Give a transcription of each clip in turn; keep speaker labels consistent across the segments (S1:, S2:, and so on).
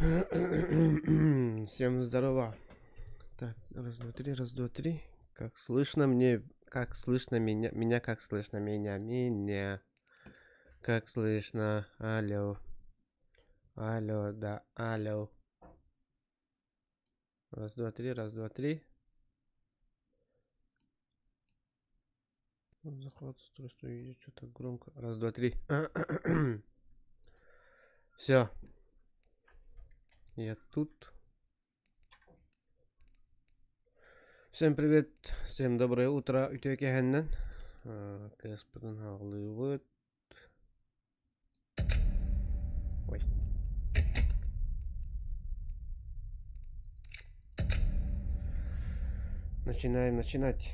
S1: Всем здорово. Так, раз, два, три, раз, два, три. Как слышно мне, как слышно меня, меня как слышно меня, меня. Как слышно, алло. Алло, да, алло. Раз, два, три, раз, два, три. Захват устройства видео, что так громко. Раз, два, три. Все. Я тут. Всем привет, всем доброе утро, үтүө киэһэннэн. Кыаспытын хаалыыбыт. Ой. Начинаем начинать.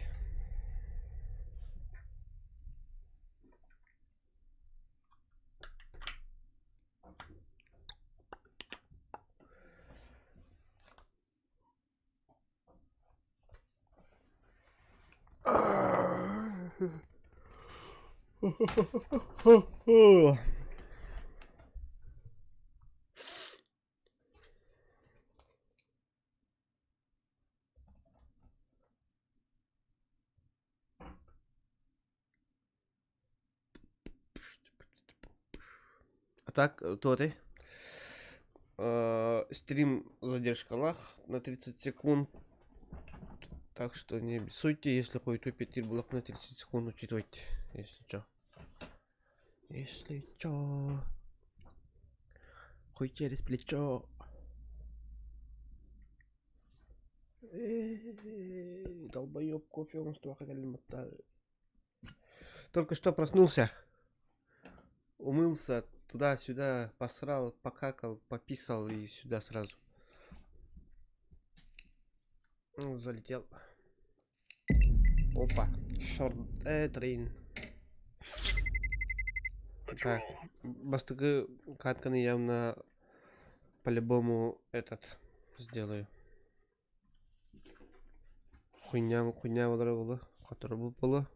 S1: А так, туотай стрим задержкалаах на 30 секунд. Так что не обессудьте, если хойутуу петир блок на 30 секунд учитывайте, если чё. Если чё. Хуй через плечо. Долбоёб кофе оҥостуохха кэллим Только что проснулся. Умылся, туда-сюда, посрал, покакал, пописал и сюда сразу. Залетел. Опа, шорт, трейн. Так, бастакы катканы явно по-любому этот сделаю. Хуйня, хуйня буолара буолуо, хоторо буолуо.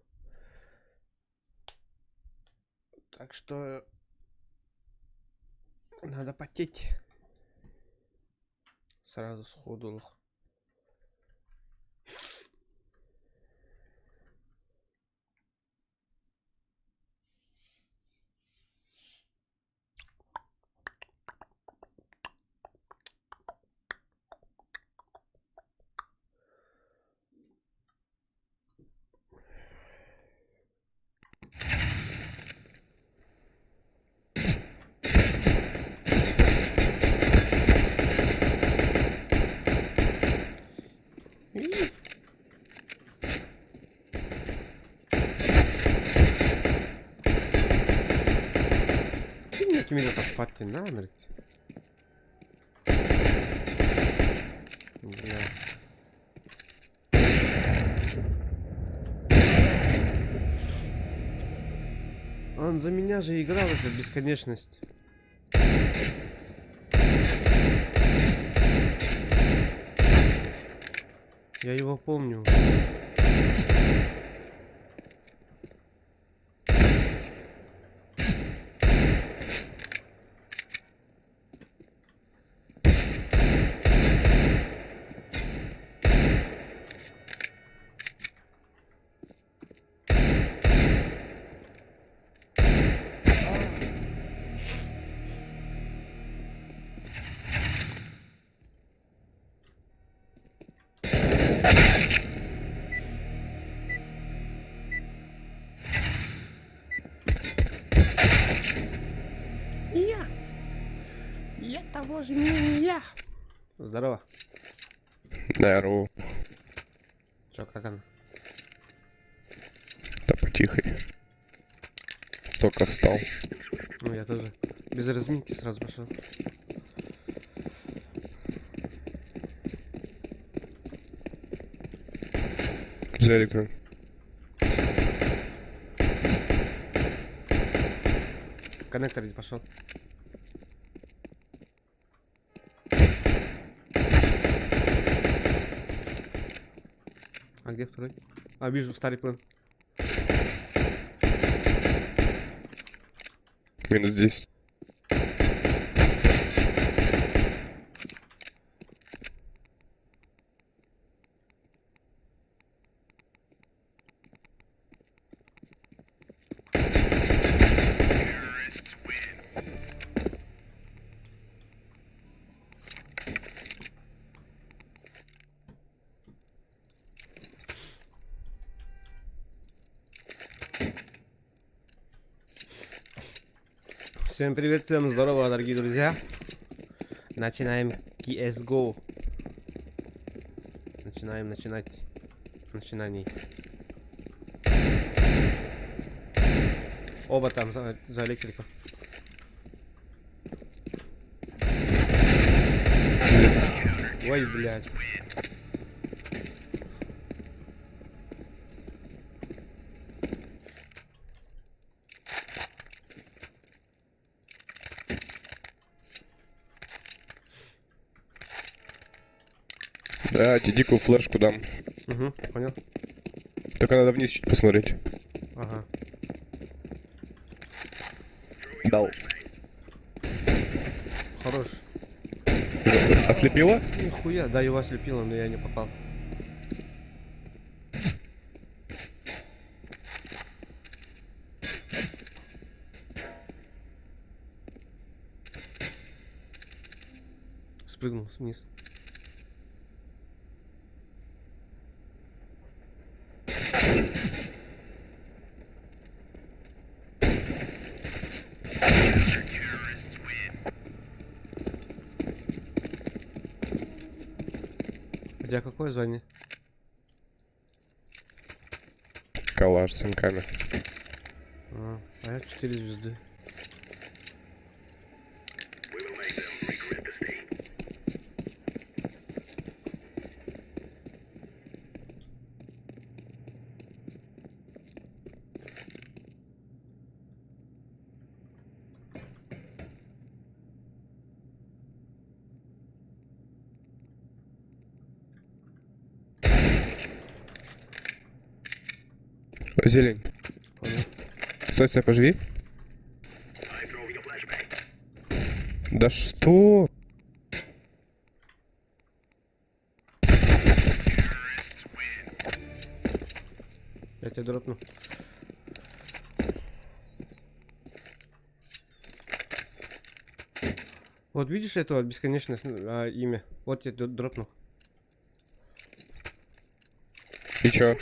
S1: Так что надо потеть. Сразу сходу. Кимине таппат диэн да Бля. Он за меня же играл это бесконечность. Я его помню. Я! Я того же мнения! Здорово.
S2: Здорово.
S1: Чё, как она?
S2: Да потихо. Только встал.
S1: Ну, я тоже. Без разминки сразу пошел.
S2: Взяли экран.
S1: Коннектор не пошел. А где второй? А, вижу старый план.
S2: Минус 10.
S1: Всем привет, всем здорово, дорогие друзья. Начинаем CSGO. Начинаем начинать начинаний. Оба там за электриком. Ой, блядь.
S2: Да, тебе дикую флешку дам.
S1: Угу, понял.
S2: Только надо вниз чуть посмотреть.
S1: Ага.
S2: Дал.
S1: Хорош.
S2: Ослепила?
S1: Нихуя, да, его ослепило, но я не попал. Спрыгнул вниз. У тебя какое звание?
S2: Калаш с сумками.
S1: А я 4 звезды.
S2: Зелень.
S1: Понял.
S2: Стой, стой, поживи. Да что?
S1: Я тебя дропну. Вот видишь этого бесконечное имя? Вот я дропнул.
S2: И чё?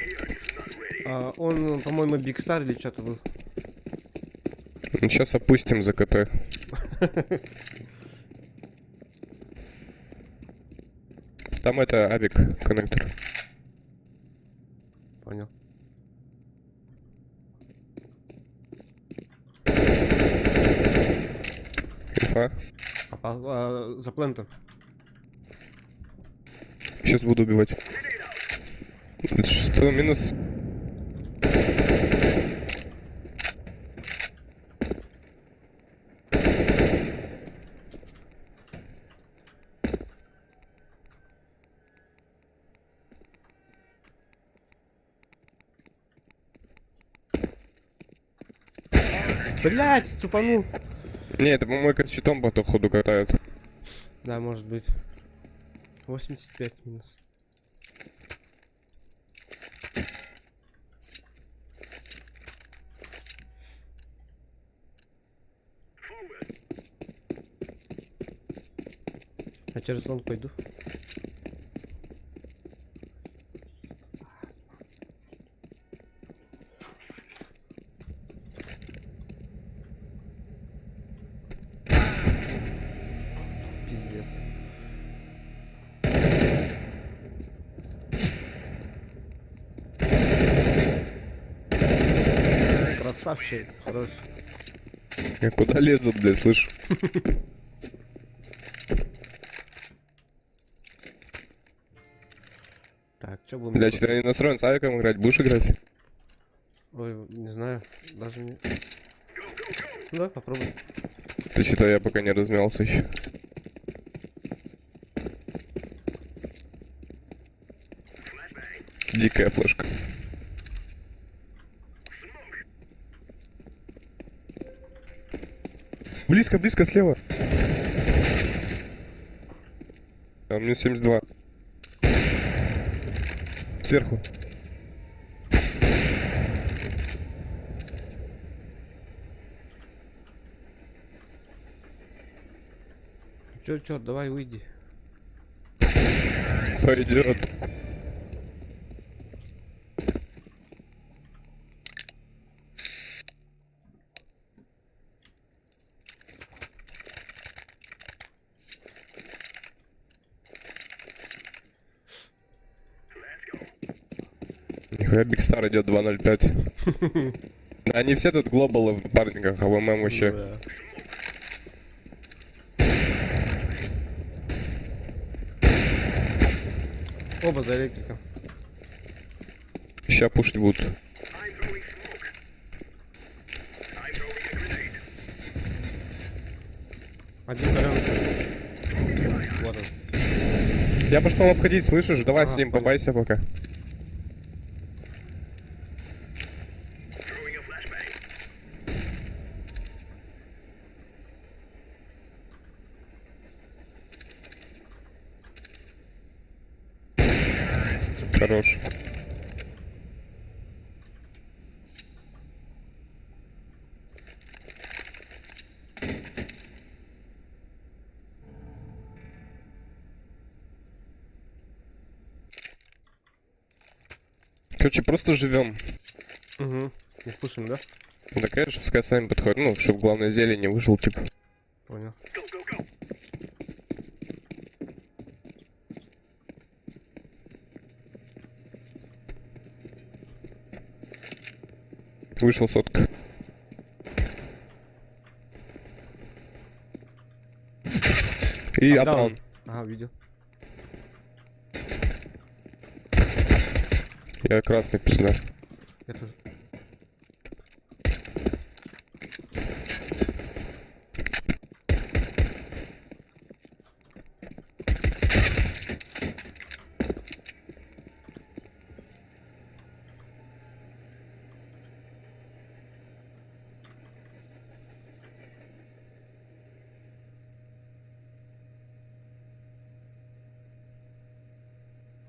S1: Он, по-моему, Big Star или что-то был.
S2: Сейчас опустим за КТ. Там это авик коннектор.
S1: Понял.
S2: Инфа.
S1: Попал за плентом.
S2: Сейчас буду убивать. Что, минус?
S1: Блять, цупанул.
S2: Не, это, по-моему, как щитом по ходу катают.
S1: Да, может быть. 85 минус. Я через long пойду. Пиздец. Красавчик, хорош.
S2: Я куда лезут, блядь, слышь?
S1: Так, что будем
S2: Бля,
S1: делать?
S2: что-то я не настроен с авиком играть. Будешь играть?
S1: Ой, не знаю, даже не... Ну, давай попробуем.
S2: Ты что-то я пока не размялся еще. Дикая флешка. Близко, близко, слева. Там минус 72. Сверху.
S1: Чё, чё, давай выйди.
S2: Пойдет. Нихуя Биг Стар идет 2.05. Они все тут глобалы в напарниках, а ВММ вообще.
S1: Да. Оба за электриком.
S2: Ща пушить будут.
S1: Один каленый. Вот он.
S2: Я пошел обходить, слышишь? Давай
S1: Ага,
S2: с ним
S1: понял.
S2: побайся пока. Хорош. Короче, просто живем.
S1: Угу. Не пушим, да?
S2: Да, конечно, пускай сами подходят. Ну, чтобы главное зелье не вышел, типа.
S1: Понял.
S2: Вышел сотка. И
S1: Апдаун.
S2: апдаун.
S1: Ага, видел.
S2: Я красный пизда.
S1: Я тоже.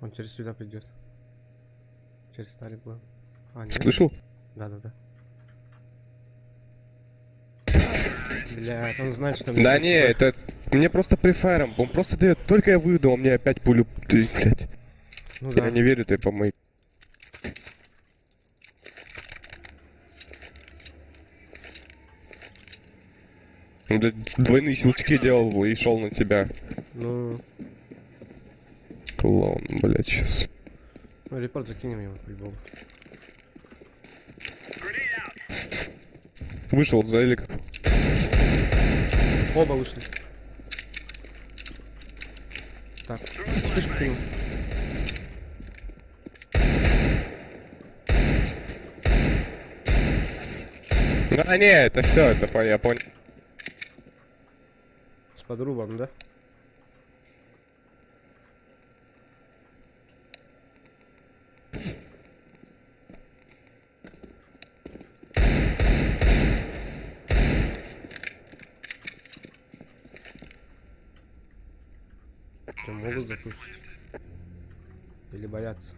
S1: Он через сюда придет. Через старый план. А, нет.
S2: Слышал?
S1: Да-да-да. Бля, он знает, что мне
S2: Да
S1: сейчас
S2: не, это... Мне просто префайром. Он просто дает. Только я выйду, он мне опять пулю. Ты, блядь.
S1: Ну да.
S2: Я не верю, ты помой. Он, блядь, двойные щелчки делал и шел на тебя.
S1: Ну,
S2: Клоун, блядь, сейчас.
S1: ну, репорт закинем ему по-любому.
S2: Вышел за элик.
S1: Оба вышли. Так, вспышку кинул.
S2: А, не, это все, это я понял.
S1: С подрубом, да? Что, могут запустить? Или боятся?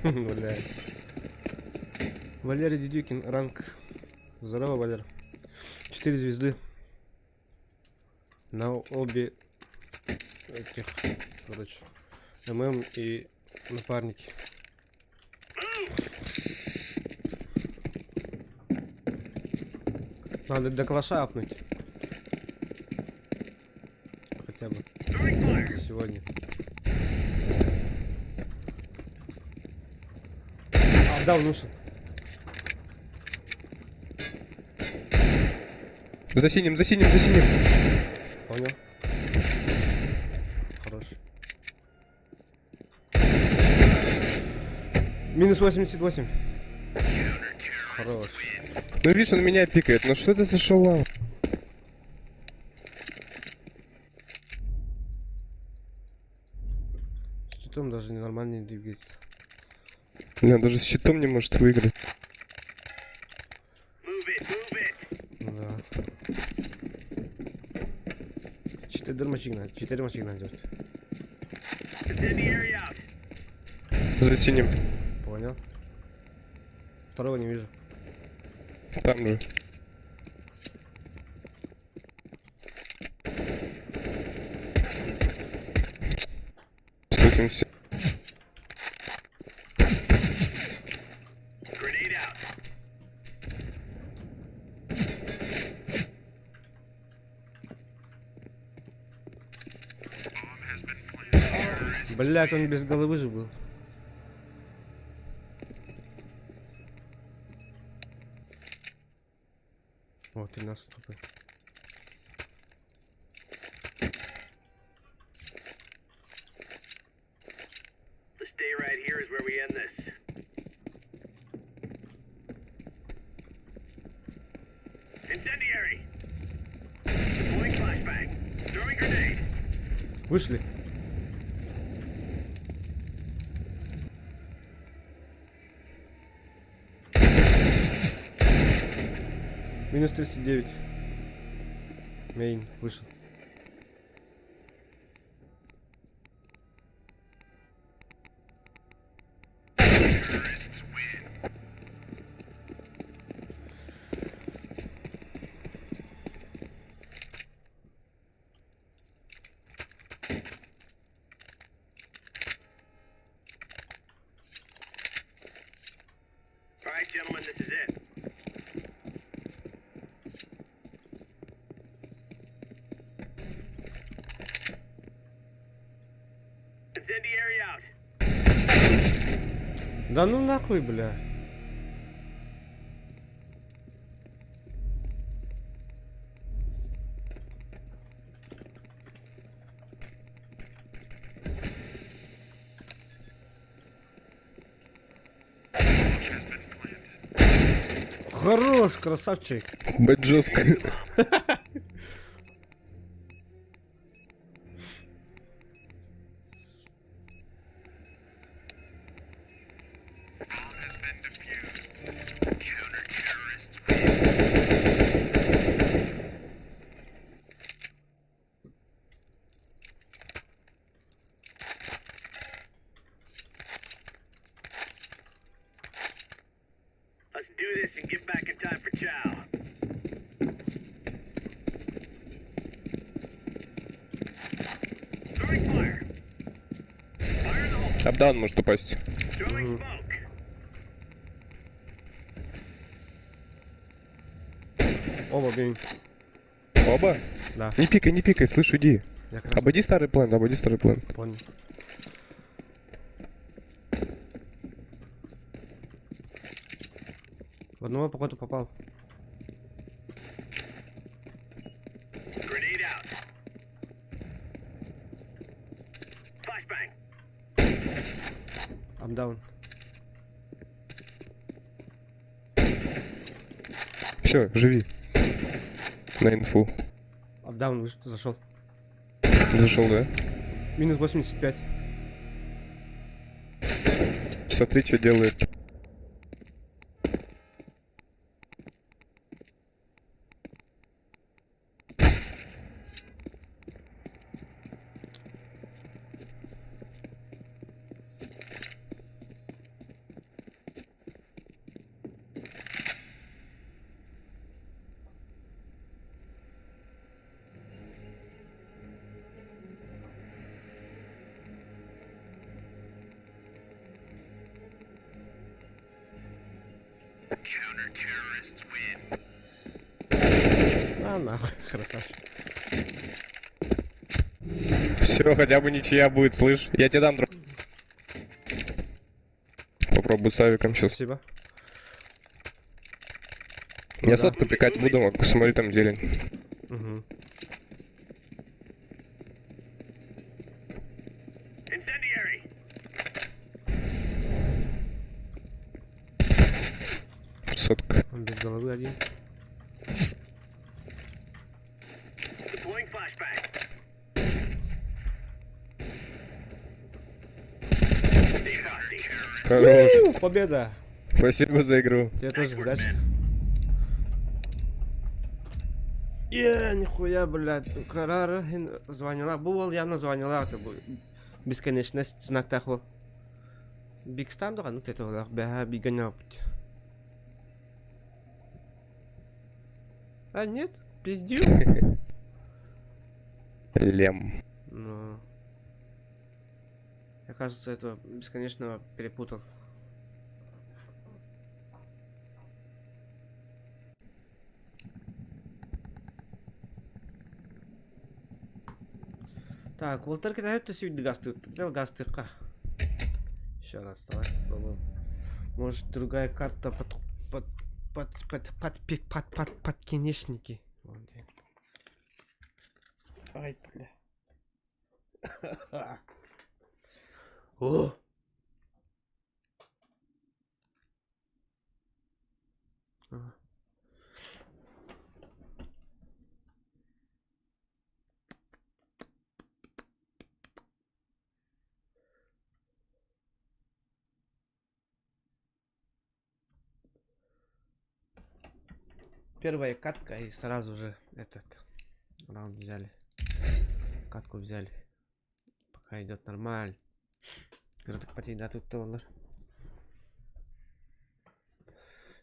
S1: Блядь. Валерий Дедюкин, ранг. Здорово, Валер. Четыре звезды. На обе этих, короче, ММ и напарники. Надо до калаша апнуть. Хотя бы. Сегодня. А, да, он ушел.
S2: За синим, за синим, за синим.
S1: Понял. Хорош. Минус 88. Хорош.
S2: Ну видишь, он меня пикает. Ну что это за шалава?
S1: С щитом даже нормально не двигается.
S2: Бля, он даже с щитом не может выиграть.
S1: Ну да. Четыре мочигна, четыре мочигна идет.
S2: За синим.
S1: Понял. Второго не вижу.
S2: Там же. 80.
S1: Блять, он без головы же был. Вот и нас стопы. Вышли. Минус 39. Мейн вышел. Да ну нахуй, бля. Хорош, красавчик.
S2: Бать жестко. Апдаун может упасть.
S1: Оба, блин.
S2: Оба?
S1: Да.
S2: Не пикай, не пикай, слышь, иди.
S1: Я как раз
S2: Обойди старый план, обойди старый план.
S1: понял. В одного, походу, попал. I'm down.
S2: Все, живи. На инфу.
S1: I'm down, зашел.
S2: Зашел, да?
S1: Минус 85.
S2: Смотри, что делает.
S1: А нахуй, красавчик.
S2: Все, хотя бы ничья будет, слышь. Я тебе дам дроп. Попробую с авиком сейчас.
S1: Спасибо.
S2: Я
S1: Да.
S2: сотку пикать буду, а смотри там зелень.
S1: Угу.
S2: Сотка.
S1: Он без головы один.
S2: Хорош.
S1: Победа!
S2: Спасибо за игру.
S1: Тебе тоже удачи. Е, нихуя, блядь, Карара звонила. Бувал явно звонила, это бу бесконечность знак тахвал. Бигстан да, ну ты это бэха бигана. А нет, пиздю.
S2: Лем.
S1: Ну. кажется, этого бесконечного перепутал. Так, уолтар кэтэһэр төсүйдү гастык гастыкка. Еще раз, давай попробуем. Может, другая карта под под под под под под под под подкинешники. Вон где. Ай, бля. О! Первая катка и сразу же этот раунд взяли. Катку взяли. Пока идет нормально. Кырдык потейда тут олар.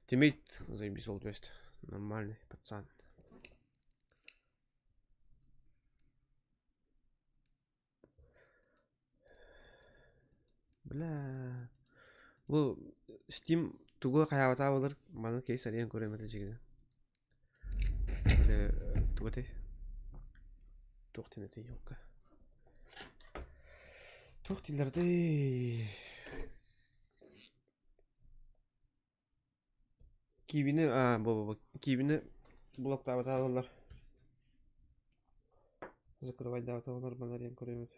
S1: Тиммейт заебись ол то есть нормальный пацан. Бля. Бу Steam тугу хайаабатаа буолар маны киһи сарыйан көрүөм этэ дьиҥинэн. Били тугу этэй? Туох диэн этэй елка? Туох дииллэр этэй? Киибини аа бу бу киибини блоктаабатаа буоллар закрывайдаабата буоллар маны арыйан көрүөм этэ.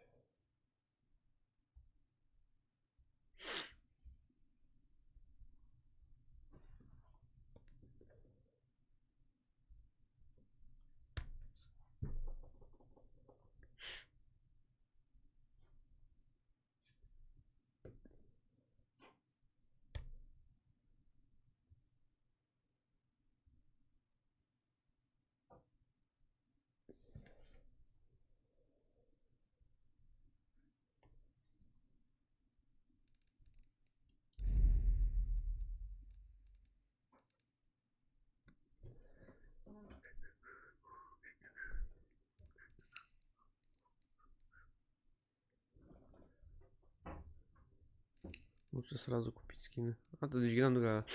S1: Лучше сразу купить скины. А то дьиҥинэн оннук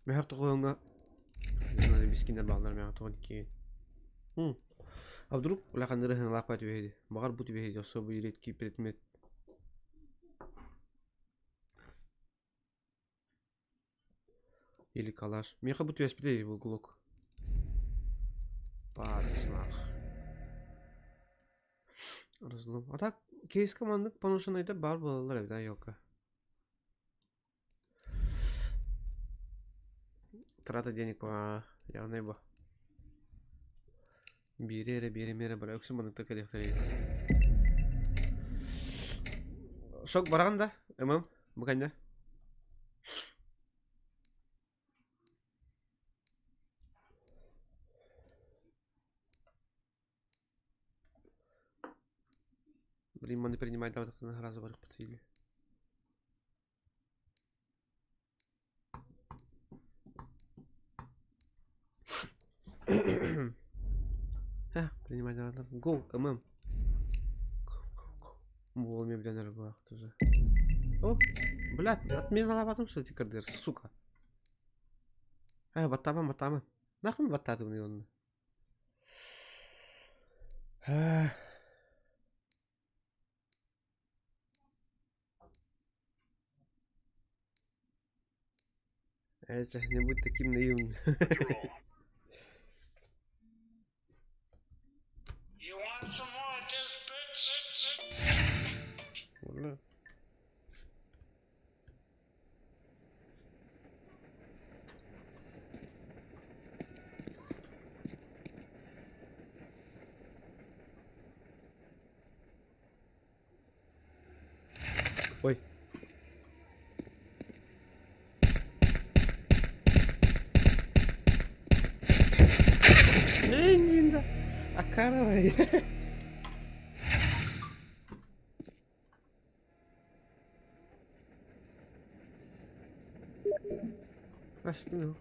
S1: мөһөх тоҕуоҥҥа скиннэр бааллар мөһөх тоҕон икки. А вдруг улахан ырыһыналаах баа түбэһиди. Баҕар бу түбэһиди особый редкий предмет. Или калаш. Миэхэ бу түбэспитэ бу глок. Паарыслаах. Разлом. А так кейска маннык поношенайдар баар буолаллар эбит а елка. Трата денег по явный бо. Биири эрэ биэримэ эрэ бара үксүн манныктар кэлиэхтэрэ. Шок бараҕын да, ММ, бу кэннэ. Блин, маны принимать давай сразу барыхпыт или. А, принимать давай. Go, ММ. Go, go, go. Буол мебленер баах тоже. О, блядь, отмена потом что эти кардер, сука. Э, баттама, баттама. Нахуй баттатыбын онно. Это не будь таким наивным. Ура. Ой. Не, Акаровай. Ну,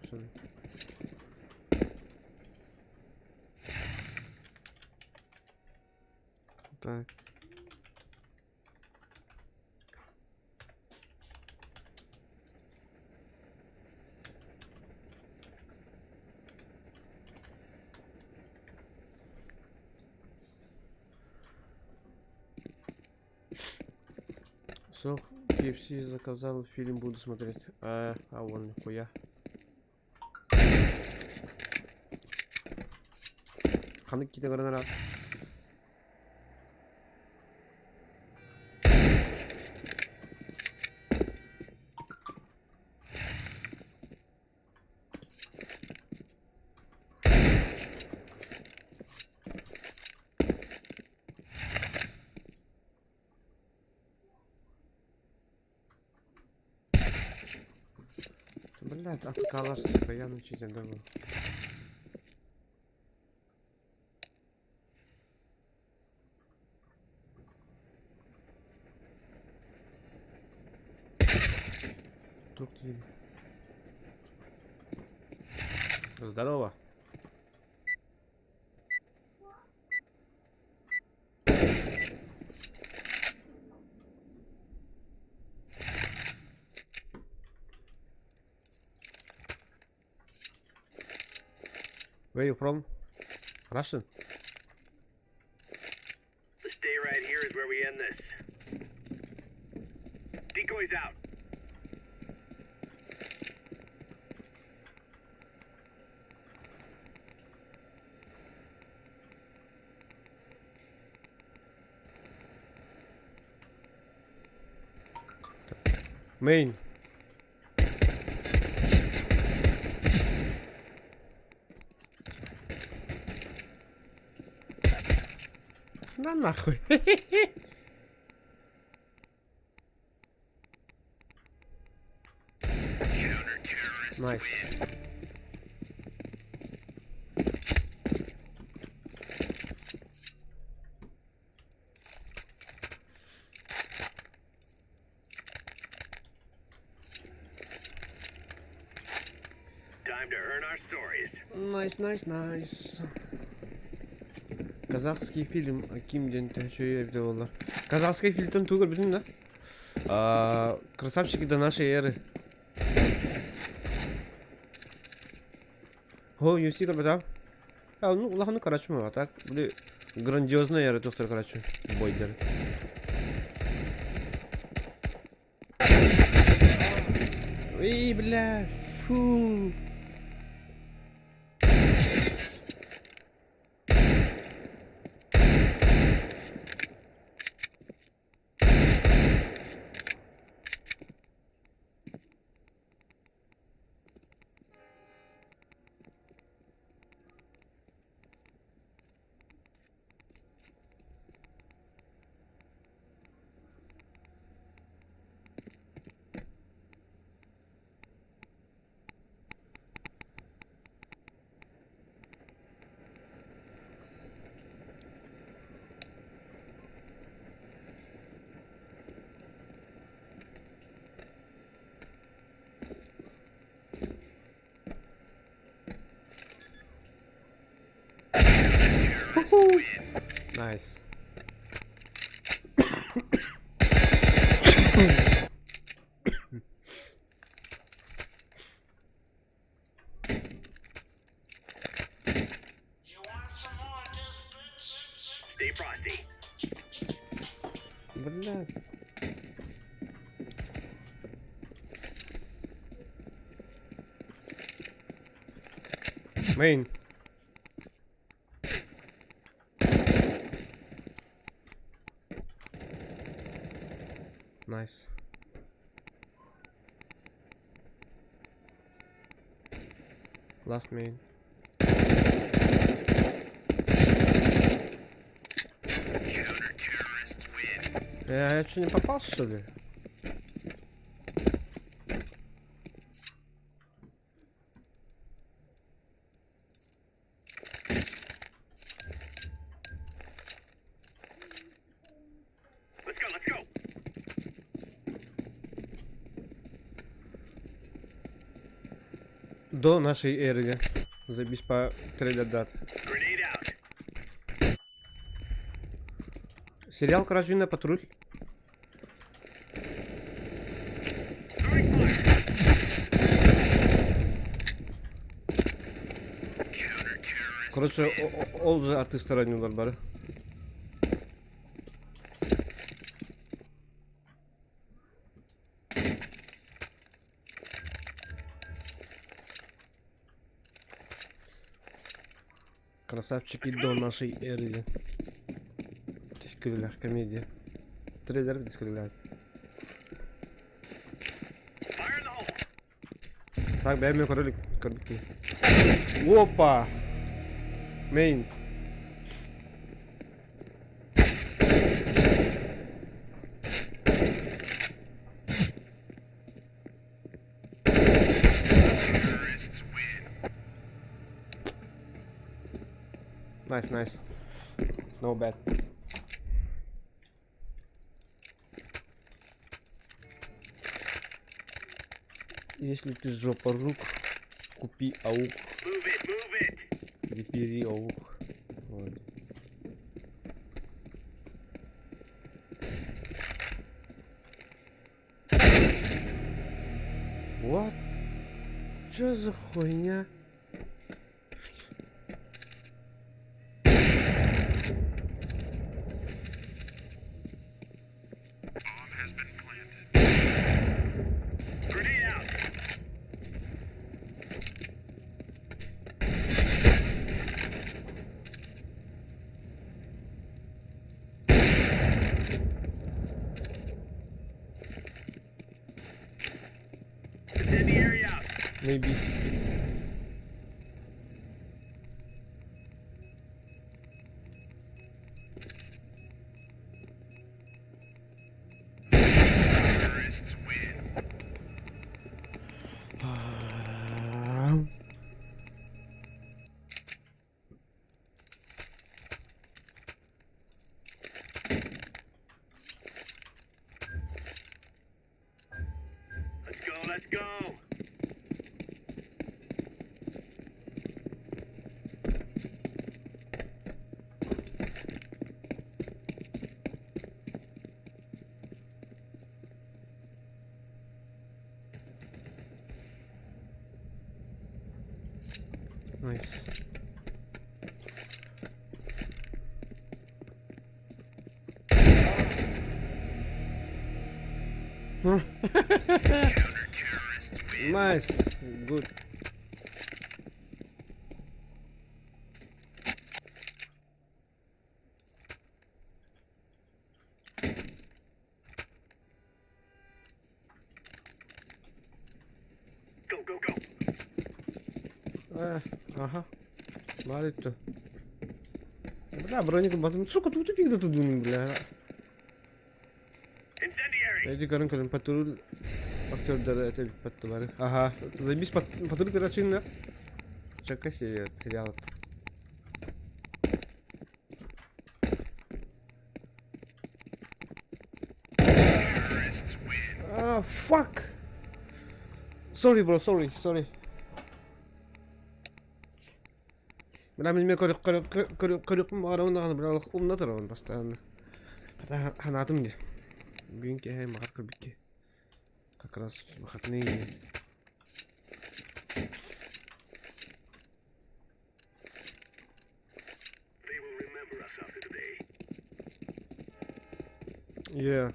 S1: Так. Сок KFC заказал, фильм буду смотреть. А, а вон нихуя. Ханнык киинэ көрөн эрэ? Блядь, откалар, сука, я научитель был. Туох диибин? Здорово. Where you from? Russian?
S3: This day right here is where we end this. Decoys out.
S1: Main. На нахуй. Nice.
S3: Time to earn our stories.
S1: Nice, nice, nice. Казахский фильм Ким диэн төһөчөй эбитэ буоллар. Казахский фильмтэн тугу көрбүтүм да? А, Красавчики до нашей эры. О, UFC көрбөтөм. А, ну, улаханы короче, а так, били грандиозная эра тухтар короче, бойдер. Эй, бля, фу. Nice.
S3: Stay frosty.
S1: Бля. Main. Nice. Last main. Я что, не попал, что ли?
S3: Let's go, let's go.
S1: До нашей эры. Забись по трейлер дат.
S3: Grenade out.
S1: Сериал «Короче, патруль».
S3: Throwing fire.
S1: Короче, ол же артистар ойнуулар бары. Красавчики до нашей эры. Тэскүллээх комедия. Трейлер тэскүллээх.
S3: Fire in the hole.
S1: Так, бэйэм көрө илик көрбүт киһи. Опа! Main. Nice, nice. No bad. Если ты жопорук, купи аук.
S3: Move it, move it.
S1: Или бери аук. Вот. What? Чё за хуйня?
S3: Grenade out. Incendiary out.
S1: Maybe.
S3: Let's go, let's go.
S1: Nice. Nice. Good.
S3: Go, go, go.
S1: Э, ага. Баар Бля, броник батым. Сука, тут тупик да тут бля.
S3: Incendiary.
S1: Эти көрөн көрөн патруль актердары это паттылары. Ага, заебись патруль короче, Чака серия сериал. А, fuck. Sorry, bro, sorry, sorry. Бля, мин эмиэ көрүөхпүн баҕарабын даҕаны, бля, олох умна турабын постоянно. Хата санаатым дии. Бүгүн киэһэ маҕар көрбүккэ. Как раз выходные дни.
S3: They will remember us after today.
S1: Yeah.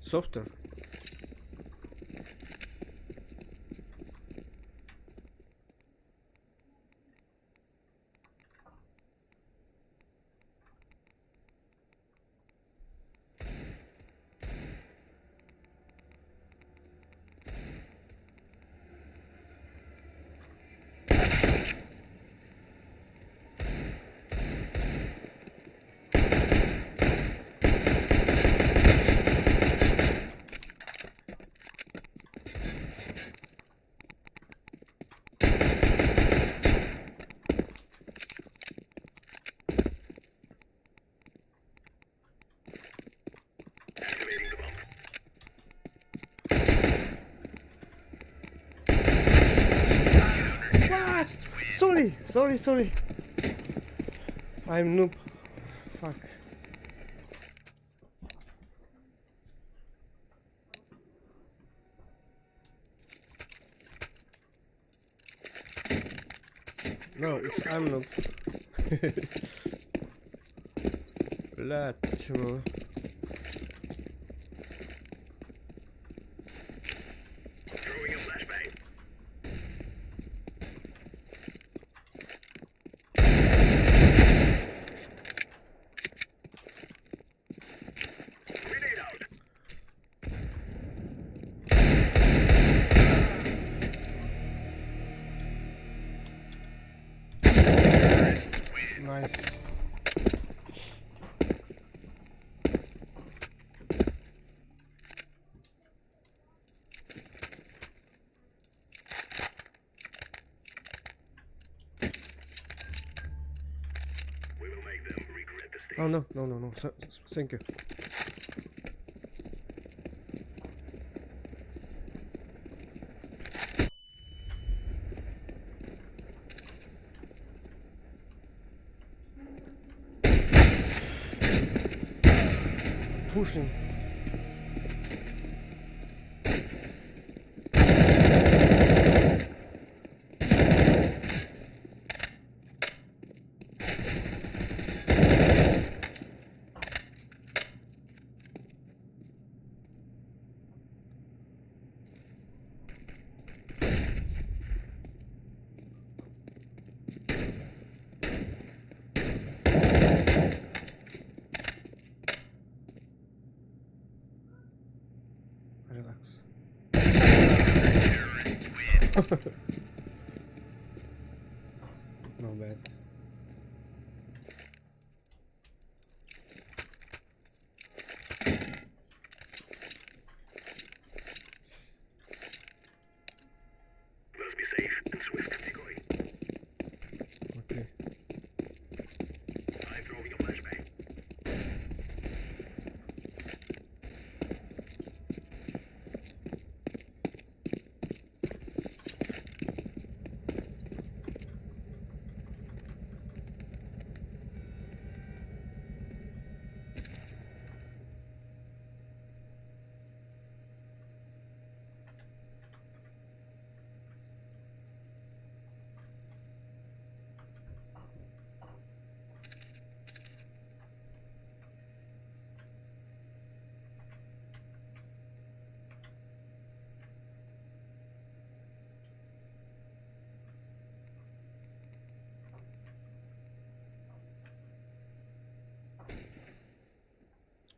S1: Softer.
S3: Activating the bomb.
S1: What? Sorry, sorry, sorry. I'm noob. Fuck. No, it's I'm noob. Бля, чего?
S3: Throwing a flashbang.
S1: Nice. Oh no, no, no, no. Thank you. Pushing. Relax. Not bad.
S3: Must be safe and swift. Decoy.
S1: Okay.
S3: I'm throwing a flashbang.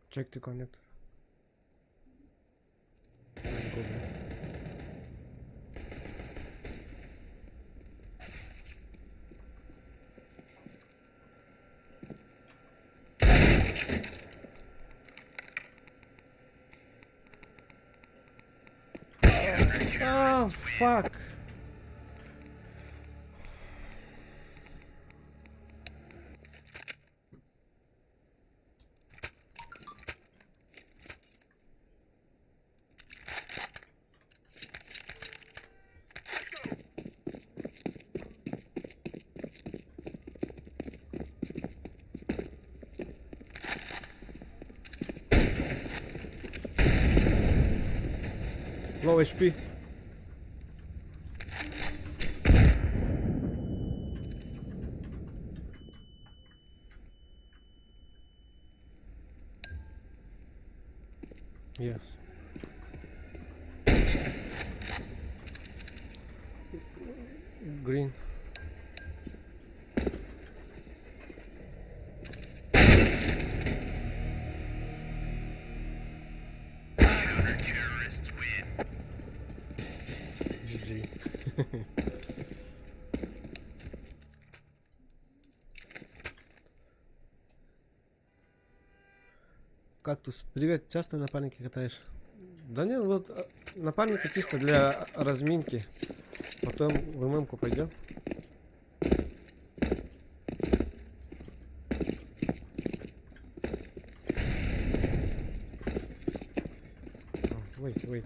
S1: Check to connect. Go back. Oh, fuck. Low HP. Yes. Green. GG. Кактус, привет, часто напарники катаешь? Да нет, вот напарники чисто для разминки. Потом в ММ-ку пойдем. Wait, wait.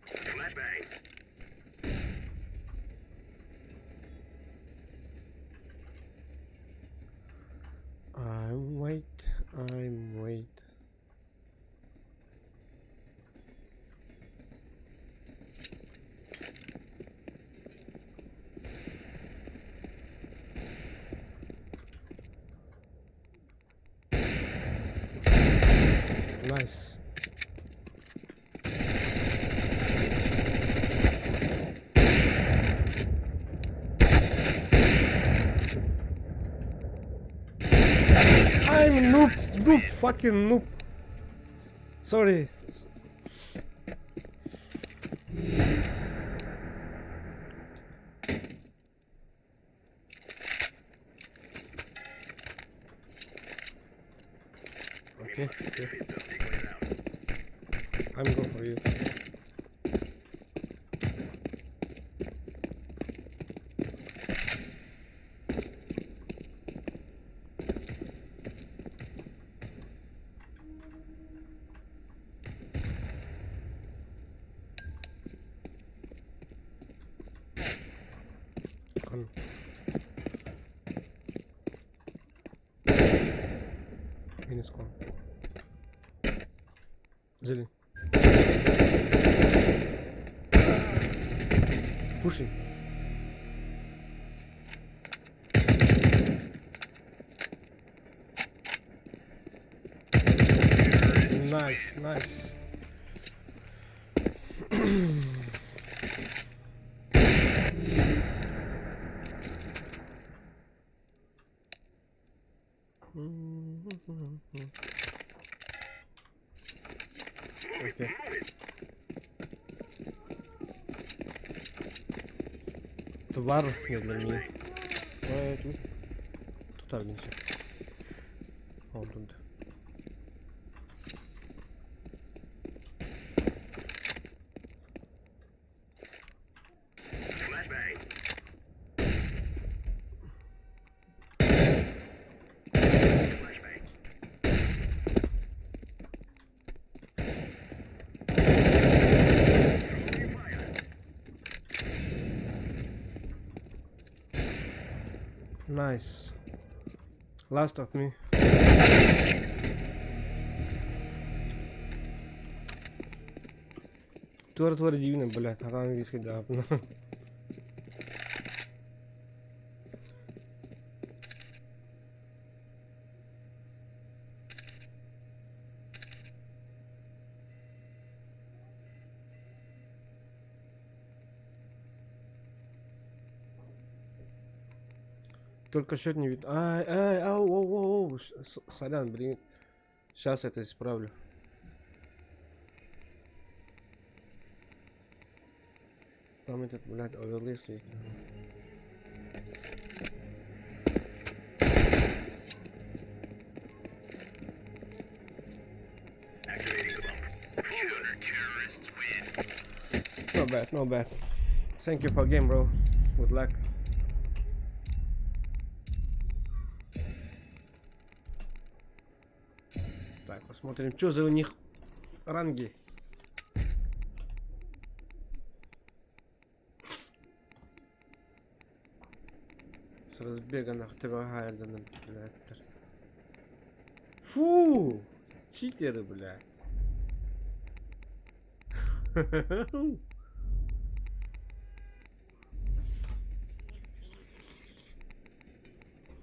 S3: Flashbang.
S1: I'm wait, I'm wait. Nice. I'm noob, noob, fucking noob. Sorry. Okay, okay. I'm go for you. Con. Минус con. Зелень. Pushing. Nice, nice. Okay. Твар для меня. Тутар ничего. Он тут.
S3: Flashbang. Flashbang. Throwing fire.
S1: Nice. Last of me. Туар-туар дивно, блядь, на английский да. Только счет не видно. Ай, ай, ау, ау, ау, ау. Сорян, блин. Сейчас это исправлю. Там этот, блядь, оверлей стоит.
S3: Activating the bomb. Counter-terrorists win.
S1: Not bad, not bad. Thank you for game, bro. Good luck. Так, посмотрим, что за у них ранги. С разбега нахуй блядь. Фу! Читеры, блядь.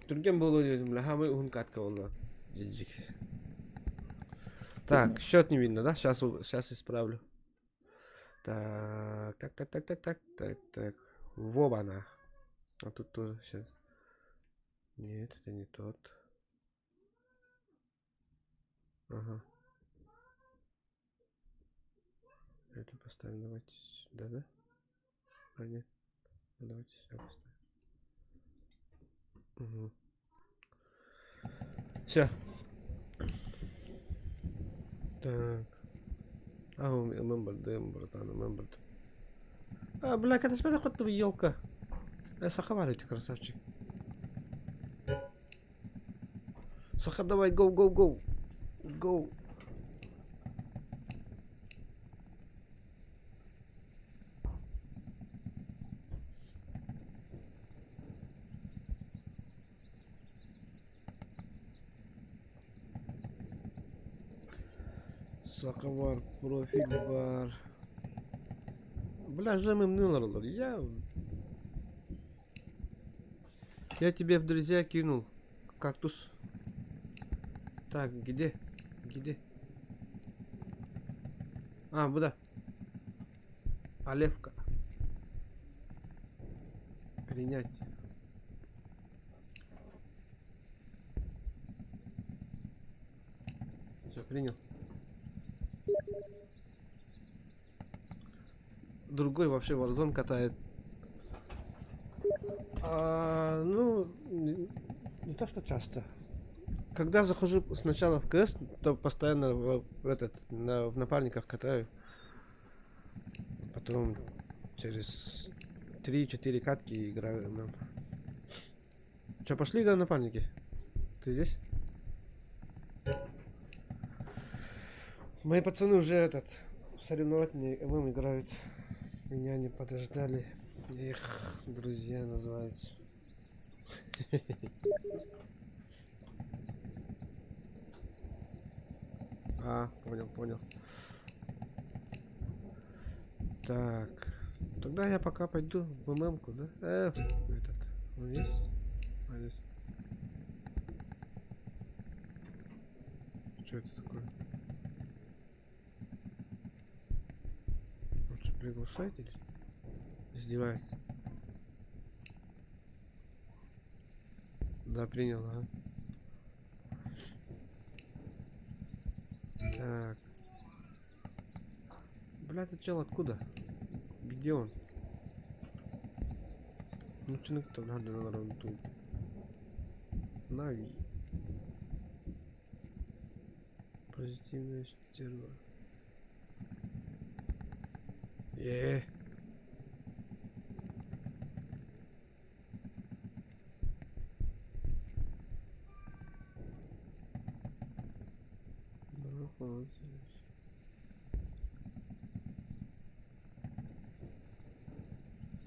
S1: Түргэн буолуо диэтим, бля, саамай уһун катка буолла. GG. Так, счет не видно, да? Сейчас, сейчас исправлю. Так, так, так, так, так, так, так, так. Вобана. А тут тоже сейчас. Нет, это не тот. Ага. Это поставим, давайте сюда, да? А, нет. Ну, давайте сюда поставим. Угу. Все. Так. А, remember, братан, remember. А, бля, когда смотри, хоть ты елка. Сахавали ты, красавчик. Саха, давай, go, go, go. Go. Сахавар, профиль бар. Бля, же мы Я тебе в друзья кинул. Кактус. Так, где? Где? А, буда. Алевка. Принять. Все, принял. Другой вообще Warzone катает. А, ну, не то что часто. Когда захожу сначала в КС, то постоянно в этот, в напарниках катаю. Потом через 3-4 катки играю ММ. Че, пошли, да, напарники? Ты здесь? Мои пацаны уже этот в соревновательный ММ играют. Меня не подождали. Их друзья называются. А, понял, понял. Так. Тогда я пока пойду в ММ-ку, да? Этот. Он есть? А, есть. Что это такое? Он что, приглашает или? Издевается. Да, принял, ага. Так. Бля, этот чел откуда? Где он? Ну, че надо на тут. Нави. Позитивная стерва. Е.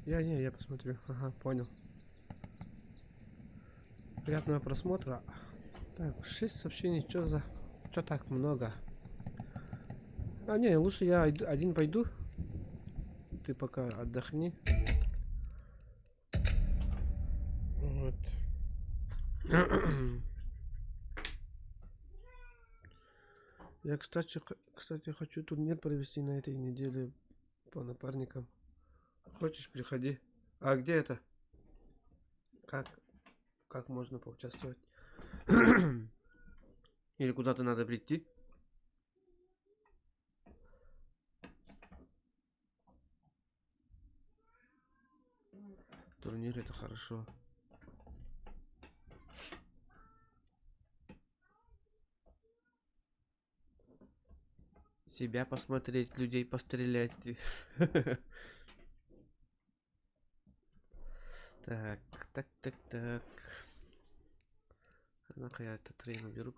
S1: Я не, я посмотрю. Ага, понял. Приятного просмотра. Так, 6 сообщений. Чё за... Чё так много? А, не, лучше я один пойду. Ты пока отдохни. Вот. Я, кстати, хочу турнир провести на этой неделе по напарникам. Хочешь, приходи. А где это? Как? Как можно поучаствовать? Или куда-то надо прийти? Турнир это хорошо. Себя посмотреть, людей пострелять. Так, так, так, так. Ну-ка я этот трейн уберу.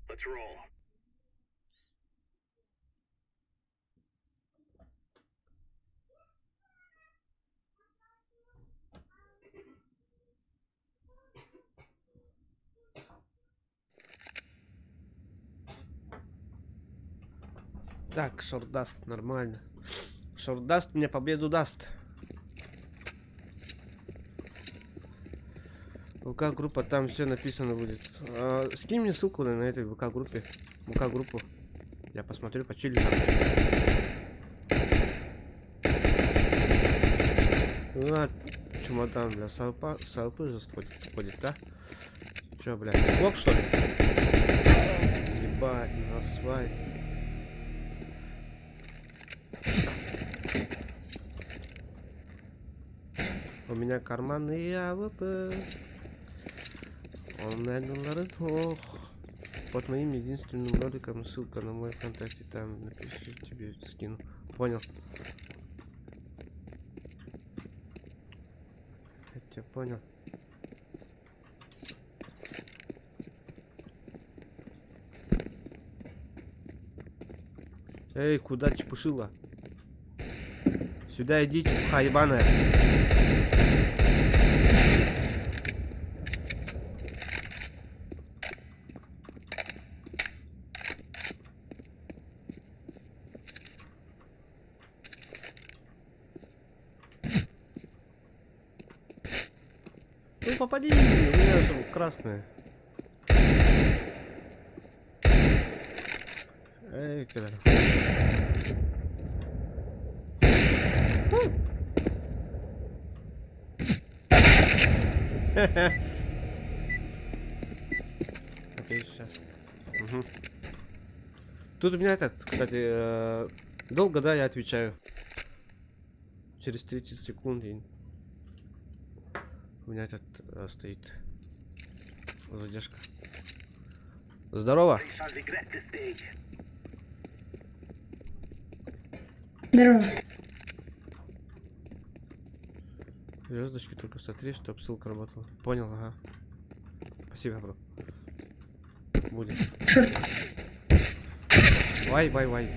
S3: Let's roll.
S1: Так, short даст, нормально. Short даст мне победу даст. ВК группа, там все написано будет. А, скинь мне ссылку на этой ВК группе. ВК группу. Я посмотрю, почилю. А, чемодан, бля, салпы же сходит, да? Чё, бля, блок, что ли? Ебать, насвай. У меня карманный АВП. Он ох. Под моим единственным роликом ссылка на мой ВКонтакте, там напиши, тебе скину. Понял. Я тебя понял. Эй, куда чепушила? Сюда иди, чепуха ебаная. Ну попади, у меня же красное. Эй, куда? Окей, сейчас. Мгм. Тут у меня этот, кстати, долго, да, я отвечаю. Через 30 секунд и у меня этот стоит задержка. Здорово.
S4: Здорово.
S1: Звездочки только сотри, чтоб ссылка работала. Понял, ага. Спасибо, бро. Будет.
S4: Short.
S1: Вай, вай, вай.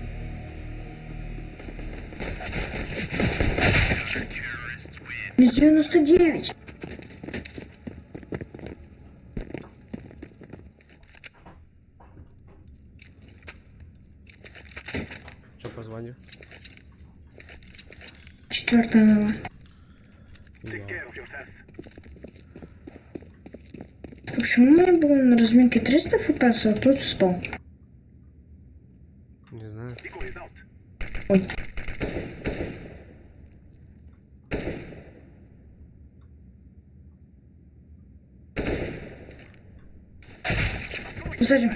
S4: Плюс 99.
S1: Че по званию?
S4: Четвертая нова.
S1: Я.
S4: А почему у меня было на разминке 300 FPS, а тут 100?
S1: Не знаю.
S4: Ой. Сзади.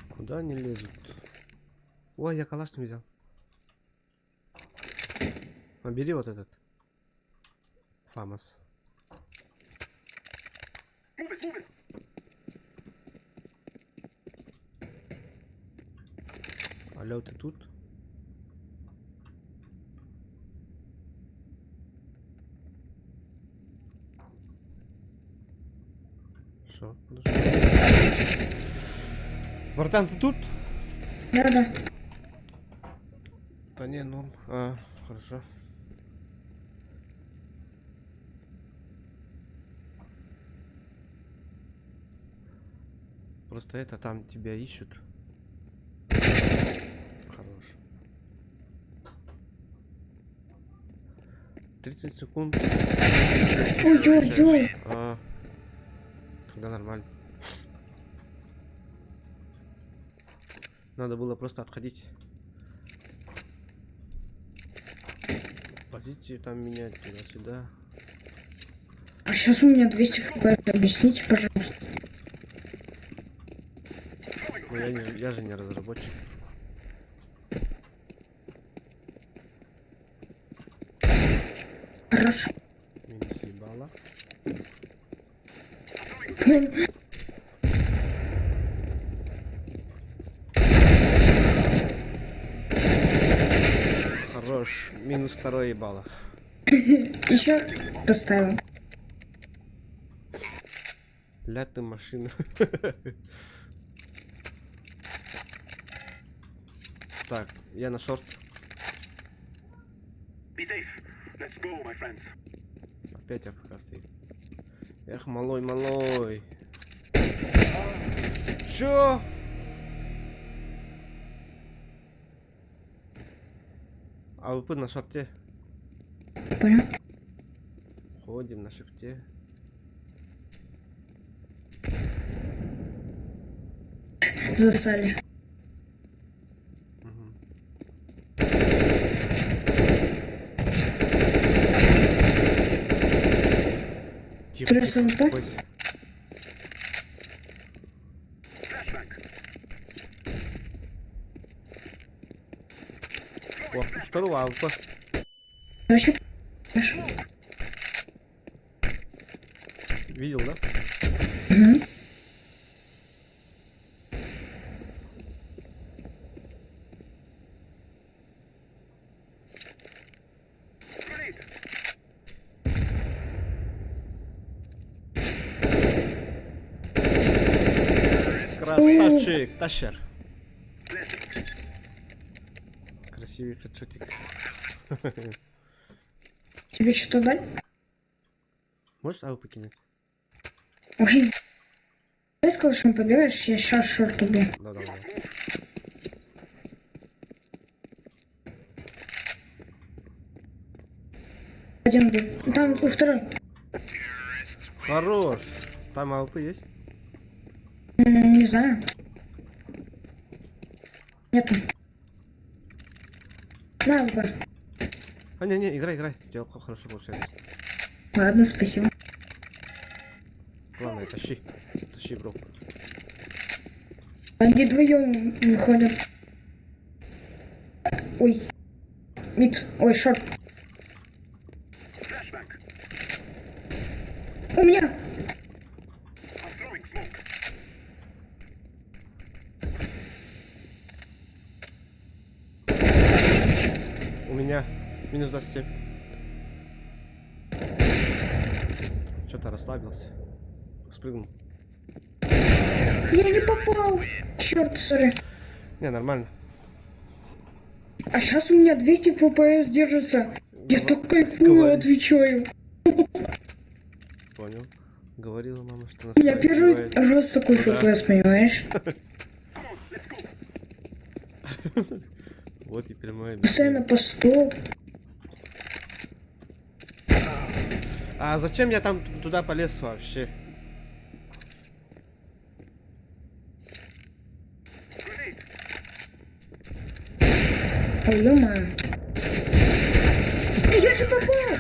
S1: Куда они лезут? Ой, я калаш не взял. А, бери вот этот. Фамас. Алло, ты тут? Шо? Братан, ты тут?
S4: Да-да.
S1: Да не, норм. А, хорошо. Просто это там тебя ищут. Хорош. 30 секунд.
S4: Ой, ой, ой.
S1: А, тогда нормально. Надо было просто отходить. Позицию там менять туда-сюда.
S4: А сейчас у меня 200 FPS. Объясните, пожалуйста.
S1: Ну, я же не разработчик.
S4: Хорошо.
S1: Минус ебало. Хорош. Минус второе ебало.
S4: Еще поставил.
S1: Ля ты машина. Так, я на short.
S3: Be safe. Let's go, my friends.
S1: Опять AFK стоит. Эх, малой, малой. Чё? АВП на шорте.
S4: Понял?
S1: Ходим на шифте.
S4: Засали.
S1: Мгм. Тихо,
S4: Плюс
S1: тихо,
S4: АВП?
S1: бойся. О, второго АВП.
S4: Вообще,
S1: Видел, да?
S4: Мгм.
S1: Красавчик, тащер. Красивый хедшотик.
S4: Тебе что-то дать?
S1: Можешь АВП кинуть?
S4: Ой. Ты сказал, что побегаешь, я сейчас short убью.
S1: Да, да, да.
S4: Один убил. Там второй.
S1: Хорош. Там АВП есть?
S4: Не знаю. Нету. На, АВП.
S1: А, не-не, играй, играй. У тебя хорошо получается.
S4: Ладно, спасибо.
S1: Главное, тащи. Тащи, бро.
S4: Они вдвоем выходят. Ой. Mid. Ой, short. У меня.
S1: У меня минус 27. Что-то расслабился. Спрыгнул.
S4: Я не попал. Черт, sorry.
S1: Не, нормально.
S4: А сейчас у меня 200 FPS держится. Я так кайфую,
S1: Говори.
S4: отвечаю.
S1: Понял. Говорила мама, что нас
S4: У меня первый
S1: перебивает.
S4: раз такой
S1: Ну да.
S4: FPS, понимаешь?
S1: Вот теперь мой
S4: Постоянно по 100.
S1: А зачем я там туда полез вообще?
S4: Ой, ё-моё. Я же попал!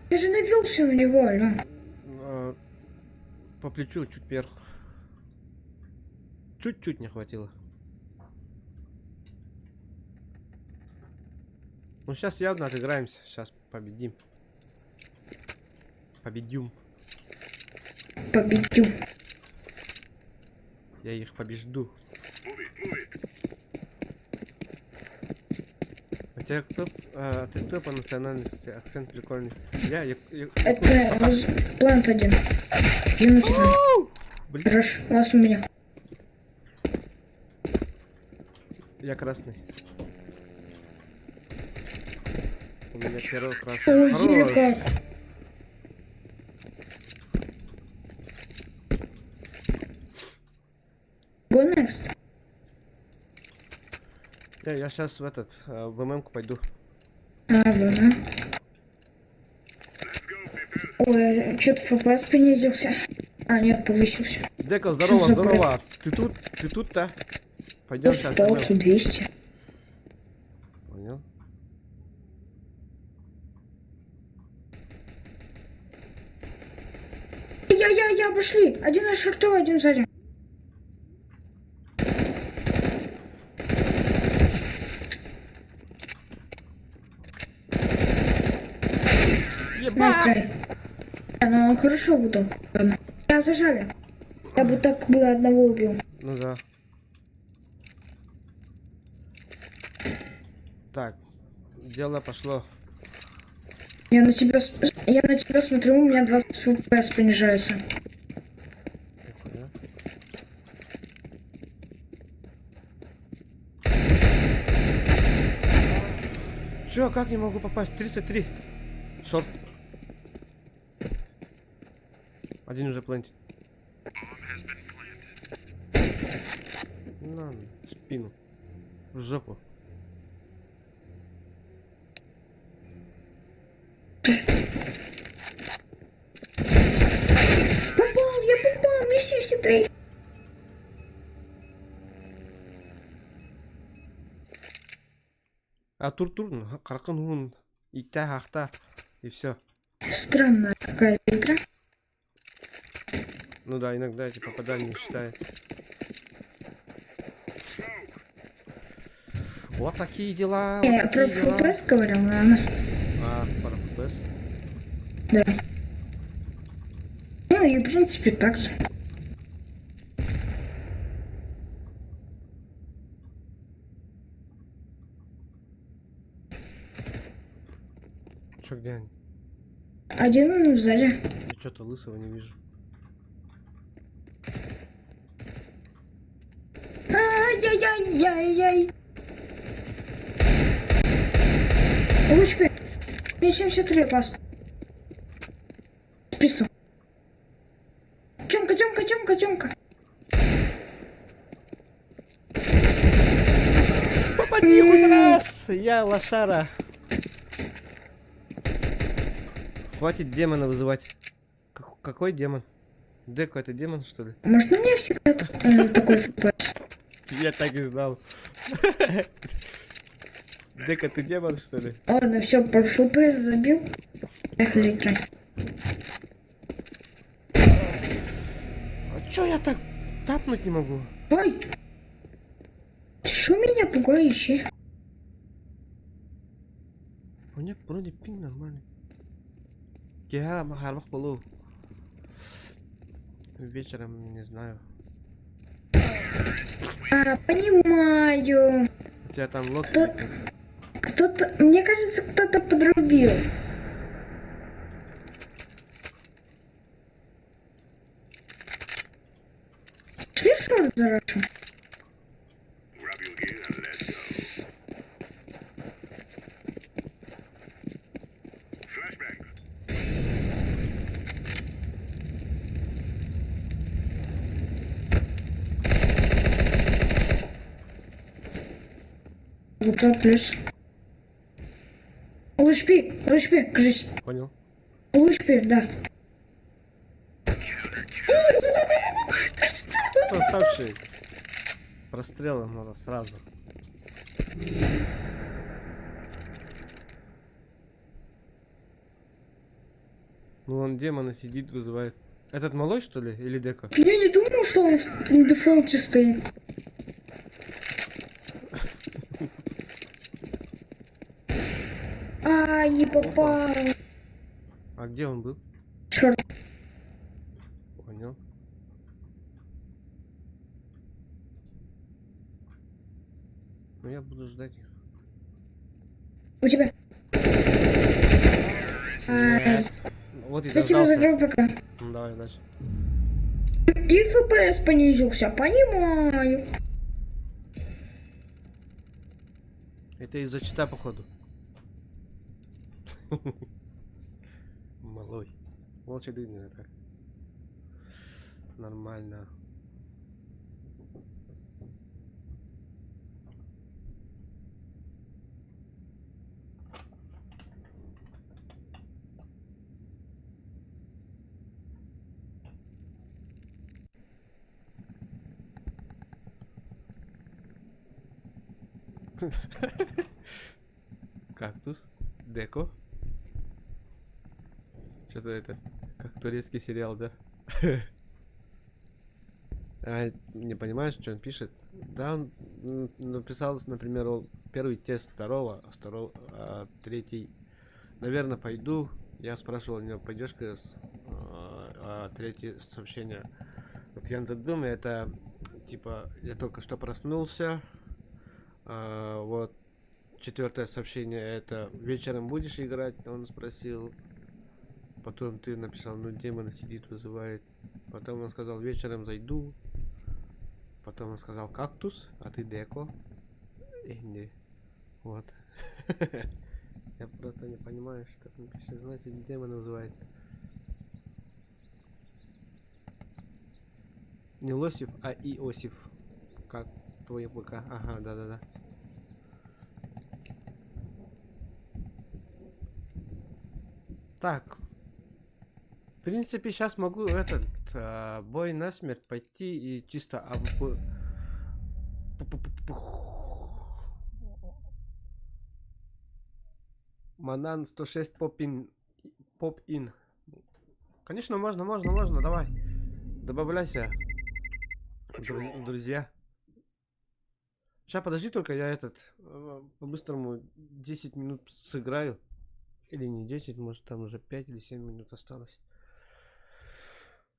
S4: Я же навелся на него, алло.
S1: А, По плечу чуть вверх. Чуть-чуть не хватило. Ну сейчас явно отыграемся. Сейчас победим. Победим.
S4: Победю.
S1: Я их побежду. У тебя кто, а, ты кто по национальности? Акцент прикольный. Я,
S4: Это plant один. Один у тебя.
S1: Блин,
S4: Хорошо, last у меня.
S1: я красный. У меня первый красный.
S4: Ой, еле
S1: Хорош.
S4: как. Go next.
S1: Я сейчас в этот, в ММ-ку пойду.
S4: А, да. Ой, что-то FPS понизился. А, нет, повысился.
S1: Дека, здорово,
S4: за бред?
S1: здорово. Ты тут? Ты тут-то? Пойдем сейчас.
S4: 100, 200.
S1: Понял.
S4: Я, обошли. Один на шорту, один сзади. Nice try. А, ну он хорошо выдал. Ладно. Я зажали. Я бы так бы одного убил.
S1: Ну да. Так, дело пошло.
S4: Я на тебя смотрю, у меня 20 FPS понижается.
S1: Нихуя. Чё, как не могу попасть? 33. Short. Один уже плентит. На, в спину. В жопу.
S4: Попал, я попал, мне 73.
S1: А тур-тур, хараххын уун, иттэ, ахта, и все.
S4: Странная какая-то игра.
S1: Ну да, иногда эти попадания не считает. Вот такие дела. Вот
S4: Я про
S1: такие дела.
S4: FPS говорил, ладно.
S1: А, про FPS.
S4: Да. Ну и в принципе так же.
S1: Чё, где они?
S4: Один сзади.
S1: Я что-то лысого не вижу.
S4: Ай-яй-яй-яй-яй. Лучше Мне 73 пас. Пистол. Тёмка, Тёмка, Тёмка, Тёмка.
S1: Попади хоть раз! Я лошара. Хватит демона вызывать. Какой демон? Деко, это демон, что ли?
S4: Может, у меня всегда такой FPS?
S1: Я так и знал. Дека, ты демон, что ли?
S4: Ладно, все, пошел ПС забил. Поехали играть.
S1: А чё я так тапнуть не могу?
S4: Ой! Ты что меня пугаешь? э?
S1: У меня вроде пинг нормальный. Я харбах полу. Вечером не знаю.
S4: А, понимаю.
S1: У тебя там лог.
S4: Кто- Кто-то, мне кажется, кто-то подрубил. Шли шорт зарашим?
S3: Grab your gear and let's go. Flashbang.
S4: ВП плюс. ЛХП, ЛХП, кажись.
S1: Понял?
S4: ЛХП, да.
S1: Красавчик. Прострелом надо сразу. Ну он демона сидит, вызывает. Этот малой, что ли? Или дека?
S4: Я не думал, что он в дефолте стоит. А, не попал.
S1: А где он был?
S4: Черт.
S1: Понял. Ну я буду ждать их.
S4: У тебя. Ай.
S1: Вот и
S4: Спасибо за
S1: дождался.
S4: игру пока.
S1: Ну, давай, удачи.
S4: И ФПС понизился, понимаю.
S1: Это из-за чита, походу. Малой. Молча дыня так. Нормально. Кактус. Деко. Что-то это, как турецкий сериал, да? А, не понимаешь, что он пишет? Да, он написал, например, он первый тест второго, а второго, а третий. Наверное, пойду. Я спрашивал у него, пойдешь КС? А третье сообщение. Вот я над думаю, это типа я только что проснулся. Вот четвертое сообщение это вечером будешь играть? Он спросил. Потом ты написал, ну демон сидит, вызывает. Потом он сказал, вечером зайду. Потом он сказал кактус, а ты деко. Инди. Вот. Я просто не понимаю, что он пишет. Значит, демон вызывает. Не Лосев, а Иосиф. Как твой ПК. Ага, да-да-да. Так. В принципе, сейчас могу этот бой на смерть пойти и чисто АВП. Манан 106 поп-ин. Поп-ин. Конечно, можно, можно, можно, давай. Добавляйся. Друзья. Сейчас, подожди только, я этот по-быстрому 10 минут сыграю. Или не 10, может там уже 5 или 7 минут осталось.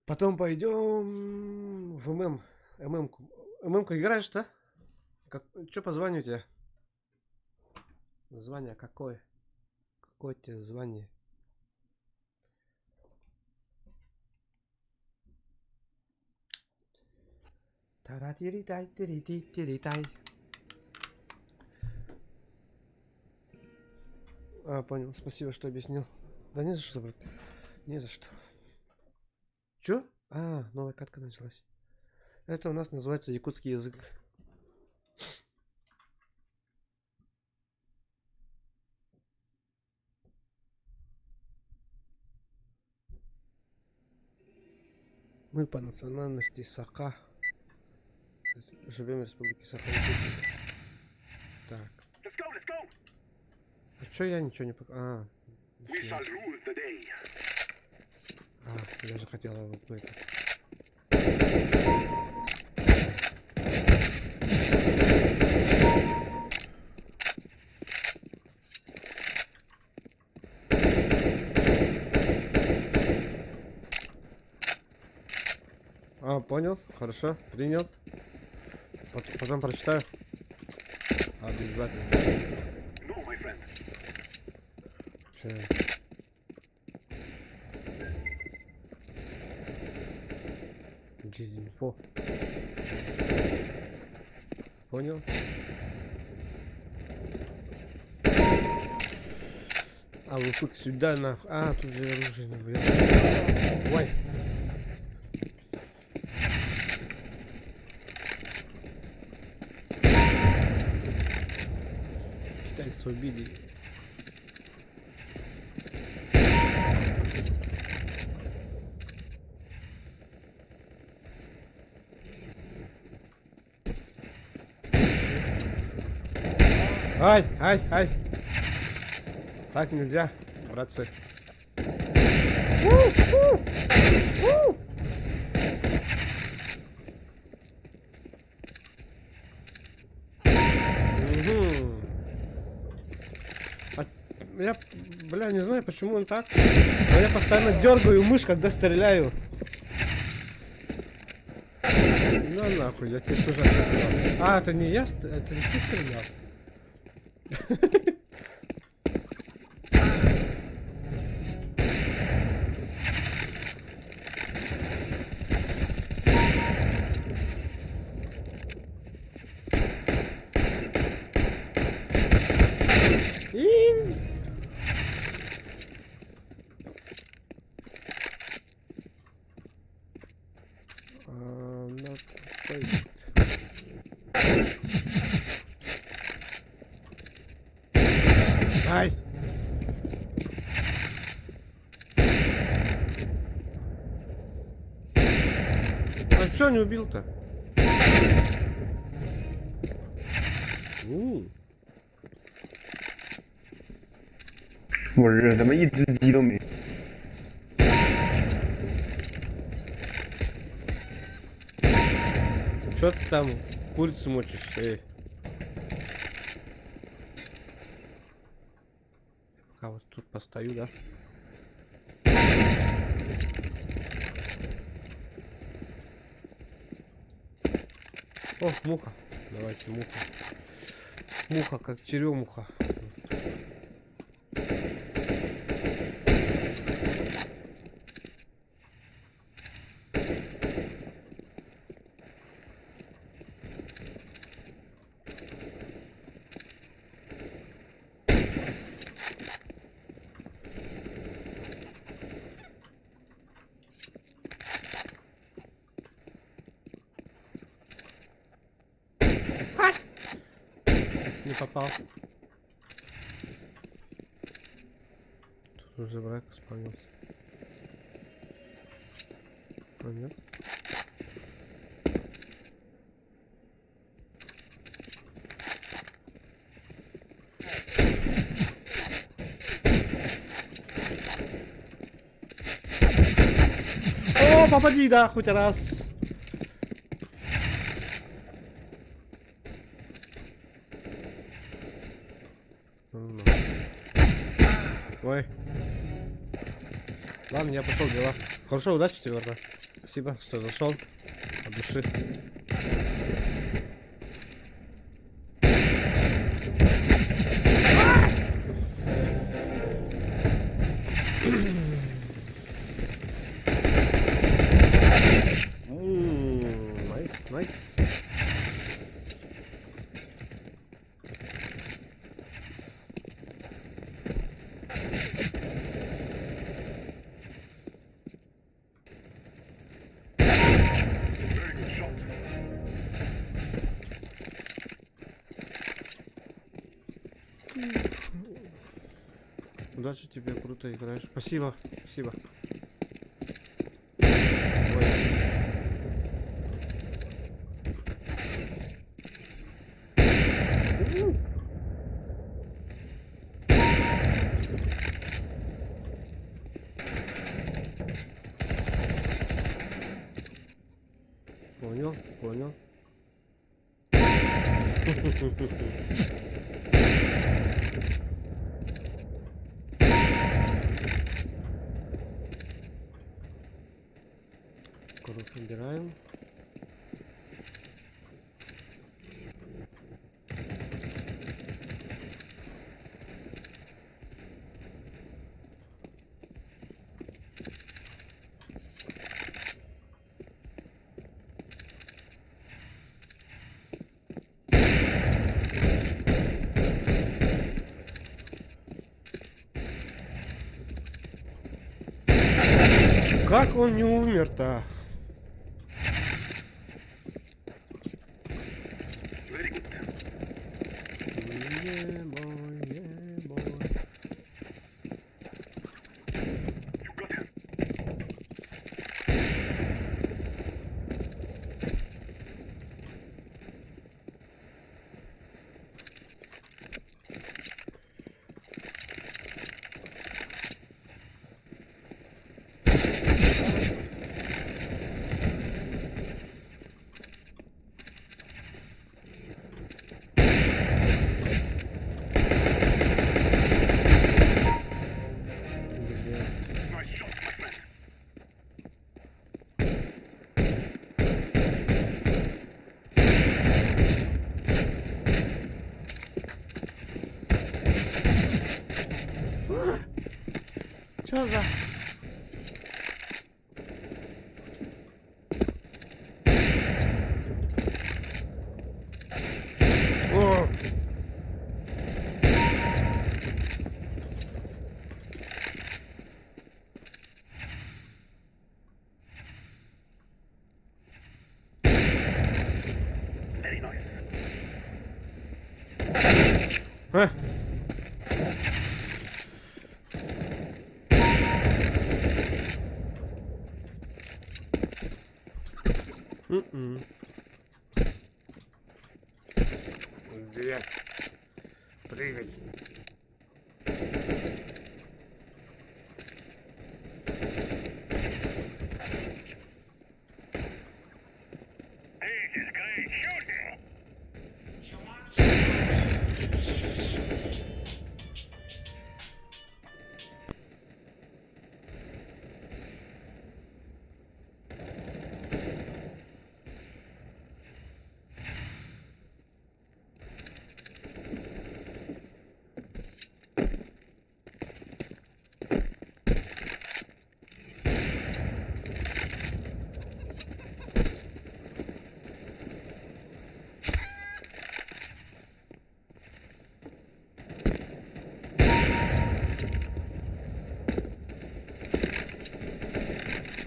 S1: Потом пойдем в ММ. ММ-ку. ММ-ку играешь, да? Как, чё по званию у тебя? Звание какое? Какое тебе звание? Тара-тири-тай, тири-ти-тири-тай. А, понял. Спасибо, что объяснил. Да не за что, брат. Не за что. Чё? А, новая катка началась. Это у нас называется якутский язык. Мы по национальности сака. Живем в Республике Саха. Так.
S3: Let's go, let's go.
S1: А чё я ничего не пока... А,
S3: We shall rule the day.
S1: А, я же хотела вот это. А, понял, хорошо, принял. Потом прочитаю. Обязательно.
S3: No, my friend.
S1: Чё? Дизинфо. Понял? А, вы сюда нахуй. А, тут же оружие, блин. Ой. Китайцы убили. Ай, ай, ай. Так нельзя, братцы. У, у, у. Мгм. А я, бля, не знаю, почему он так. Но я постоянно дергаю мышь, когда стреляю. Ну нахуй, я тебе тоже ответил. А, это не я, это не ты стрелял? И... А, на какой- Ай! А чё не убил-то? У.
S2: 我日，怎么一只鸡都没？
S1: Чё ты там курицу мочишь, эй? Пока вот тут постою, да? О, муха. Давайте муха. Муха, как черемуха. Не попал. Тут уже враг спавнился. А, нет? О, попади, да, хоть раз. Ну. Ой. Ладно, я пошел дела. Хорошо, удачи тебе, братан. Спасибо, что зашел. От души. Nice, nice.
S3: Very good shot.
S1: Удачи тебе, круто играешь. Спасибо, спасибо. Ой. Понял, понял. Кровь набираем. Как он не умер-то?
S3: Very good.
S1: Ебой, ебой.
S3: You got him.
S1: Бля.
S3: Nice shot, my friend.
S1: Чё за? О!
S3: Very nice.
S1: А! М-м.
S5: Две. Прыгай.
S3: This is great shooting.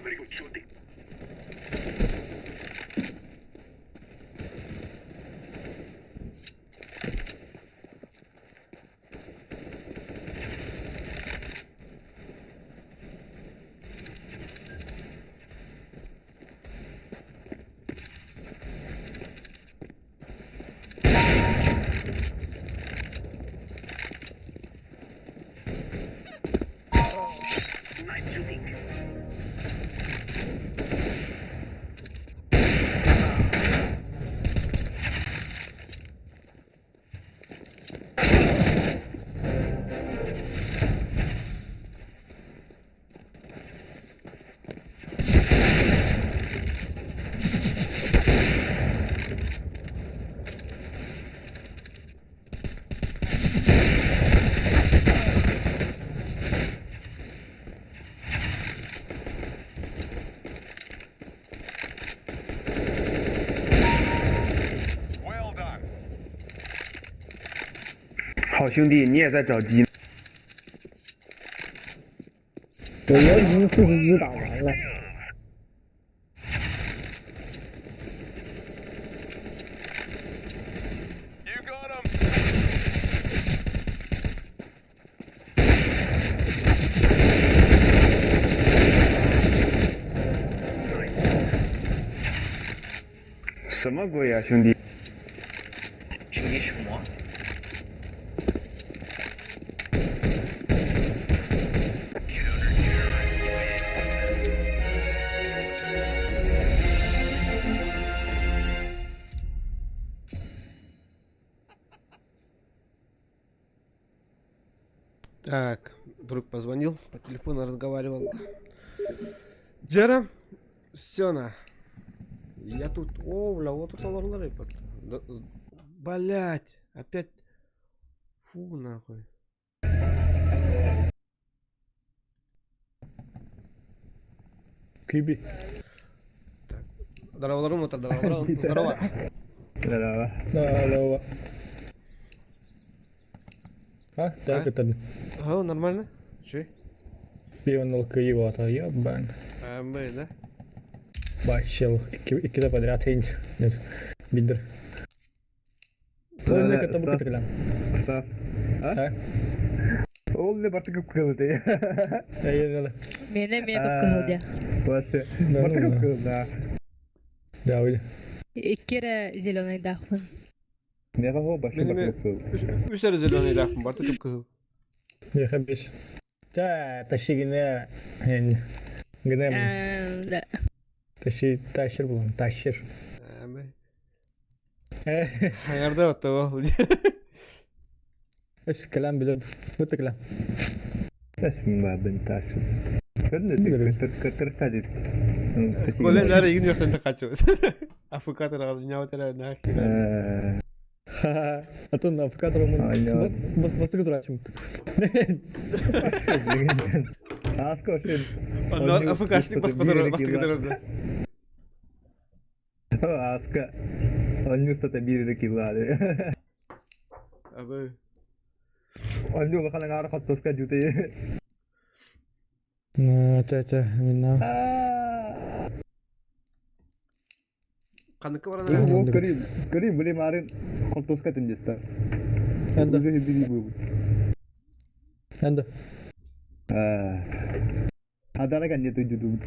S3: Very good shooting. Nice shooting. Well done.
S6: 好兄弟，你也在找鸡？
S7: 我已经40只打完了。
S2: You got him.
S6: 什么鬼啊，兄弟？
S8: Tu me moi.
S1: Так, друг позвонил, по телефону разговаривал. Джера, все на. Я тут, о, бля, вот это лорлары. Блять, опять. Фу, нахуй.
S7: Киби.
S1: Здорово, здорово, здорово.
S6: Здорово.
S7: Здорово. А, так это.
S1: А, нормально? Че?
S7: Пионал Киева, ебан.
S1: АМБ, да?
S7: Бачил, иккида подряд нет, бидер. Ол не кытта бу кытыгылан.
S6: Стас. А? Ол не бартык кылды.
S7: Әйе,
S9: Мене мен кылды.
S6: Вообще. Бартык кылды, да.
S7: Да, уйду.
S9: Иккере зеленый дахпын.
S6: Не кого башы бартык кылды.
S1: Үс эрэ зеленый дахпын, бартык кыһыл.
S7: Меха беш. Та, тащигине. Гынем.
S9: Да.
S7: Тащи, тащир булам, тащир.
S1: Хайарда оттого.
S7: Эш калам билер. Бу калам.
S6: Таш бен тащир. Көрнө көтөр тадит.
S1: Коля нары игин ёксан да качып. Афыкатор ал няутера нахер.
S7: А то на афыкатор мы бас бастык турачым.
S6: Аска ошен.
S1: Оннор афыкашник бас бастык.
S6: Аска. Оннюстата бири килады.
S1: Абы.
S6: Онню бахалан ар хаттоска жуте.
S7: На, ча ча, минна.
S1: Каныкы барана.
S6: Көрүм, көрүм биле марын хаттоска тендеста.
S7: Энде.
S6: Бу.
S7: Энде.
S6: Адара канне туйду.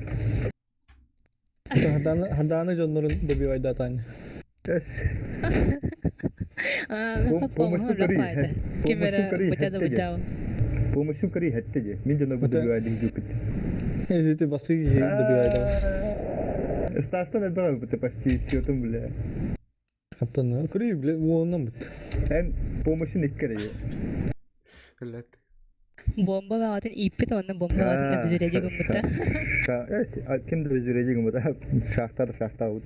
S7: Хаданы хаданы жоннорун добивайда тань.
S6: Помощью кори хеттеже. Мин жона бу добивайда жукут.
S7: Эти басы добивайда.
S6: Стастан элбэҕи бутэ почти счетом бля.
S7: Хаттан кори бля уоннан бут.
S6: Эн помощью никкере.
S1: Блядь.
S9: Бомба бағатын иппит, онна бомба бағатын бүзүрәҗе гыммыта.
S6: Ким да бүзүрәҗе гыммыта? Шахтар шахта ут.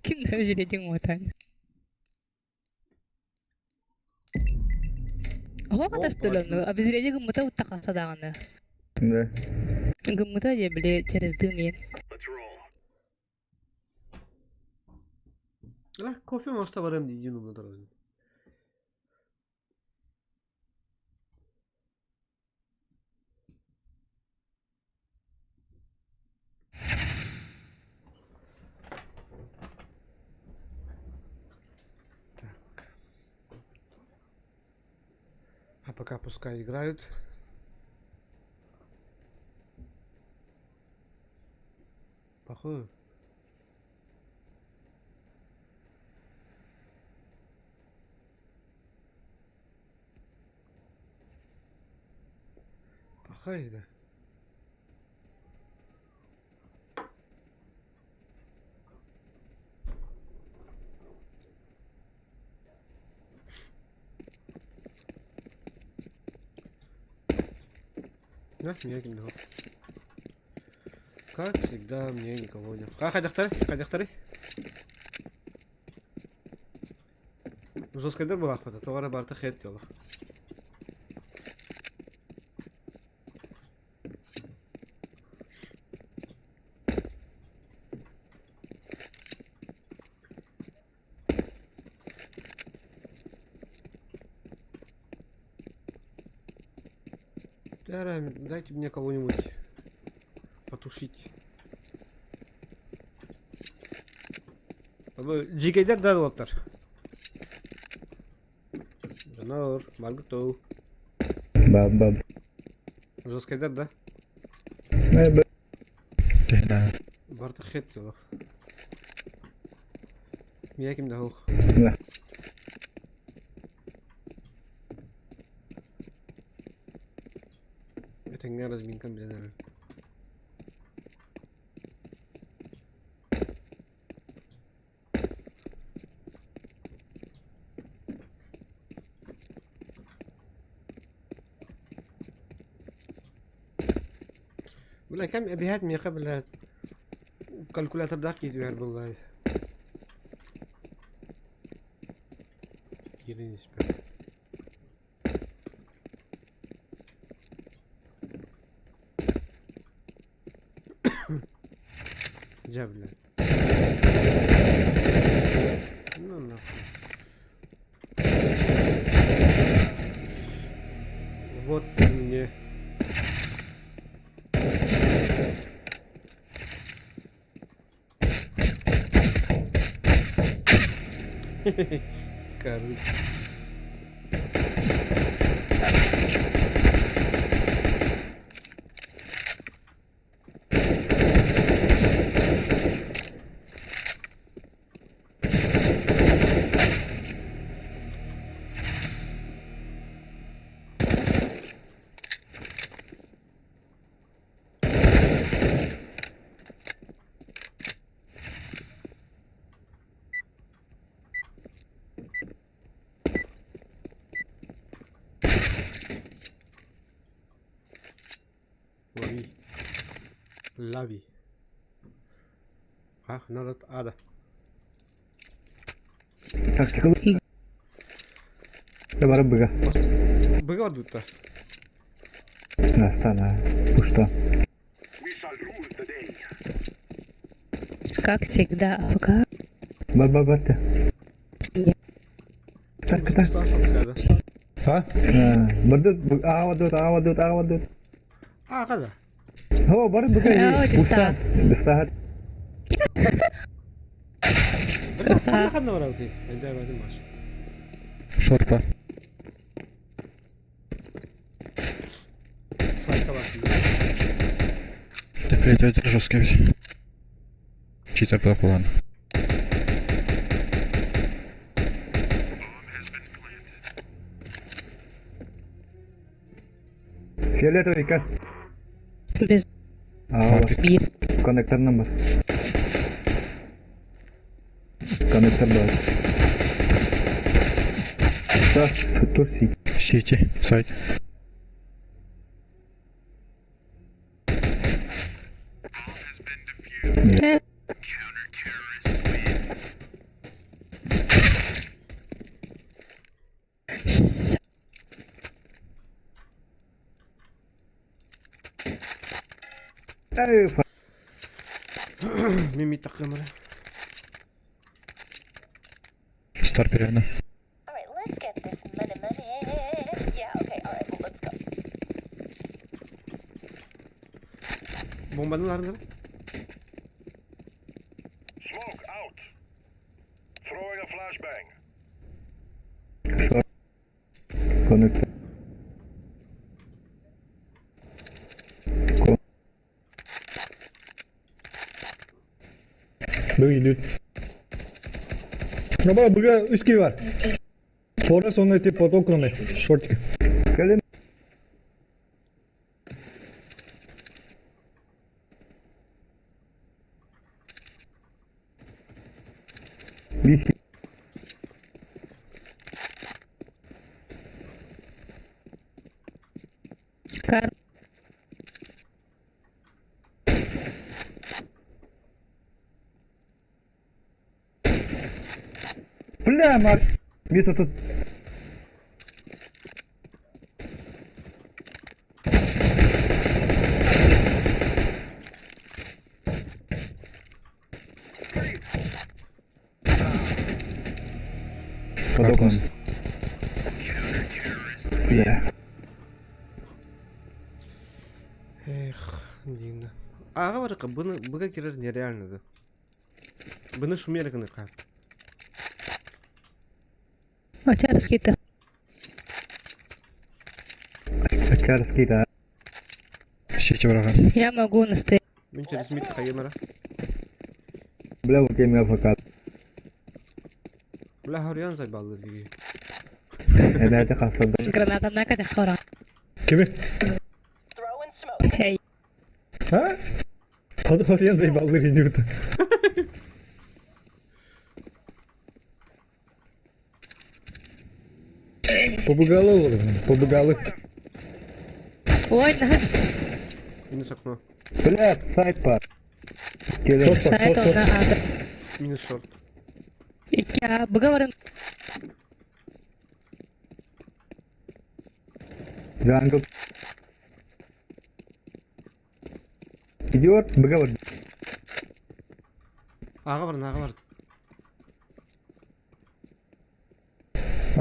S9: Ким да бүзүрәҗе гыммыта. Хо катар төлөмнү, а бүзүрәҗе гыммыта утта каса даганы.
S6: Да.
S9: Гыммыта же биле через дым ен.
S1: Ла кофе моста барам дидин умна. Так. А пока пускай играют. Походу. Пахай, да. Да, меня никого. Как всегда, мне никого нет. А, хайдахтары, хайдахтары. Жесткайдар была охота, товары барты хет дело. Дайте мне кого-нибудь потушить. Жикейдер да болуптар. Жанор, Маргутов.
S6: Баб баб.
S1: Жесткайдар да? Барты хет дело. Меня ким да хух.
S6: Да.
S1: Это не разминка, блин. Бля, кэм эбиһээт миэхэ, блядь, калькулятордаах киирдилэр буоллаҕай. Киирэн испэт. Дьэ, блядь. Ну нахуй. Вот мне. Короче. Лови. Лови. Ах, народ ада.
S6: Тактикал. Да бары быга.
S1: Быга ордутта.
S6: Настана. Пушта.
S3: We shall rule the day.
S9: Как всегда, АФК.
S6: Бар бар бар. Так так.
S7: А?
S6: Барды аава аава аава.
S1: А, қада.
S6: О, бары быга.
S9: Пушта.
S6: Быстахат.
S1: Ханна ханна барабыт. Эндэ бадым баш.
S2: Шорпа.
S1: Сайта бар.
S2: Ты, блядь, это жесткий весь. Читер план.
S6: Фиолетовый как?
S9: Без
S6: Аава.
S9: бир.
S6: Коннектор номер. Коннектор бар. Так, Турси.
S2: Сити, сайт.
S6: Эй,
S1: Мими такымыры.
S2: Стар перена.
S10: All right, let's get this money, money. Yeah, okay, all right, well, let's go.
S1: Бомбаны ларындыр.
S3: Smoke out. Throwing a flashbang.
S6: Коннектор.
S7: Быга идут. Ну, быга үс бар. Торрес он эти под окнами. Шортик.
S6: Кэлин. Виси.
S9: Кар.
S6: Бля, Марк. Место тут. Под окнами. Бля.
S1: Эх, дина. Ага барыка, быны быга кирер нереально да. Быны шумер гына ка.
S9: Очарский-то.
S6: Очарский, да.
S2: Сити врага.
S9: Я могу настоять.
S1: Мин через мид хайымара.
S6: Бля, вот я АФК.
S1: Бля, Харьян заебал диги.
S6: Это это хасад.
S9: Граната на кадах хора.
S7: Кими?
S10: Throwing smoke.
S9: Эй.
S7: А? Под я заебал идут. Побегалы, побегалы.
S9: Ой, на.
S1: Минус окно.
S6: Бля, сайт бар. Келер.
S7: Шорт бар,
S9: Сайт
S7: шорт, шорт.
S9: онно аата.
S1: Минус шорт.
S9: Икки А, Б-га баран.
S6: Jungle. Идиот, БГ бар.
S1: Аҕа барын, аҕа барын.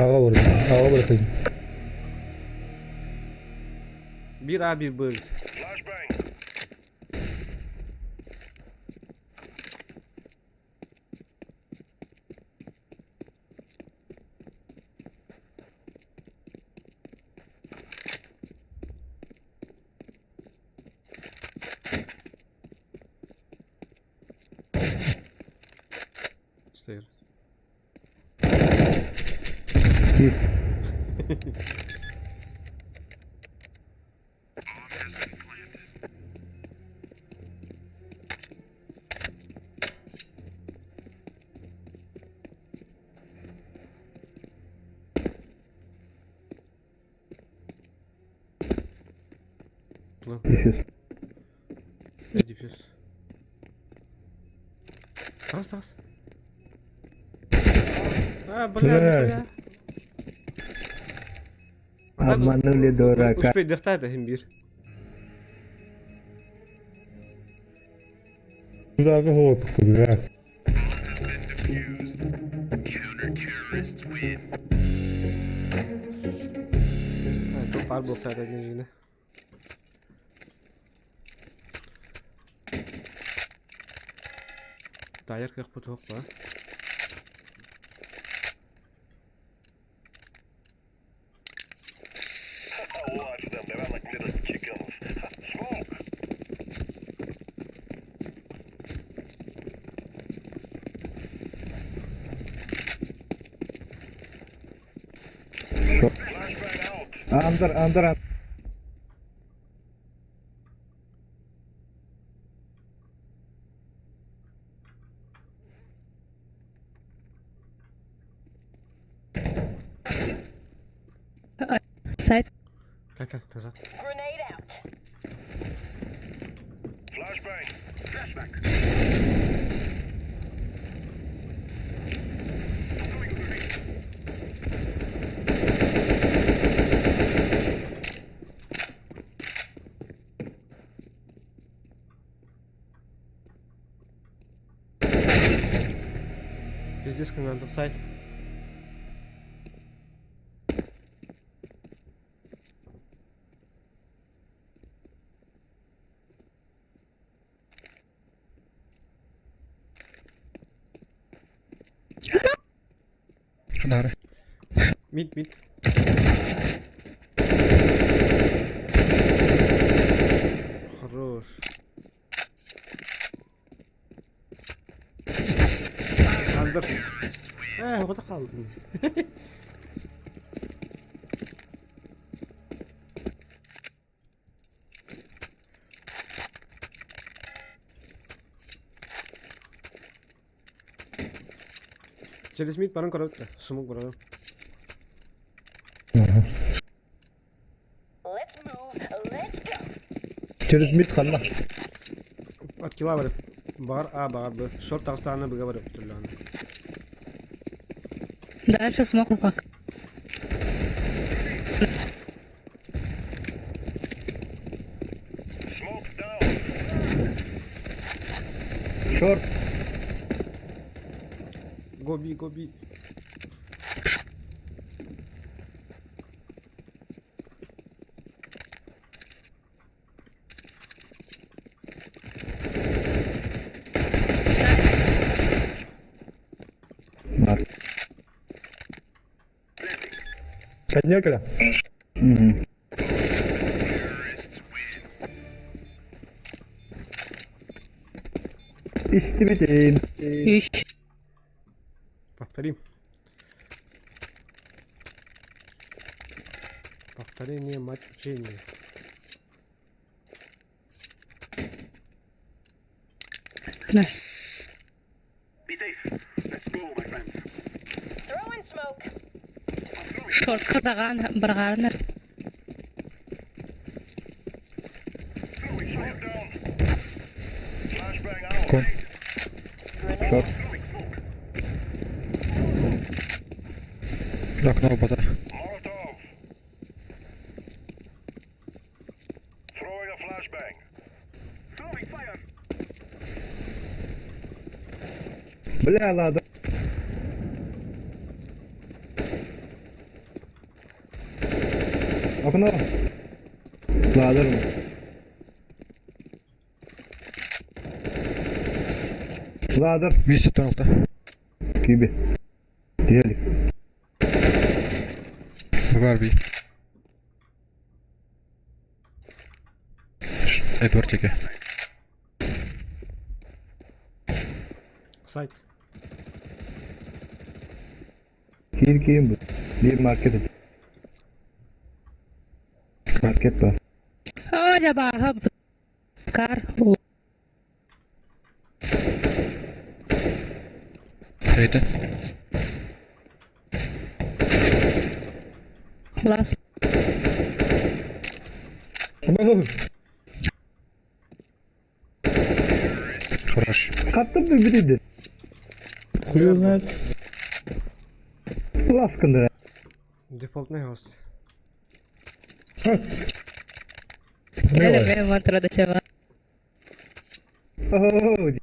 S7: Аҕа бар. Аҕа бар.
S1: Биир А, биир Б.
S3: Flashbang.
S1: Стоит.
S6: Дефьюз.
S1: Дефьюз. Раз, раз. А, бля,
S7: Бля.
S1: бля.
S6: Обманули дурака.
S1: Успей дыхтает один бир.
S7: Даже голову, бля.
S1: Пар был один жина. Тайр как поток, ба.
S3: Watch them. They run like little chickens. Smoke. Flashbang out.
S6: Андер, андер,
S9: Сайт.
S1: Как как назад.
S10: Grenade out.
S3: Flashbang. Flashbang.
S1: Пиздец, как надо в сайт.
S7: Нары.
S1: Мид, мид. Хорош. Андер. Э, вот қалдым. Через мид баран көрөттө. Сумук баран.
S10: Let's move. Let's go.
S7: Через мид ханна.
S1: Откила барып. Бар А, бар Б. Шорт тағыстағына біге барып түрлі.
S9: Дальше смог руках.
S3: Smoke down.
S6: Шорт.
S1: Гоби, гоби.
S6: Бар.
S7: Коньякля.
S6: Мгм. Истребитель.
S9: Үш.
S1: Повторим. Повторение мать учения.
S9: Nice.
S3: Be safe. Let's go, my friends.
S10: Throwing smoke.
S9: Шортка даҕаан барҕаарынар.
S3: Throwing smoke down.
S2: Кон.
S6: Шорт.
S2: Окно бота.
S6: Бля, ладно. Окно. Ладно. Ладер.
S2: Вместе тоннел-то.
S6: Киби. Гелик.
S2: Барби. Эдвардике.
S1: Сайт.
S6: Киир киин бу. Биир маркет. Маркет бар.
S9: О, дьабааһа кар.
S2: Рейден.
S9: Лас.
S2: Хорош.
S6: Хаттым да билиди.
S7: Хуй знает.
S6: Ласкындыр.
S1: Дефолтный хост.
S9: Кэлэ мен мантрада чаба.
S6: О,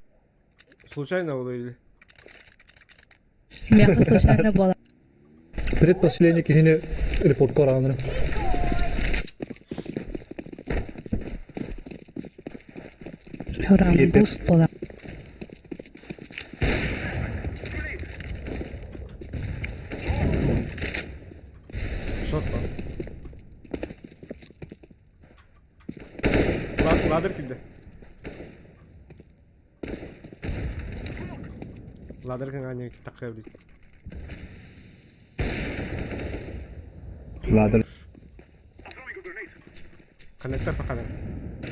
S1: Случайно было или?
S9: Миэхэ случайно буола.
S7: Предпоследний киһини репортка арааннара.
S9: Урам буст буола.
S1: Шот бар. Ладер кимде? Ладер кыңа такка бит.
S6: Ладер.
S1: Коннектор таканар.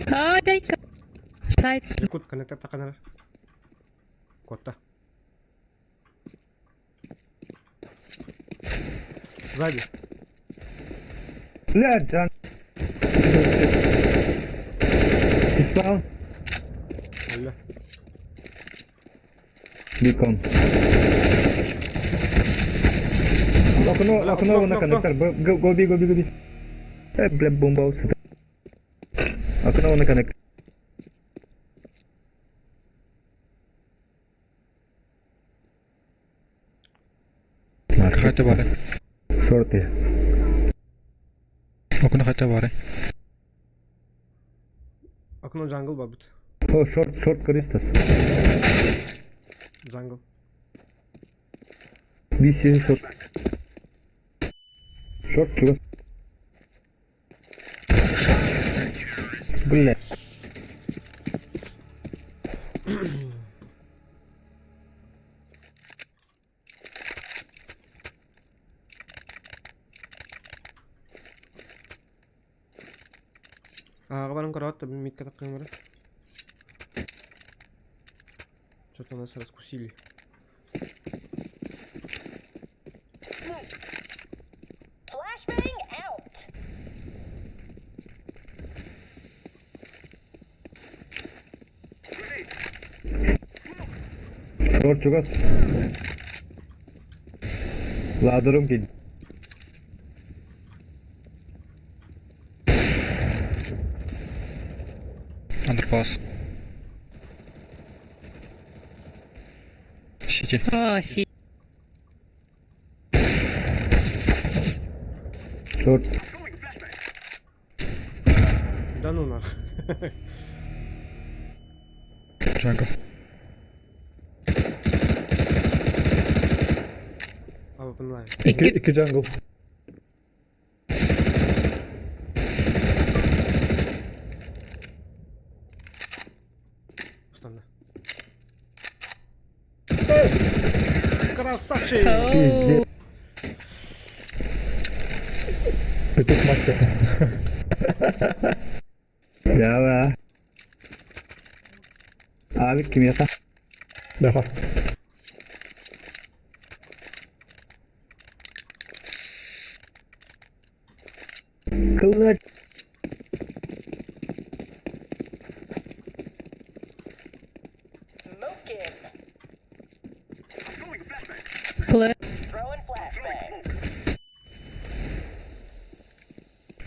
S9: О, дайка. Сайт.
S1: Якут коннектор таканар. Котта. Сзади.
S6: Бля, Джан. Испан.
S1: Алла.
S6: Бикон. Окно,
S1: Бля,
S6: окно
S1: окно,
S6: на
S1: окно,
S6: коннектор. Go, go B, go B, go B. Бля, бомба аутсайд. Окно на коннектор.
S2: Хайта бары.
S6: Шорты.
S2: Окно хайта бары.
S1: Окно джангл бар бит.
S6: О, шорт, шорт Кристос.
S1: Джангл.
S6: BC шорт. Шорт чего? Бля.
S1: Ага, баран карават, митка таккан Что-то нас раскусили.
S10: Flashbang out.
S6: Шорт чего? Ладером кид.
S2: Андерпас. Сити.
S9: О, си.
S6: Шорт.
S1: Да ну нах.
S2: Джангл.
S1: А, понимаю.
S7: Икки, икки джангл.
S1: Странно. Красавчик!
S9: Оу.
S7: Петух мастер.
S6: Я Abi kim yaka?
S7: Даха.
S6: Kılıç.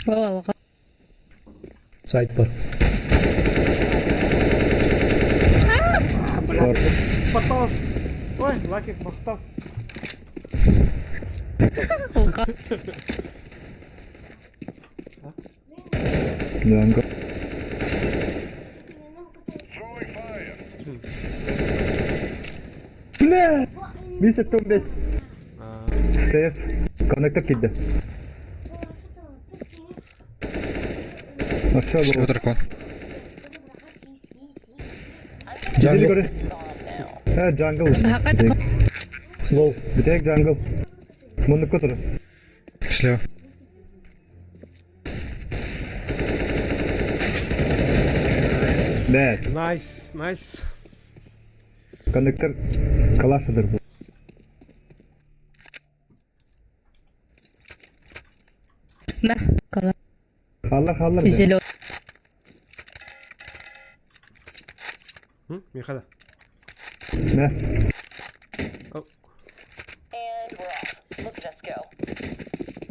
S9: Алға.
S7: Сайт бар.
S1: Бля, попался. Ой, Лакик махтал.
S9: Алға.
S6: Jungle. Бля! 175. Сейф. Коннектор кидді. Ну все,
S2: Слева дракон.
S6: Jungle. көрі. Э, jungle.
S7: Лоу.
S6: Бітек jungle. Мұны көтір.
S2: Слева.
S6: Бә,
S1: Найс, найс.
S6: коннектор калашыдыр бұл.
S9: Мә, қала.
S6: Халла халла.
S9: Зелен.
S1: Михада.
S6: Мә.
S10: And we're off. Look at us go.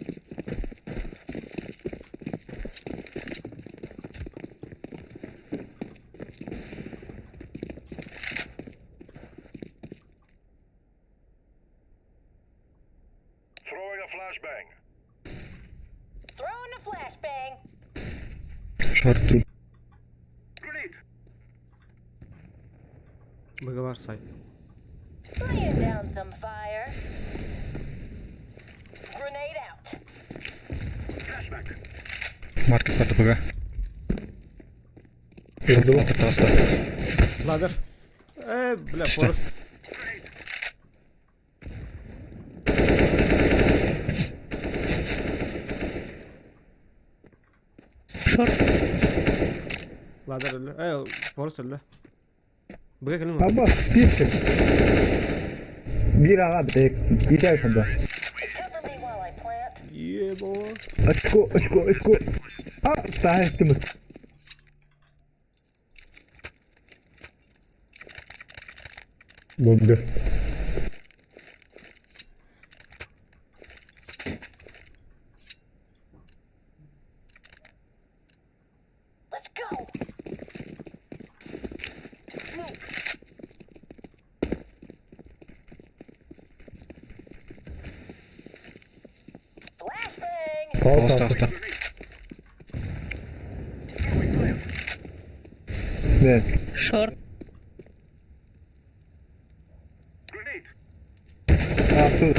S3: Throwing a flashbang.
S10: Throwing a flashbang.
S2: Шорт.
S3: Grenade.
S1: Договор сайт.
S10: Laying down some fire. Grenade out.
S3: Flashbang.
S2: Маркет под БГ. Шорт ладер таста.
S1: Ладер. Бля,
S2: Что?
S1: Форест.
S9: Шорт.
S1: Ладер өлі. Форест өлі. Б кэлин
S6: Аба, пишет. Бир аға бітек. Итәй сонда.
S10: Cover me while I plant.
S1: Ебо.
S6: Очко, очко, очко. А, тағай түміс.
S7: Бомбер.
S10: Let's go. Move. Flashbang.
S7: Палас
S2: Таста.
S7: атты.
S6: Бә.
S9: Шорт.
S3: Grenade.
S6: А, тут.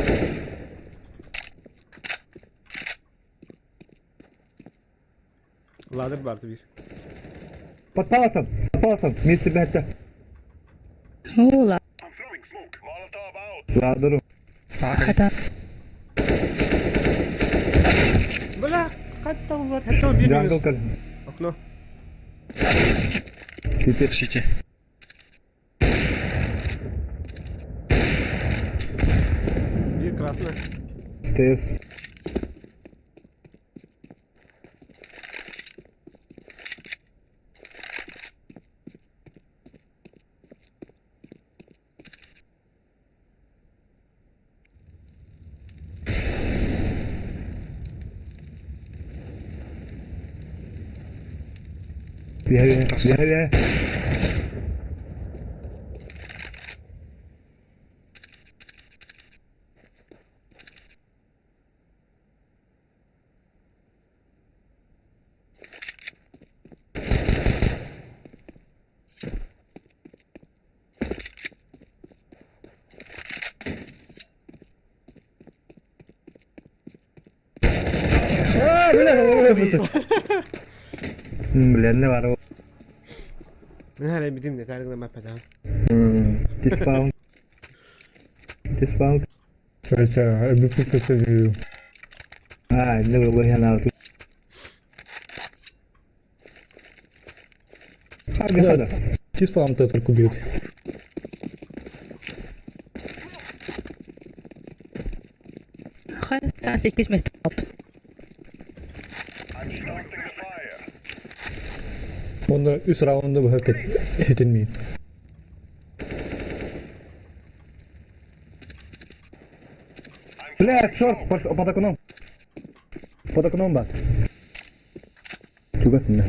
S1: Ладер барды bir.
S6: Под паласом, под паласом. Вместе бәтті.
S9: Ула.
S3: I'm throwing smoke. Molotov out.
S6: Ладыру.
S9: Хата.
S1: Бля, хатта бар. Хатта bir
S6: Jungle
S1: минус.
S6: көр.
S1: Окно.
S6: Теперь.
S2: Сити.
S1: Bir красный.
S6: Стейс. Бия, бия, бия. А, бля, бля, бля. Бля, не бар.
S1: Мен хәле битим дә кәргә мәпәдән.
S6: Диспаун. Диспаун.
S7: Короче, БПП
S6: А, не было я на А, да.
S7: Тиспалам тетрку бьют.
S9: Хан 8 мест.
S3: I'm starting a fire.
S7: Оны үс раунды быһа хетинмей.
S6: Бля, шорт, под окном. Под окном, ба. Чугас иннэ.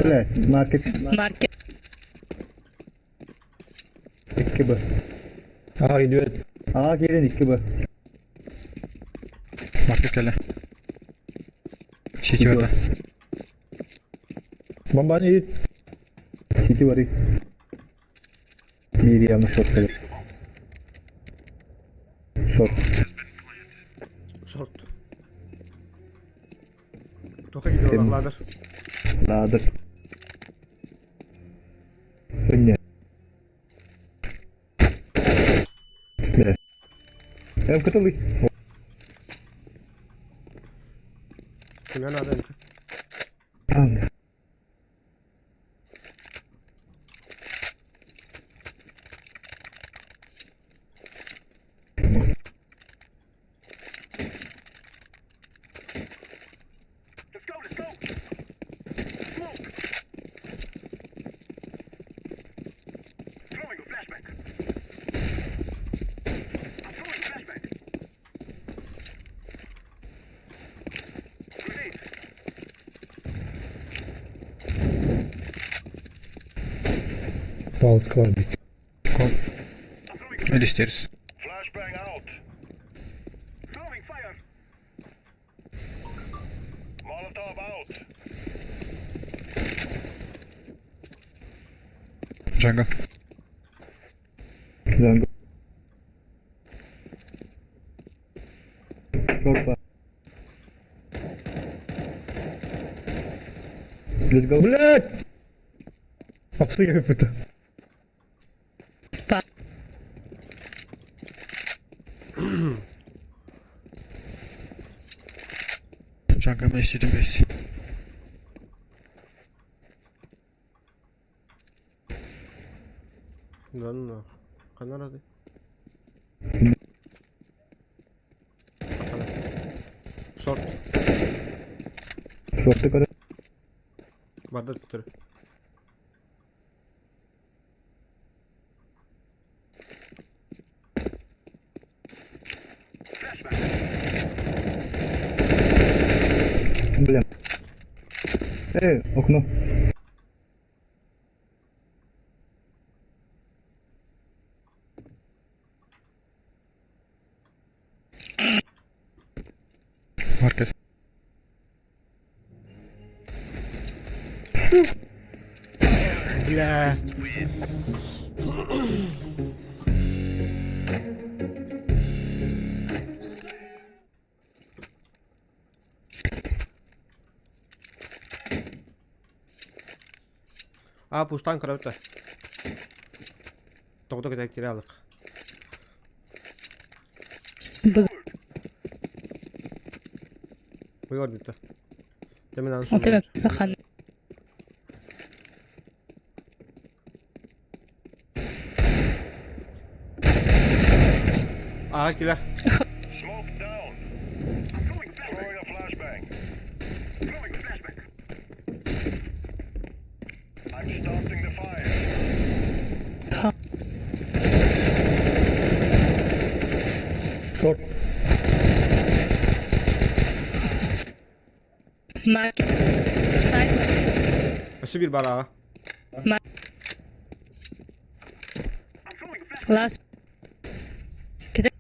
S6: Бля, маркет.
S9: Маркет.
S6: 2 Б.
S7: А, идет.
S6: А, киирэн 2 Б.
S11: Маркет кэллэ. Сити барда.
S7: Бомба не идет.
S6: Сити бары. Биир явно шорт кэлэр. Шорт.
S1: Шорт. Тоха gidiyorlar ladder.
S6: Ladder. Önne. Бля. Эм кытылый.
S1: Кимэ надо эмки?
S3: Let's go, let's go. Smoke. Throwing a flashbang. I'm throwing a flashbang. Grenade.
S7: Палс кладбик.
S11: Кол.
S3: I'm throwing a
S11: Или стерс.
S3: flashbang out. Throwing fire. Molotov out.
S11: Джанго.
S6: Jungle. Short бар. Let's go.
S7: Блять! Обсыгивай это.
S9: Па.
S11: Джанго мы сидим весь.
S1: Да ну. Ханна рады. Шорт.
S6: Шорты көрө.
S1: Барда түтөр.
S6: Бля. Эй, окно.
S11: Маркет.
S1: Бля. А, пуштан көрөбүт. Тоҕото кэтэ кире алык.
S9: Б.
S1: Быгар бүттэ. Демен аны
S9: Аты хан.
S1: Аа килэ.
S3: Smoke down. I'm throwing a flashbang. Throwing a flashbang. Throwing a flashbang. I'm starting the fire.
S7: Шорт.
S9: Маркет. Сайт.
S1: Өссө биир баар аа.
S3: I'm throwing a flashbang.
S9: Last. Кede.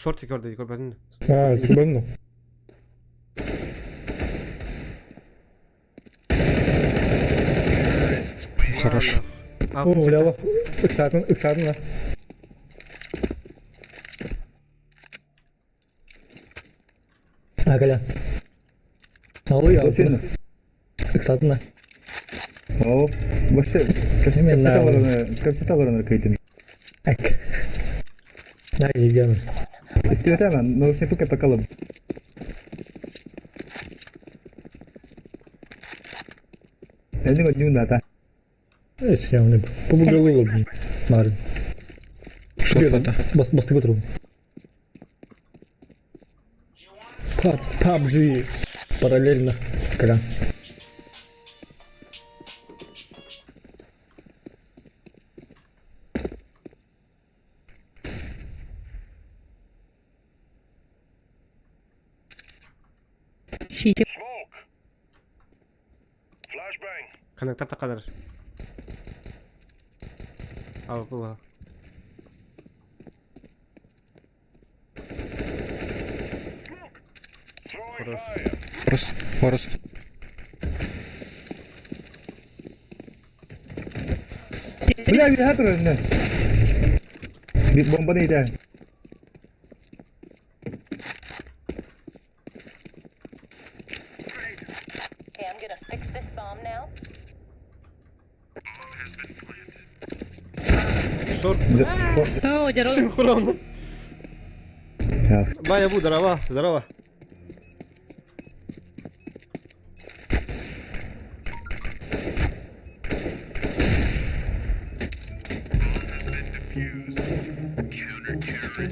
S1: Шорт көрдө көрбөтүн.
S7: А, көрбөтүм.
S11: Хорош.
S1: А,
S7: О, бля, ыксатын, ыксатын, да. А, каля. Алы,
S6: Точно.
S7: ыксатын, да.
S6: О, вообще,
S7: Именно.
S6: капитал кайтым.
S7: Эк. На, егемин.
S6: Истиэтэмэн, наушник такалым. Эни го дата.
S7: Эс, я не побугал Марын.
S11: Шорт барда.
S7: Бас, басты көтөрүм. PUBG параллельно. Каля.
S9: Сити.
S3: Smoke. Flashbang.
S1: Коннектор таққадар. Алпыла.
S3: Throwing
S1: Хорош.
S3: fire.
S11: Форест. Форест.
S6: Бля, авиатор, не. Бомба не идеально.
S10: Okay, I'm gonna fix this bomb now.
S1: Шорт.
S9: О, дорога.
S1: Синхронно.
S6: Я.
S1: Баня бу, здорово, здорово.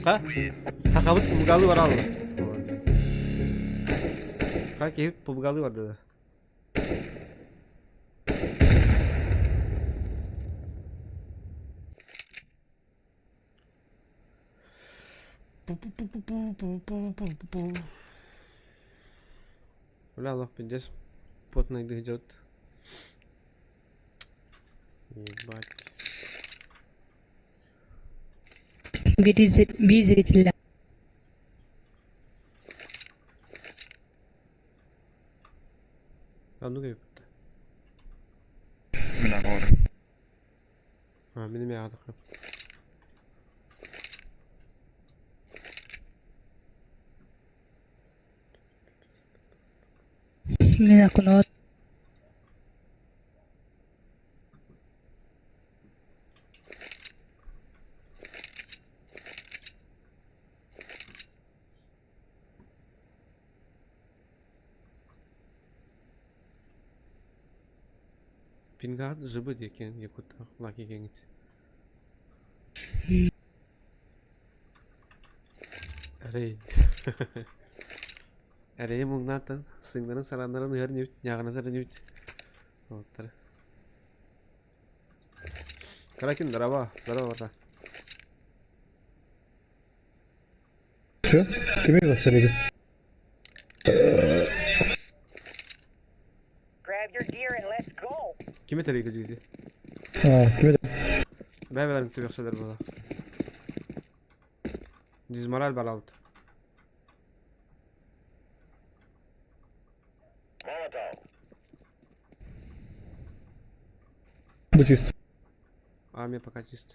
S1: Ха? Хахабыт пубгалы бар алды. Ха, кейбит пубгалы бар dedi. Пу-пу-пу-пу-пу-пу-пу-пу. Бля, лох, пиздец. Потно идет. Ебать.
S9: Биир зрителя.
S1: А ну-ка.
S11: Мин говорю.
S1: А, мин эмиэ аҕа
S9: Мин окно.
S1: Пингат жыбы декен якута лаки кеңит. Әрей. Әрей муңнатын сыңнарын сараннарын ыар нют, нягына нют. Оттар. Каракин, здорово, здорово, брат.
S7: Все? Кими застрелили?
S10: Grab your gear and let's go.
S1: Ким этер дейді?
S7: А, кими?
S1: Бәбеләрин түбәксәләр була. Дизмораль бар алды.
S3: Molotov.
S7: Бу чисто.
S1: А, мне пока чисто.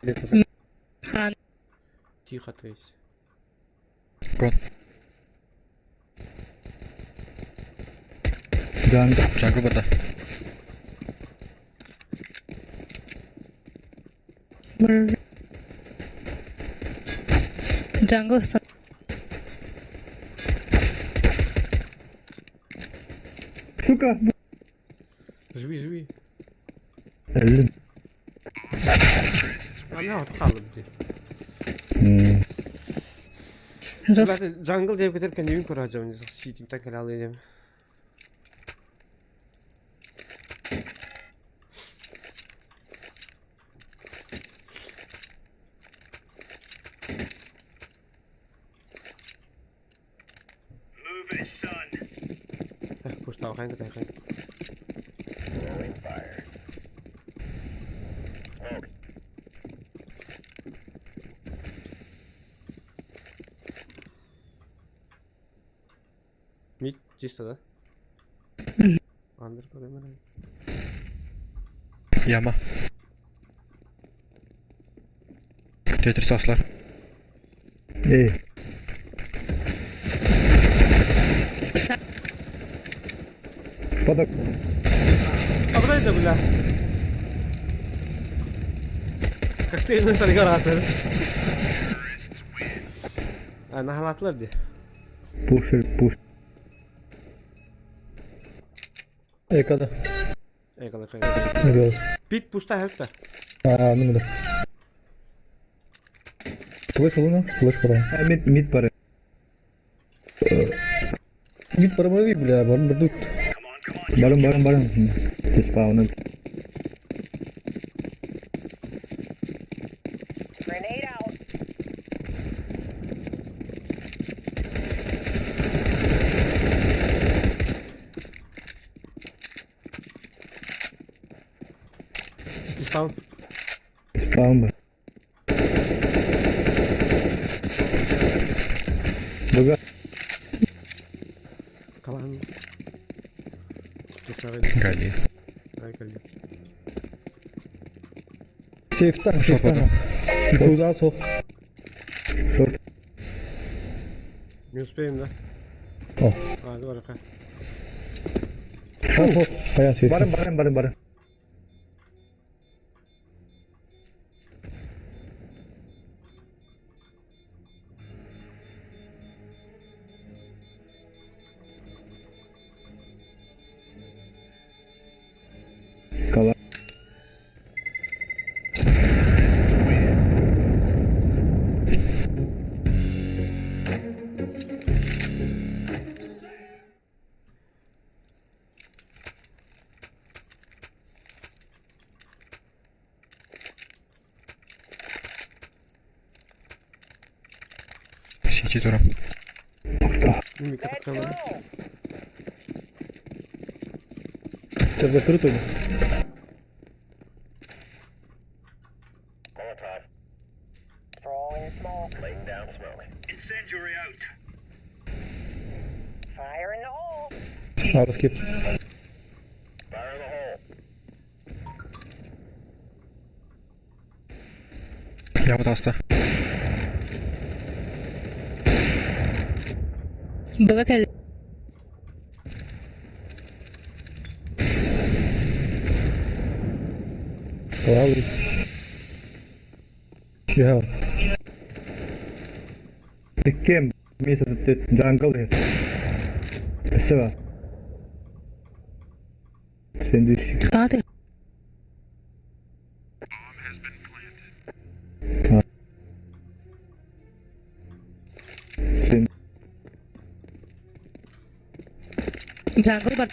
S9: Хан.
S1: Тихо, то есть.
S11: Кон.
S6: Jungle.
S11: Jungle барда.
S9: Jungle.
S6: Сука.
S1: Живи, живи.
S6: Блин.
S1: А, на, вот қалды бізде.
S9: Жас.
S1: Jungle деп кетер кәнебін көрі ажам. Ситин так ал едем.
S3: Move it, son.
S1: Так, пуштау, қайын кітай, қайын.
S3: Throwing fire. Smoke.
S1: Мид чисто, да? Андер көремін.
S11: Яма. Тетрис аслар.
S6: Эй. Подок.
S1: Абрай да, бля. Коктейльный сальгаратор. А, нагалатлар ди.
S6: Пушер, пуш.
S7: Экада.
S1: Эй, қалай қай.
S7: Гол.
S1: Пит пушта хәтта.
S7: А, ну да. Флеш луна, флеш пора.
S6: А, мид, мид пары.
S7: Мид пора бля, барın бір тут.
S6: Барым, барым, барым. Ты спаун.
S10: Grenade out.
S1: Спаун.
S6: Спаун бар. Быга.
S1: Калан.
S11: Гали.
S7: Сейфтан, сейфтан. Диффуза суох.
S6: Шорт.
S1: Не успеем, да?
S7: О.
S1: А, давай, рыка.
S7: О, Хайа сейф.
S6: Барın барın барın барın. Кала.
S11: Сити тура.
S1: Мимика
S10: Let's
S1: такая.
S10: go.
S7: Сейчас закрыто.
S3: Molotov.
S10: Throwing smoke.
S3: Laying down smoke. Incendiary out.
S10: Fire in the hole.
S7: А, раскид.
S3: Fire in the hole.
S11: Я пытался.
S9: Быга кэллэ.
S7: Правый. Я.
S6: Кем месяц джангл. Спасибо. Следующий.
S9: Хаҥа
S6: Сен-
S9: Джангл бар.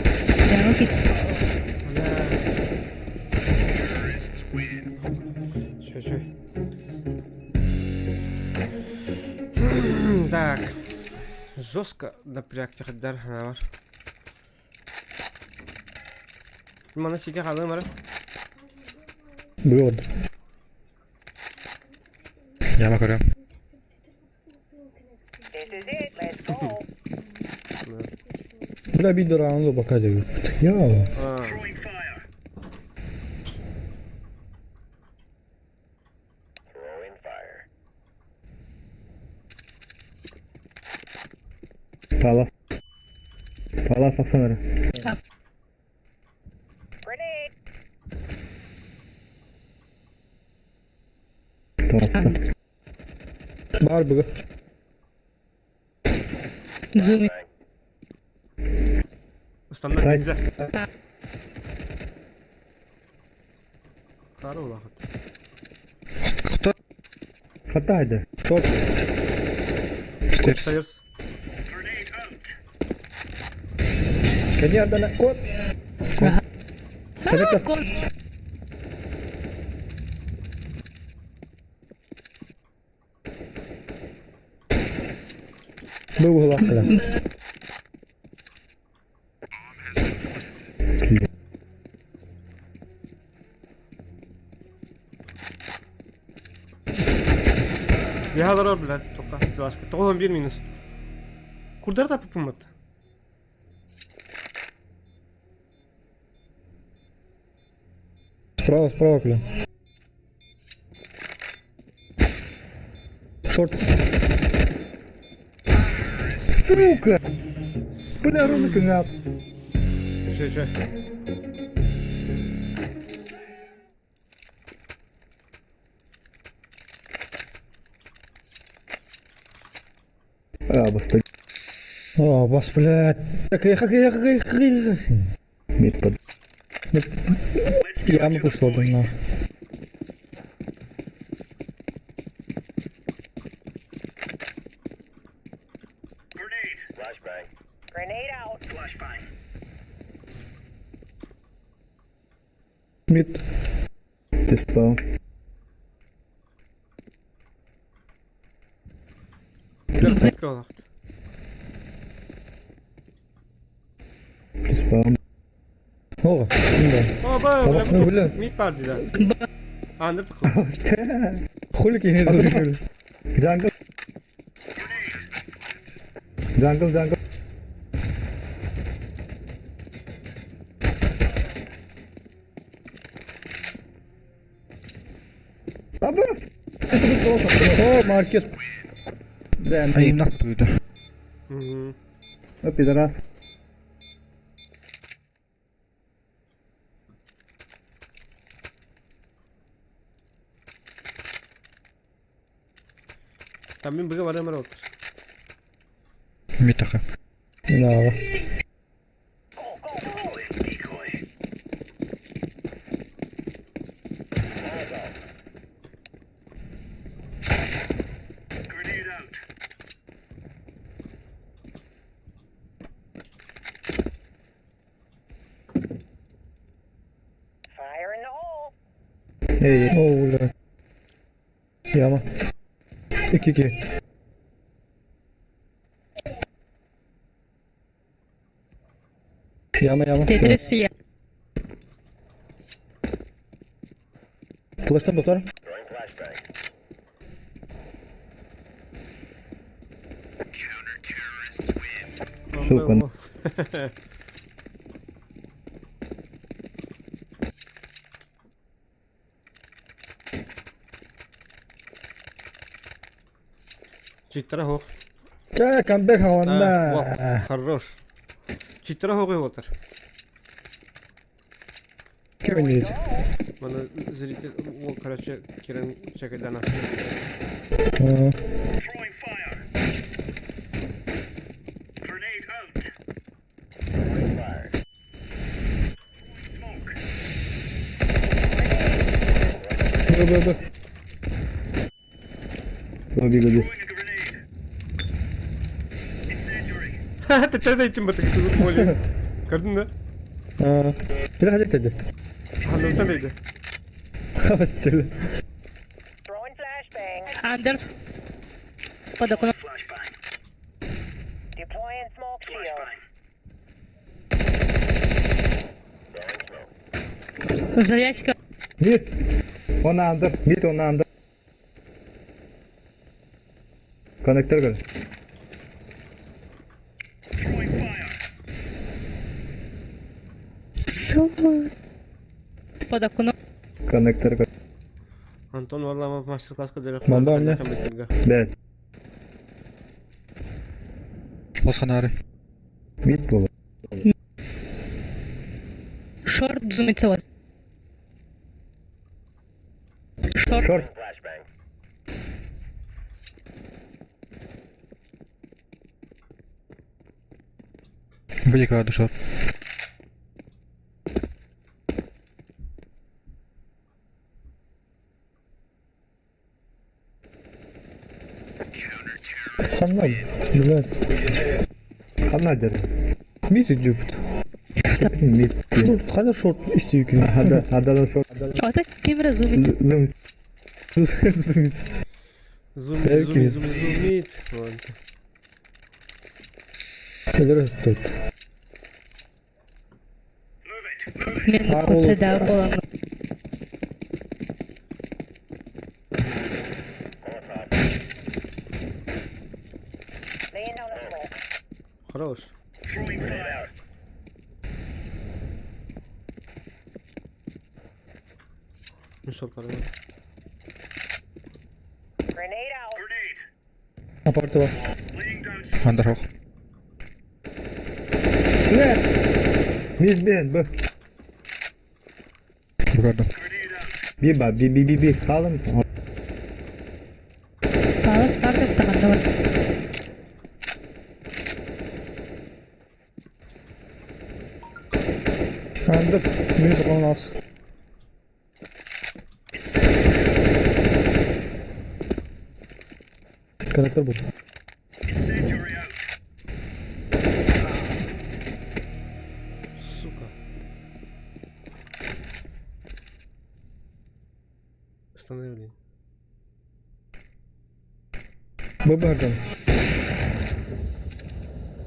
S9: Джангл кит.
S1: Че, че? Так. Жестко напряг тихдер бар. Мана сити халым бар.
S7: Бьет.
S11: Я макарю.
S10: This is it. Let's go.
S7: Бля, бид раунду пока даю. Я.
S1: А,
S3: Throwing fire. Throwing fire.
S6: Палас. Палас Оксанара.
S10: Grenade.
S6: Палас.
S7: Бар быга.
S9: Зуми.
S1: стандарт
S6: Сайт.
S1: нельзя. Кару лахат.
S11: Кто?
S6: Хватай,
S7: Шорт.
S11: Стерс.
S1: Стерс.
S3: Grenade out.
S7: Кене ардана кот.
S9: А, кон.
S7: Был угла.
S1: Я говорю, блядь, только флешка. 91 минус. Курдар да пупумат.
S7: Справа, справа, бля. Шорт.
S6: Сука! Бля, рунка на.
S1: Че, че?
S6: А, баста.
S7: О, бас, блядь. Так, я, я, я, я,
S6: Мид под.
S7: Я пошла бы на.
S3: Grenade. Flashbang.
S10: Grenade out.
S3: Flashbang.
S7: Мид.
S6: Ты спал.
S1: Бля, лахат.
S6: Ты спал.
S7: Оҕо.
S1: Оба,
S7: Ну, бля.
S1: Мид бар дейді. Андыр тұқы.
S7: Хули киһи
S6: Jungle. Jungle, jungle. Абас!
S7: О, маркет.
S11: Ай, нах дуйду.
S1: Мгм.
S6: О, пидорас.
S1: Там мен быга барамар отыр.
S11: Митаха.
S7: Да.
S3: Grenade out.
S10: Fire in the hole.
S6: Эй,
S7: О, бля. Яма. 2-2. Яма, яма.
S9: Тетрис я.
S7: Флештан достар.
S6: Сука.
S1: Читтара хоқ.
S7: Кэ, камбэк халанда.
S1: Хорош. Читтара хоқ отыр.
S7: Кем ойнайды?
S1: Мана зритель, ол, короче, Кирен чекайдана.
S3: Throwing fire. Grenade out. Smoke.
S7: Б, Б, Б.
S6: Гоби, гоби.
S3: Throwing a grenade. Incendiary.
S1: Тәтті айттым ба тік моли. Көрдің бе?
S7: Тілі қажет еді.
S1: Ханымтан дейді.
S7: Тілі.
S10: Throwing flashbang.
S9: Андер. Под окном.
S3: Flashbang.
S10: Deploying smoke shield.
S3: Flashbang.
S9: За ящиком.
S6: Mid. Он under. Mid он under. Коннектор көр.
S3: Throwing fire.
S9: Под окном.
S6: Коннектор көр.
S1: Антон Варламов мастер-класска дәрі.
S7: Бомба мне.
S6: Бәт.
S11: Лосханары.
S6: Мид болу.
S9: Шорт зумится вот. Шорт.
S6: Шорт.
S11: Будика душа.
S7: Ханна, бля.
S6: Ханна дер.
S7: Мид идет.
S6: Мид.
S7: Шорт, қайда шорт істеу екен?
S6: Ада, ададан шорт.
S9: А так камера зумит.
S6: Зум. Зум.
S1: Зум,
S7: Окей.
S1: зум, зум, зумит. Вон.
S7: Здравствуйте.
S3: Move it. Move it.
S9: Мен
S7: А, ол-
S9: да боламын.
S10: Laying down a smoke.
S1: Хорош.
S3: Throwing fire.
S1: Ну шорт бар.
S10: Grenade out.
S3: Grenade.
S7: Апарты бар.
S3: Laying down smoke.
S11: Андер хох.
S6: Мид бен, б.
S11: Бугардым.
S3: Grenade out.
S6: Би ба, би би би би. Қалың.
S9: Палас бар деп тағанда бар.
S7: Андыр, минус он алсын. Коннектор был.
S3: Incendiary out.
S1: Сука. Остановили.
S7: Б, Б,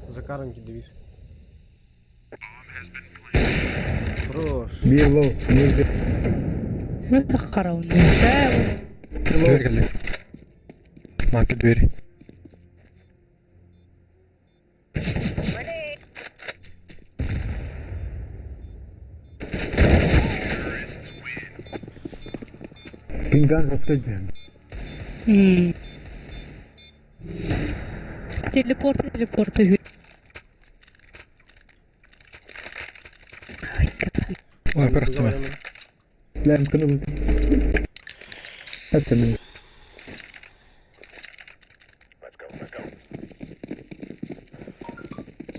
S1: За каранки движ. Хорош.
S6: Биир low, биир бир.
S9: Это хараун.
S11: Дверь кэллэ. Маркет двери.
S10: Grenade.
S6: Пинган заскочил.
S9: Телепорт, телепорт үһү.
S11: Ой, көрөхтүмэ.
S6: Лэм кыны Это мин.
S3: Let's go, let's go.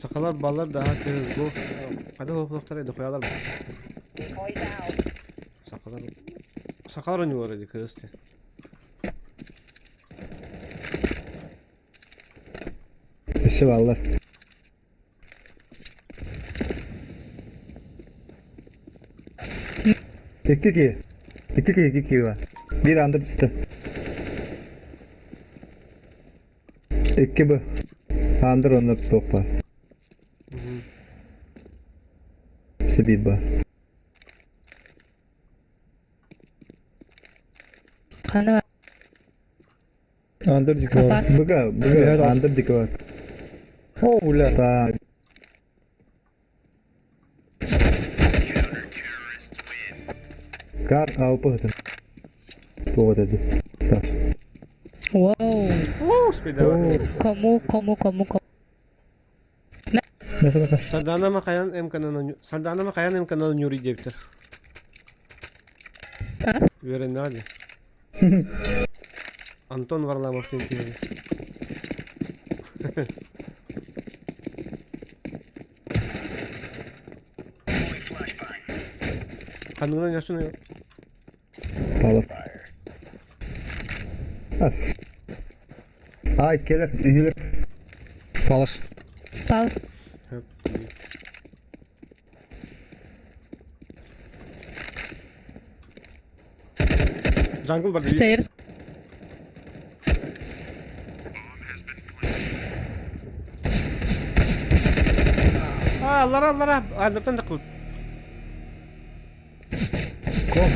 S1: Сахалар баллар даһа CSGO хайдах олохтоохтор дохуялар
S10: Decoys out.
S1: Сахалар Сахалар ойнуулар ди кыыс ти.
S6: Өссө бааллар. Икки киһи. Икки киһи, икки киһи бар. Биир андыр түстэ. Икки б. Андыр онно туох баар. Сибиир баар.
S9: Хана
S7: Андыр дики бар.
S6: Быга, быга, андыр дики бар.
S7: О, бля.
S6: Так. Кар алпы этин. Туох этэ Так.
S9: Вау.
S1: Успей
S9: Кому, кому, кому, кому.
S1: Сардана Макаян МК-нан Сардана Макаян МК-нан Нюри диэбиттэр.
S9: А?
S1: Үөрэннэҕэ дии. Антон Варламов диэн киһи. Ханныгынан ясун
S6: Палас. Ас. Ай, келер, үйүлер.
S11: Палас.
S9: Пал.
S1: Jungle бар
S9: Stairs.
S1: А, аллара, аллара. Андыртан да кут.
S6: Ком.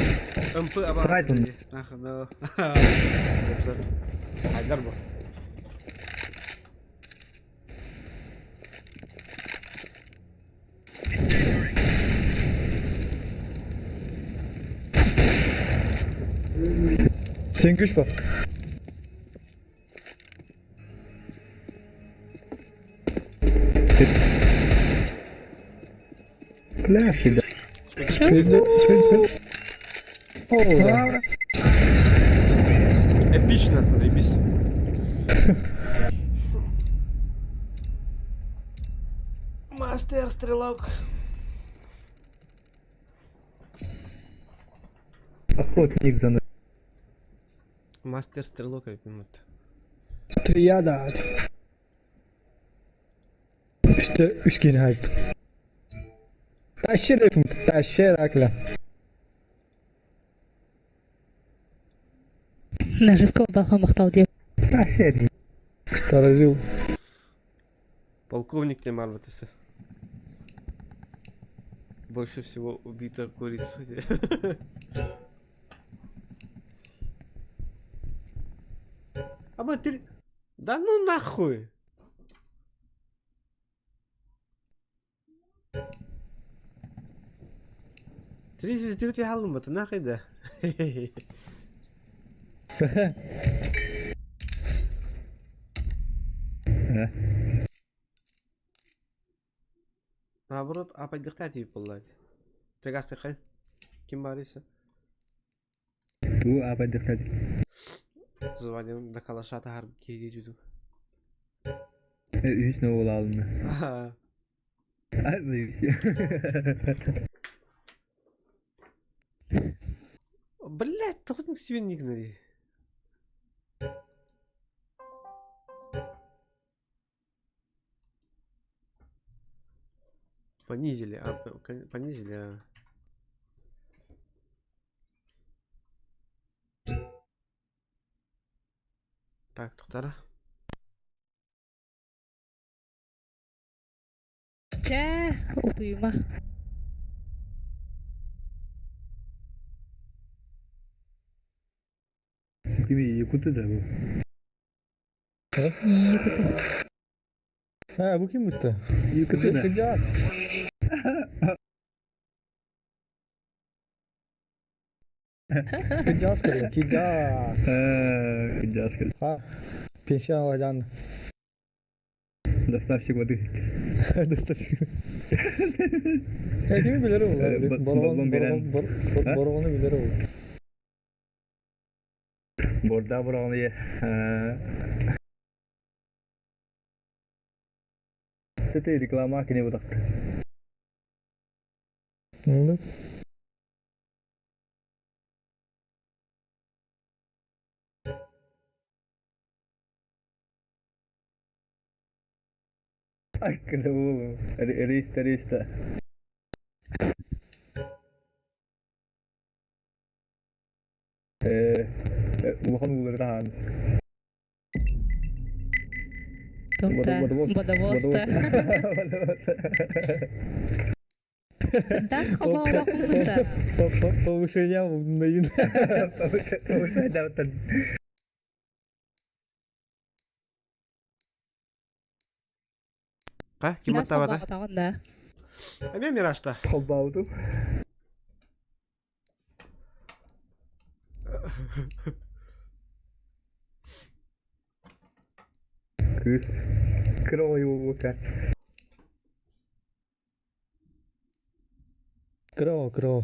S1: МП аба.
S6: Страйт он.
S1: Ах, да. Сөп, Айдар бу.
S7: Sen güç bak.
S6: Пляж, да.
S7: Спин, спин, спин. О, да.
S1: Эпично, заебись. Мастер стрелок.
S6: Охотник за
S1: Мастер стрелок, я понимаю.
S7: Триада. İşte üçgen hype. Taşer yapım, taşer akla.
S9: Наживка балха махтал деп.
S6: Taşer.
S7: Старожил.
S1: Полковник Лемар ВТС. Больше всего убито куриц. А мы ты... Да ну нахуй! Три звезды у тебя ты нахуй да? Наоборот, апайдыхта тип буллар. Тегасты хай. Ким барыса?
S6: Ту апайдыхта.
S1: Звоним до калашата харб кейди жүдү.
S6: Үс новол алынды. Ай, заебись.
S1: Блять, тоғыз себе не гнали. Понизили, а, понизили, а. Так, тоқтара.
S9: Чэ, утуйма.
S6: Кими якуты да бу?
S9: Якуты.
S7: Ha, bu kim bitti?
S6: Якуты да.
S7: Кыдьаат. Кыдьаас кэллэ, кыдьаас.
S6: Кыдьаас кэллэ.
S7: Ha, пенсия алайдан.
S6: Доставщик воды.
S7: Доставщик. Э, кими билэр ол?
S6: Баллон берен.
S7: Бороҕону билэр ол.
S6: Борда бороҕону е. Сete реклама кини бутакты.
S7: Ну,
S6: Аккына буолу. Рейста рейста. Улахан уулары таһаан.
S9: Тоқта.
S6: Водовоз.
S9: Водовоз. Так хабаала хуммута.
S7: Повышение на
S6: Повышение
S1: Ка, ким аттабата?
S9: Да.
S1: Эмиэ Миражта.
S6: Холбауту. Кыыс. Кыра ойуулука.
S7: Кыра, кыра.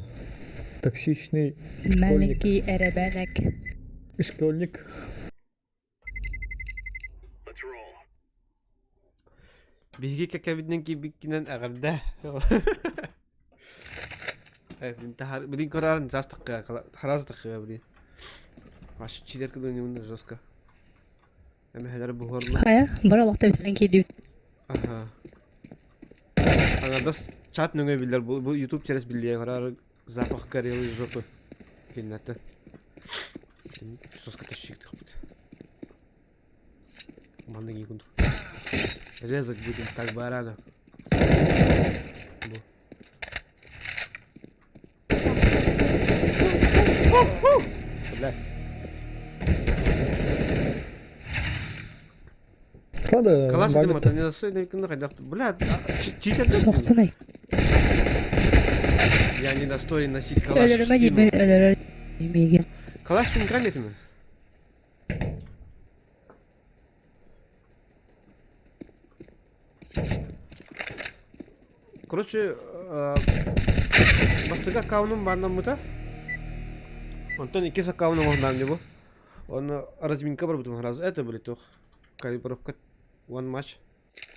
S7: Токсичный школьник.
S9: Маленький эребенек.
S7: Школьник.
S3: Let's roll.
S1: Биһиги кэкэбитинэн киирбиккинэн эҕэрдэ. Блин, көрөөрүн саас таххыа, хараас таххыа, блин. Аш чилер кылын жестко. Эмэһэлэр буһуорла.
S9: Хайа, бары олохто битинэн киирдибит.
S1: Аха. Аҥардас чат нөҥүө биллэр бу, бу YouTube через биллиэ көрөөр запах горелой жопы кинилэртэн. Жестко тащиктыхпыт. Маннык курдук. Резать будем как барана. Бу. Бля.
S7: Хада,
S1: Калаш
S7: багыт.
S1: дим, не засой, Бля, читер
S9: Сохтунай.
S1: Я не достоин носить калаш в
S9: Өлөрүмэ
S1: спину.
S9: диибин өлөрөр миигин.
S1: Калаш пинками этими? Короче, бастакы аккаунум бааннаммыта. Онтон иккис аккаунум оһнаам бу. Оны разминка барбытым раз. Это были тух. Калибровка one match.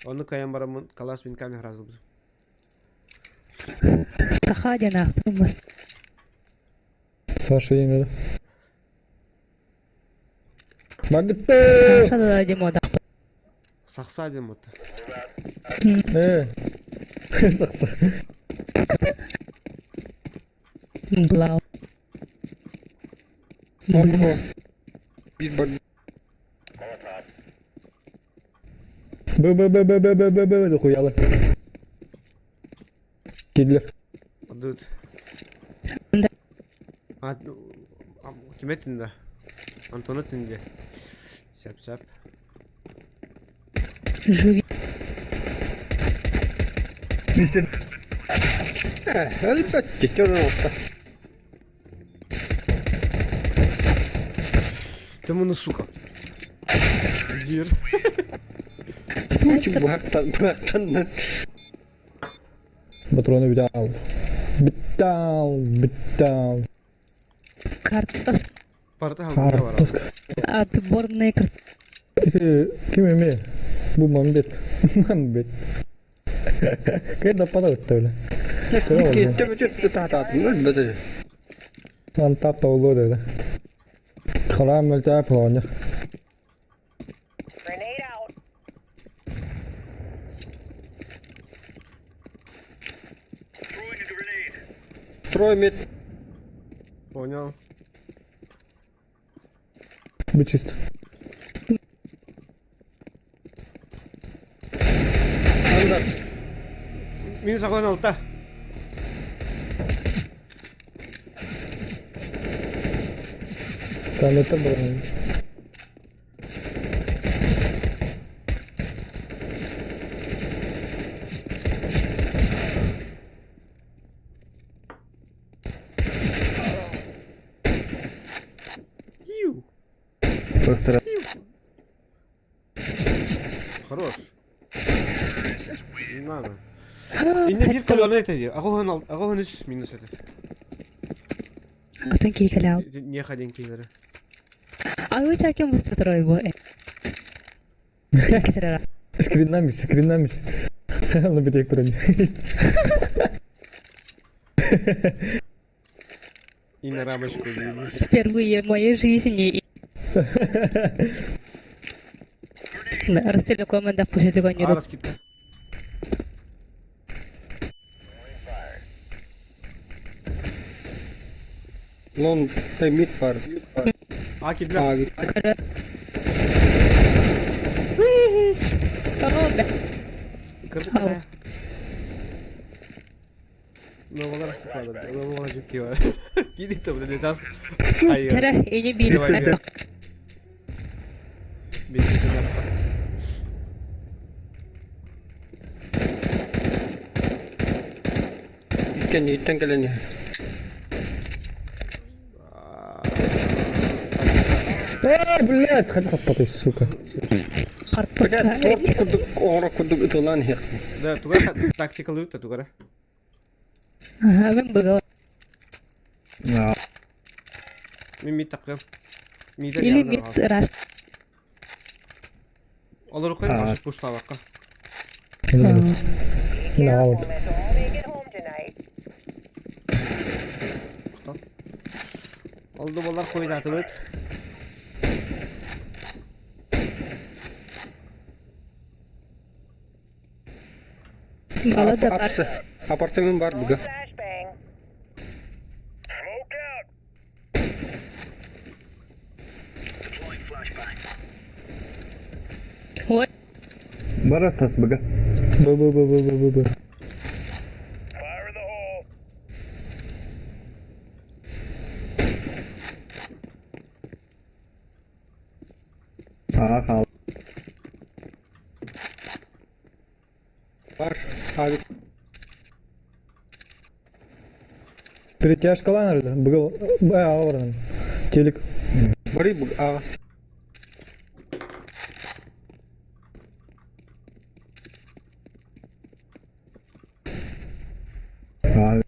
S1: Оны каян барамын калаш пинками раз бутум.
S9: Саха диэн аахтым
S7: Саша дейін Багытты!
S9: Саша да Димода.
S1: Сахса дем вот.
S7: Э. Сақса.
S9: Блау.
S2: Бир бар.
S7: Б б б б б б б б дохуялы. Кидлер.
S1: Дуд.
S9: Да.
S1: А, ким этинде? Антон этинде. Сәп сәп.
S9: Живи.
S6: Мистер
S11: Elbette ki olsa.
S1: Ты муну сука. Дир.
S11: Быһахтан быһахтан
S7: Патроны битал. Битал, битал.
S9: Карта.
S1: Парта халгында бар.
S7: Картошка.
S9: Отборные карты.
S7: Ити ким эме? Бу Мамбет. Мамбет. Кайда падал бля.
S11: Кетті
S7: Ан тап тауло деді. Харам мөлтә планы.
S10: Grenade out.
S3: Throwing a grenade.
S11: Трой мид.
S1: Понял.
S7: Бы чисто.
S1: Минус огонь алта.
S7: Там это было.
S1: Хорош. Не надо. Инне биир колёна это дии. 83 минус это.
S9: Атын киикэлээл.
S1: Не один киллери.
S9: Алы чакин быстро его.
S7: Скриннамис, скриннамис. Ну битек туран.
S1: И на рамочку видишь.
S9: Впервые в моей жизни. Ростелеком да пусть
S1: А, раскидка.
S11: Лон, мид бар.
S1: А, кидля.
S11: А,
S1: Кырдык Новалар астықлады. Новалар жүк бар. Кидик та блин, тас.
S9: Тара, ини биир.
S11: Иккен, иттен кэлэн
S7: Э, блядь, хотя хаппаты, сука.
S11: Блядь, торт курдук, оҕоро курдук ытылаан иһиэх.
S1: Да, тугара тактикалы та тугара.
S9: Ага, мен быга.
S1: Мен мид таққым. Мидер
S9: Или мид раш.
S1: Олар оқыр башы пушлаваққа.
S7: No.
S10: Let's all make it home tonight.
S1: Oldu bollar qo'ylatib.
S9: Бала да бар.
S11: Апартамент бар буга.
S10: Flashbang.
S3: Smoke out.
S9: Ой,
S6: Барасас быга.
S7: Б, Б, Б, Б, Б, Б, Б.
S3: Fire in the hole.
S6: Аа хал.
S11: Бар. А,
S7: Перетяжка ланерда. Б, Б, А, ордан. Телек.
S11: бары буга. А,
S6: Аа.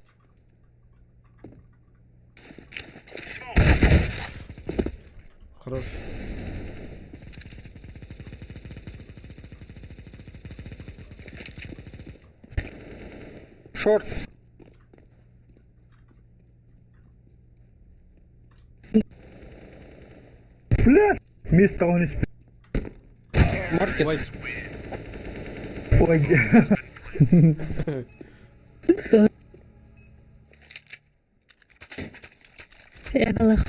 S1: Хорош.
S11: шорт.
S6: Бля, мисс того не спи.
S11: Маркет.
S6: Ой.
S9: я галах.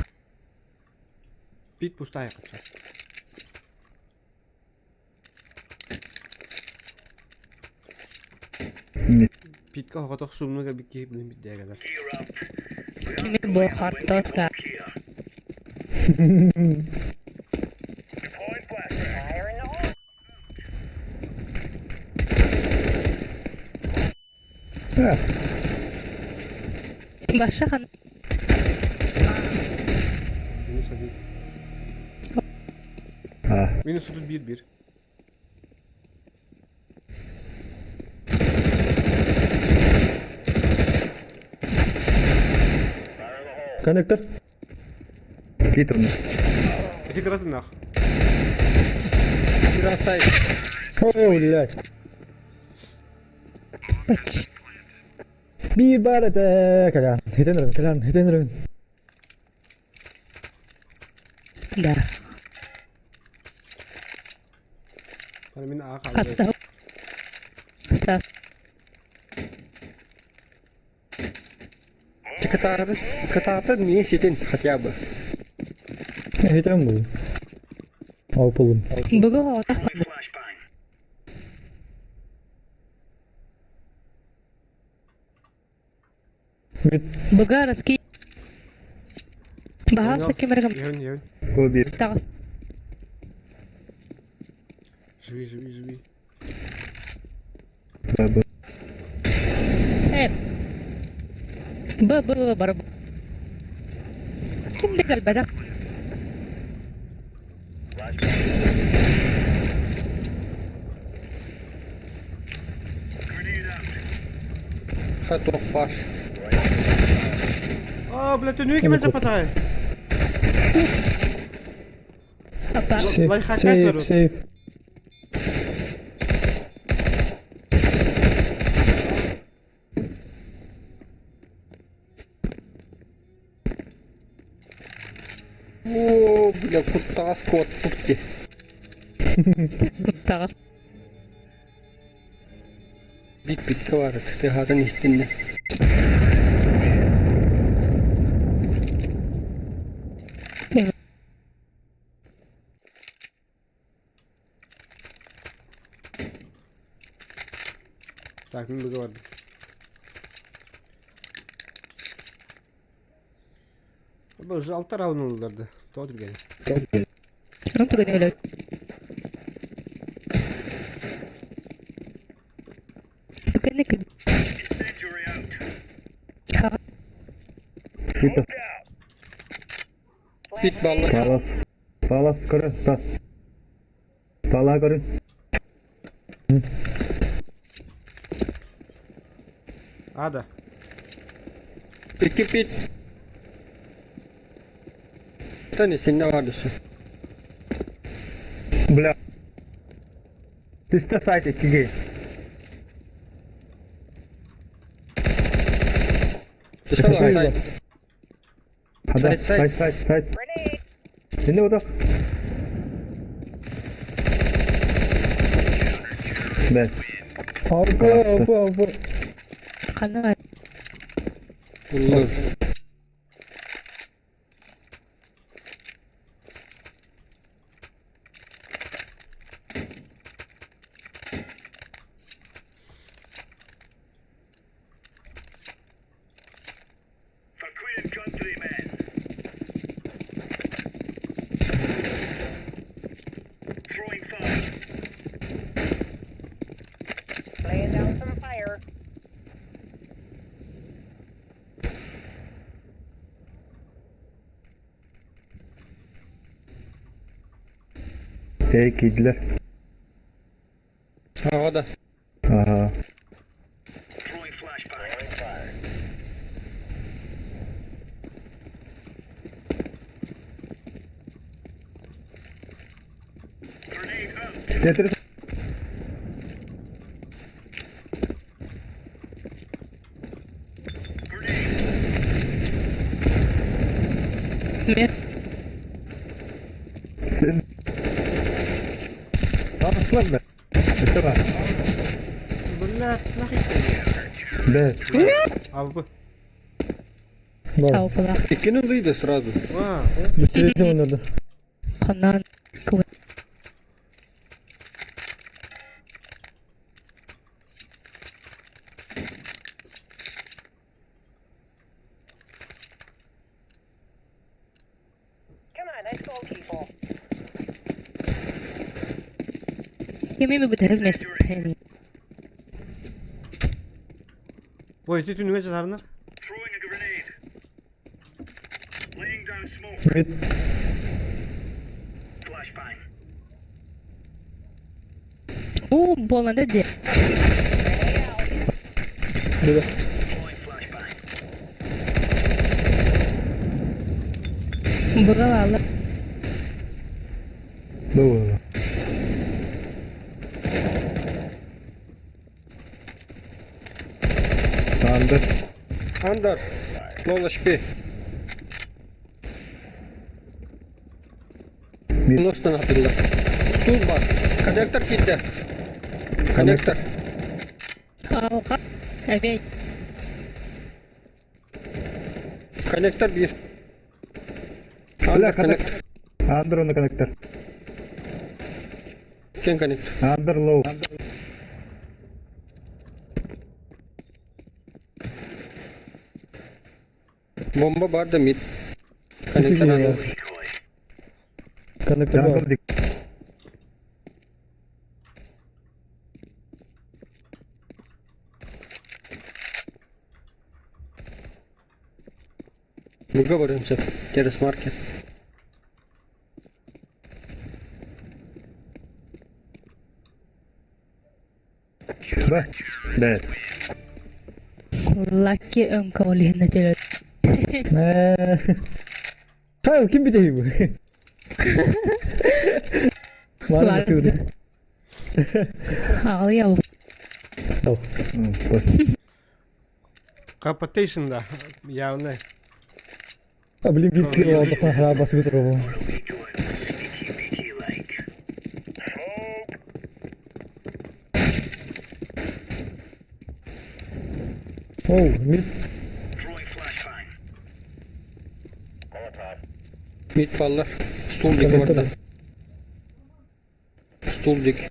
S1: Пит пустая қапша. Питка хоғатақ сумныга бикки билин биддәгәләр.
S9: Кими бу хартоска.
S3: Deploying flashbang.
S10: Fire in the hole.
S9: Баша хан.
S1: Минус один.
S6: Аа.
S1: Минус тут бир-бир.
S7: Коннектор.
S6: Кит он.
S1: Эти краты нах.
S11: Красай.
S7: Ой, блядь. Bir бар это калян. Хитен калян, хитен
S9: Да.
S1: Ана мен аға қалды.
S9: Хатта. Стас.
S11: Катары, кататы не сетен хотя бы.
S7: Хитен бу. Ал пулун.
S9: Быга хата.
S7: Мид.
S9: Быга раски. Бахаса кемергам.
S1: Йөн, йөн.
S6: Коби.
S9: Тагыс.
S1: Живи, живи, живи.
S6: Б.
S9: Э. Б Б бар. Ким дегел бадак.
S11: Миэхэ туох баар?
S1: Аа, бля, түнү ким запатай?
S7: Сейф,
S1: Лайфхак
S7: сейф,
S1: народ.
S7: сейф.
S11: Оо, бля, куттаҕас куоппут дии.
S9: Куттаҕас.
S11: Бүппүккэ баар тыаһаатын иһиттиннэ.
S1: Так, мы говорим. Бұл уже алты раунд олдарды. Тоғыз түрген.
S9: Şunun түгені өлөт. Түгені күн.
S3: Injury out.
S7: Хита.
S11: Бит баллар.
S7: Палас. Палас көрө. Та. Пала көрө.
S1: Ада.
S11: Икки пит. Тани синне бар дөсө.
S6: Бля. Түстэ сайт иккиге.
S11: Төсө бар сайт.
S7: Хада.
S11: Сайт, сайт.
S7: Сайт, сайт, сайт.
S10: Grenade.
S7: Сине удах. Бә.
S6: Алпы, алпы, алпы.
S9: Қаны
S11: Уллар.
S3: For Queen and country, men. Throwing fire.
S10: Laying down some fire.
S7: Эй, кидлер.
S11: Аға да.
S7: Ага.
S3: Throwing flashbang. Throwing fire. Grenade out.
S7: Тетрис.
S3: Grenade.
S9: Мен
S7: Сен. Таныслар бә. Өтө
S1: Блядь, нахуй.
S7: Бә.
S1: Албы.
S7: Бар.
S9: чаупылақ.
S11: Иккини выйды сразу.
S1: А,
S7: Бістересіне ойнады.
S9: Қаннан
S10: Come on, let's go, people.
S9: Кеме бүтәріз мәстен.
S1: Ой, ты түнүгө жатарынар.
S3: Throwing a grenade. Laying down smoke.
S7: Мид.
S3: Flashbang.
S9: У, боланда де.
S3: Throwing flashbang.
S9: Бұға алы.
S7: Бұл. Андер.
S11: Андер. Лол HP.
S7: Мид.
S11: Ностан атылды. Стул бар. Коннектор китте. Коннектор.
S9: Алға. Әбей.
S11: Коннектор бир.
S7: Бля,
S11: Андер коннектор.
S7: Андер оны коннектор.
S11: Кен коннектор.
S7: Андер лоу.
S11: Бомба бар да мид. Коннектор андер.
S7: Коннектор бар.
S11: Буга барымся. Через маркет.
S7: Бә. Бә.
S9: Лаки МК ол иһин этилэр.
S7: Хай, ким бүтэһи бу? Баар
S9: Аҕалыйа
S1: Competition да, явно.
S7: А, блин, биир киһи олдохпун хараа басыбыт робо. Оу, мид.
S11: Мид баллар. Стул диэки барда. Стул диэки.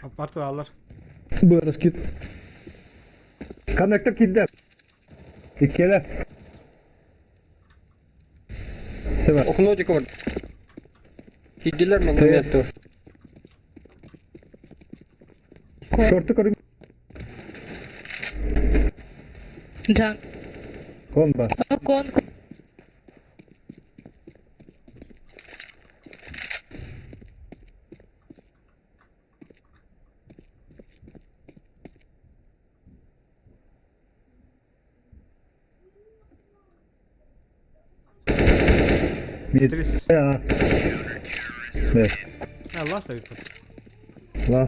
S1: Аппарт алар.
S7: Бырыс кит.
S6: Коннектор киирдэ. Иккиэлэр.
S11: Окно диэки барда. Киирдилэр манна миэттэ.
S6: Шорты көрүҥ.
S9: Джан.
S6: Кон бар.
S9: Кон.
S1: Трис.
S6: А. Б.
S1: А, ласта ведь.
S6: Ла.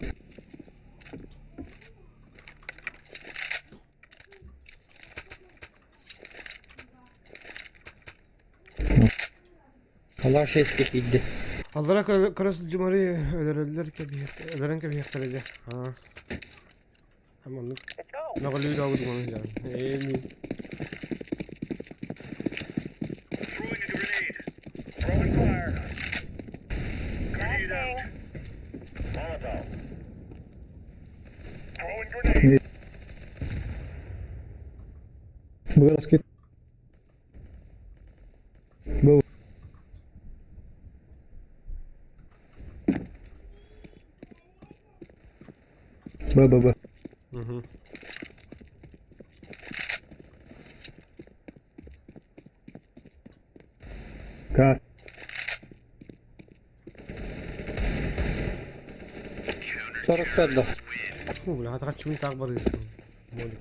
S11: Алла шестке киирдэ.
S1: Аллара көрөс дьумари өлөрөллөр кэбиһиэх өлөрөн кэбиһиэхтэрэ дьэ. Аа. Аманнык. Наҕылыы даабыт маны дьаан. Эми.
S7: Бырыс кит. Бу.
S6: Б, Б, Б.
S1: Угу.
S6: К.
S11: 45 да.
S1: Фу, бля, хатыга чугун таах барыысың. Молик.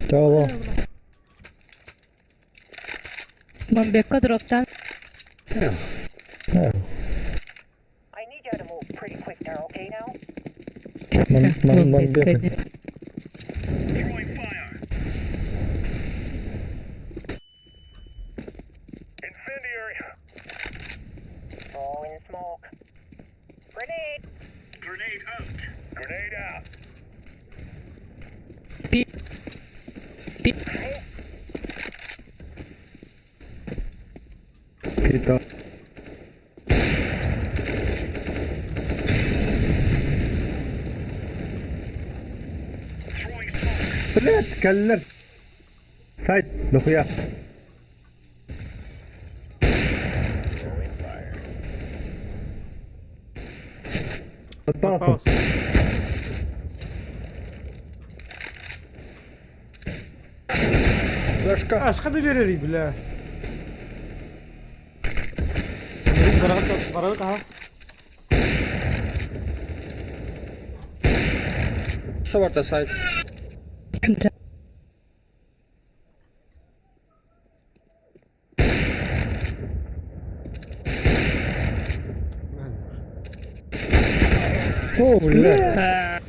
S7: Чао.
S9: Бомбекка дроптан.
S10: I need you to move pretty quick there, okay now?
S7: Ман ман ман бек.
S3: Incendiary.
S10: Throwing smoke. Grenade.
S3: Grenade out. Grenade out.
S9: Пи. Пи.
S6: Кита. Блядь, кэллэр. Сайт, дохуя. Подпался.
S11: Флешка.
S1: Асха да биэрэрий, бля. Барабыт, аха.
S11: Сабарта сайт.
S7: О, бля.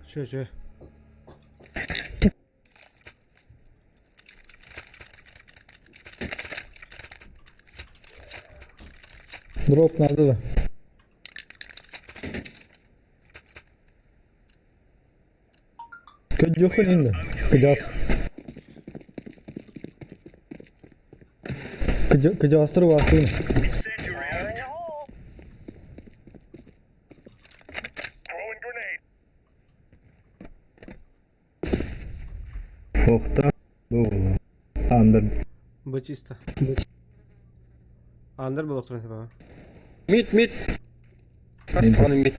S1: Чё, чё?
S7: Дроп надо да. Көдьүөххүн инде. Кыдьаас. Кыдьаастар баартыын.
S10: Fire in the hole.
S3: Throwing grenade.
S6: Охта. Бу. Андер.
S1: Бу чисто. Андер буолуохтарын сөп.
S11: Мид, мид. Хас мид.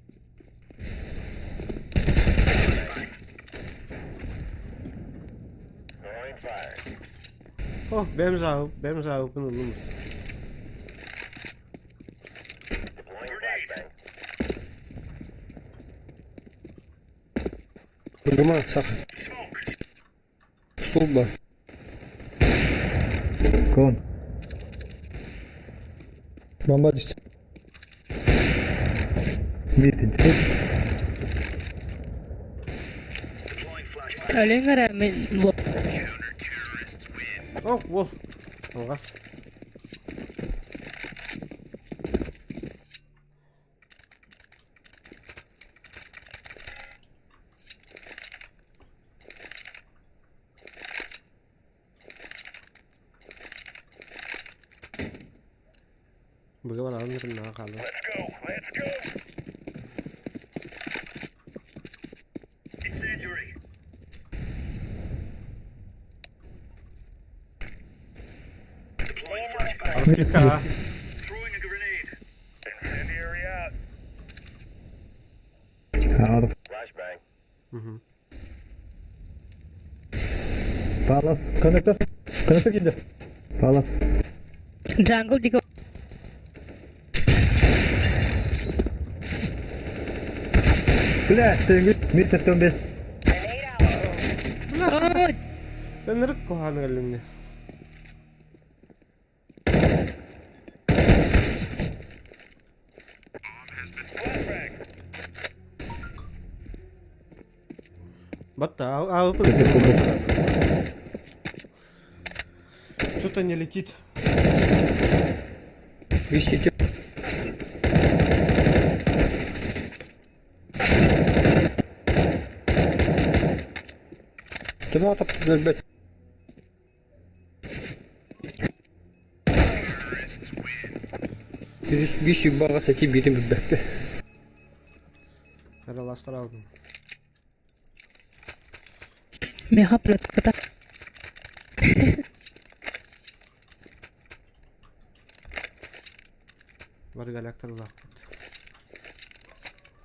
S1: О, бэм жаабып, бэм жаабыппын ыллым.
S11: Быгыма, сах. Столба.
S6: Кон.
S7: Бомба түстэ.
S6: Митин.
S9: Өлүҥ эрэ мин
S1: О, уол. Алҕас. Быга бараҕын гыннаҕа хаалла.
S3: Let's go. Let's go. Incendiary. Deploying flashbang.
S1: Аскика.
S3: Throwing a grenade. Incendiary out.
S6: Аар.
S3: Flashbang.
S1: Мгм.
S6: Палас.
S7: Коннектор. Коннектор киирдэ.
S6: Палас.
S9: Джангл дико
S6: Бля, сенгит. Мит 75.
S9: Ой,
S1: Ынырык куһаҕан өлүмнэ. Батта, а, Что-то не летит.
S11: Висите. Томатов, блядь. Биир баҕа сати биирин билбэккэ.
S1: Араластар алдым.
S9: Меха плетката.
S1: Бары галактар улааппыт.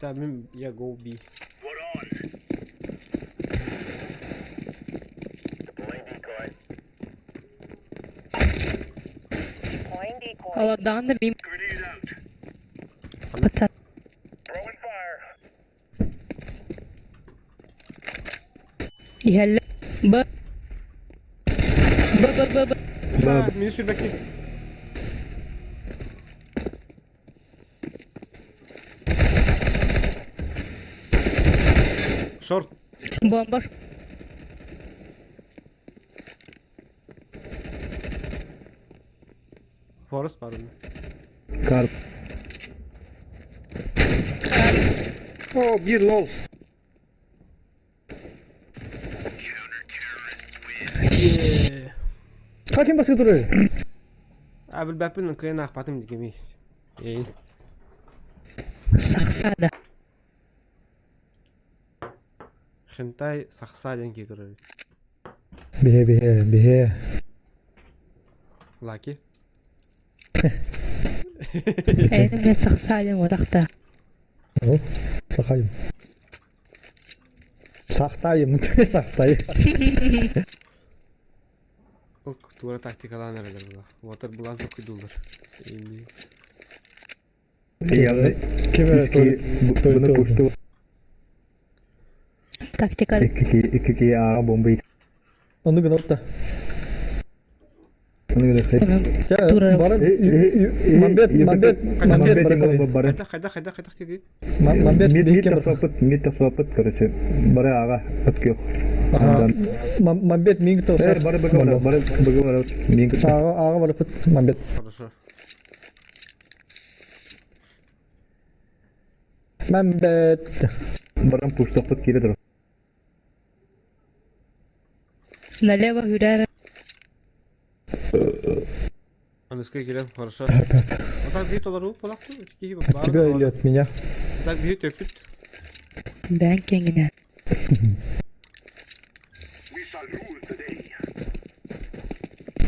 S1: Та мин я go B.
S3: What on? Deploying decoy.
S10: Deploying decoy.
S9: Олордоҕун да мин
S3: Grenade out.
S9: пацан.
S3: Throwing fire.
S9: Иһэллэ. Б. Б Б Б Б.
S1: Бля, мин сүрбэкки. Шорт.
S9: Бомба.
S1: Форест бар онно.
S6: Карп.
S11: О, биир лол.
S1: Е.
S7: Хаким баскы турар.
S1: А билбэппин кыайан аахпатым дикими. Эй.
S9: Сахсада.
S1: Хентай сахса диэн киһи турар.
S7: Биһе биһе биһе.
S1: Лаки.
S9: Эйин мен сахса диэн уотахта.
S7: О, сахайым. Сахтайым, сахтайым.
S1: Ол туора тактикалаан эрэлэр була. Уотар булаан токуйдуулар. Ини.
S7: Ким эрэ той
S6: Буну пушту.
S9: Тактика.
S6: Икки ааҕа бомба
S7: Ону гын отта.
S9: Турар.
S7: Бары Мамбет, Мамбет, Мамбет бары.
S1: Хайдах хайдах хайдах хайдах диги.
S7: Мамбет
S6: Мид
S7: биһикке бар.
S6: тахсаппыт, мид тахсаппыт, короче, бары ааҕа от күөх.
S7: Мамбет миң
S6: Э, бары быга бары, бары быга бары, мин
S7: Ааҕа ааҕа барыпыт Мамбет.
S1: Хорошо.
S7: Мамбет.
S6: баран пуштаппыт кире тур.
S9: Налево хүрэр.
S1: Аныска кирем, хорошо. Вот так бии толору полакту. Киһи
S7: От тебя или от меня?
S1: Так бии төпүт.
S9: Бээн киэҥинэ.
S3: We shall rule the day.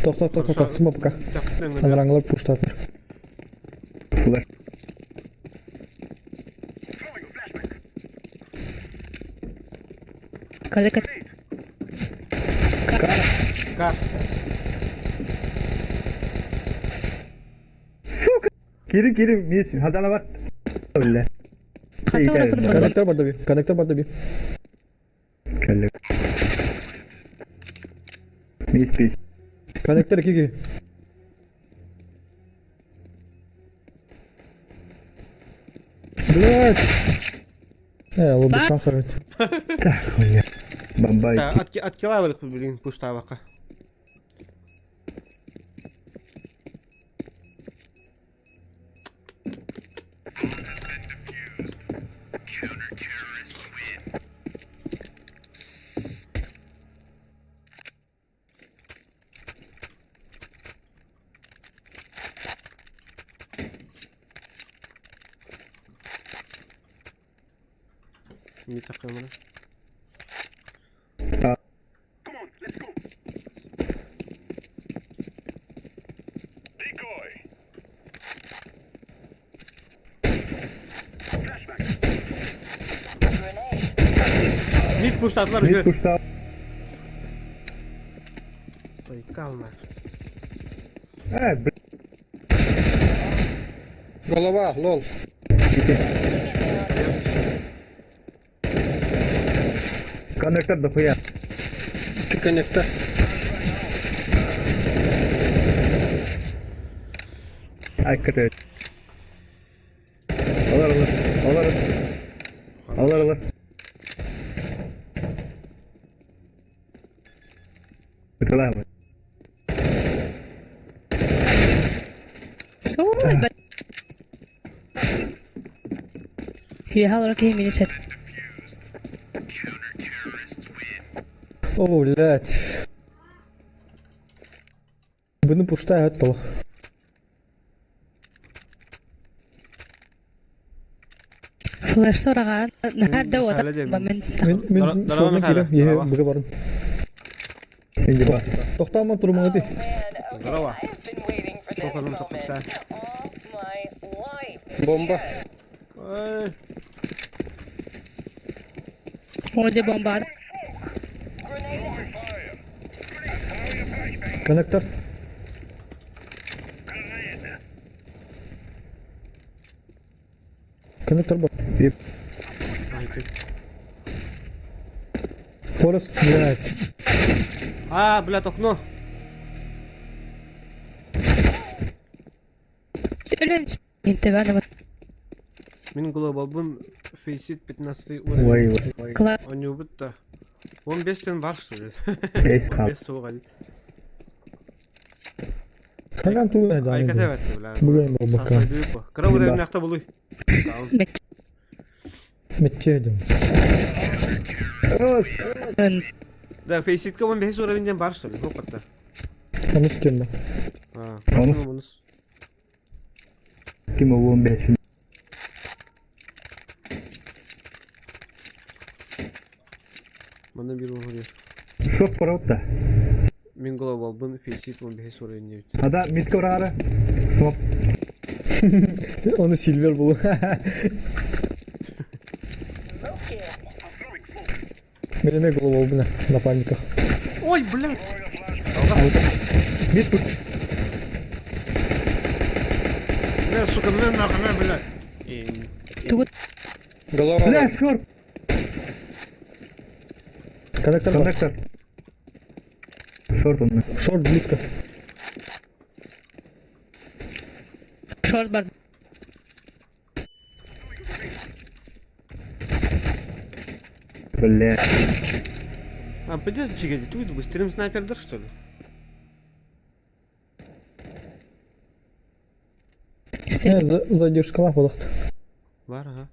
S7: Тох тох тох тох сыма пока. Аңыраңылар пуштатыр.
S6: Флеш.
S3: Throwing a flashbang.
S9: Калека.
S1: Кар.
S6: Сука! Кири кири мис хадана бар. Бля.
S9: Хата урапын буллум.
S7: Коннектор барда би. Коннектор барда би.
S6: Кэллик. Мис пис.
S7: Коннектор киги. Блять! Лобусан сарыт.
S6: Бомбай.
S1: Откилавали, блин, пуштавака. Не такая
S3: Come on, let's go. Decoy. Flashbang.
S10: Grenade.
S1: Мид пуштатылар
S6: Мис
S1: үгө.
S6: пушта.
S1: Сайкал нах.
S6: Э, бля.
S11: Голова, лол.
S6: Коннектор дохуя.
S11: Ты коннектор.
S6: Ай, короче. Алар, алар. Алар. Алар, алар. Выкалаем.
S9: Ой, б... Ехал руки мини сет.
S7: О, блядь. Бұны пушта аттыл.
S9: Флеш сораган. Нахарда
S1: Михайло
S9: вот
S1: дем.
S9: момент.
S7: Мен мен
S1: Здорово,
S7: шорны
S1: Михайло.
S7: кире, е,
S1: Здорово.
S7: бұға барын.
S6: Инди ба.
S7: Тоқтаман тұрмаңы
S10: Oh man, okay.
S1: Здорово.
S10: I have been waiting for this
S1: Сколько нам
S10: moment
S1: только
S10: all my life.
S11: Бомба.
S1: Ой,
S9: Оде бомба.
S10: Grenade.
S3: Fire. Throwing a flashbang.
S7: Коннектор.
S3: Grenade.
S7: Коннектор бар.
S1: ай, ты.
S7: Форест, блядь.
S1: А, блядь, окно.
S9: Өлөн. Интебан
S1: Мин глобалбын фейсит 15 уровень.
S6: Ой, ой.
S9: Класс.
S1: Он не убит-то. Он бестен бар, что ли?
S6: Эйс
S1: Он
S6: хап.
S1: бес суға.
S7: Қаған туын
S1: Ай,
S7: айды.
S1: кәтәбәтті, бля.
S7: Бүгін бұл бұқа.
S1: Сасай дүйіп. Кыра уровень ақта бұлый.
S7: Метче едім.
S1: Да, фейситке он бес уровеньден бар, что ли? Хоп,
S7: Оны үстем ба.
S1: А,
S6: Оны?
S1: бонус.
S6: Ким ол 15
S1: Мана бір оғыр.
S6: Шок параутта.
S1: Мин глобалбын фейсит 15 уровень девять.
S6: Ада митка урагара. Смок.
S7: Оны сильвер бұл.
S10: Smoking.
S3: I'm throwing smoke.
S7: Менеме глобал бына напальниках.
S1: Ой, блядь!
S3: Throwing a flashbang.
S6: Мид пуш.
S1: Бля, сука, на нахуй, на, блядь. И-
S9: Тугут
S11: Голова.
S6: Бля, шорт.
S7: Коннектор бар.
S6: Коннектор. Шорт он.
S7: Шорт близко.
S9: шорт бар.
S6: Бля.
S1: А, пойдешь, Чигади, ты уйду, быстрым снайпер дашь, что ли?
S7: Не, задержкалах болақты.
S1: Бар, ага.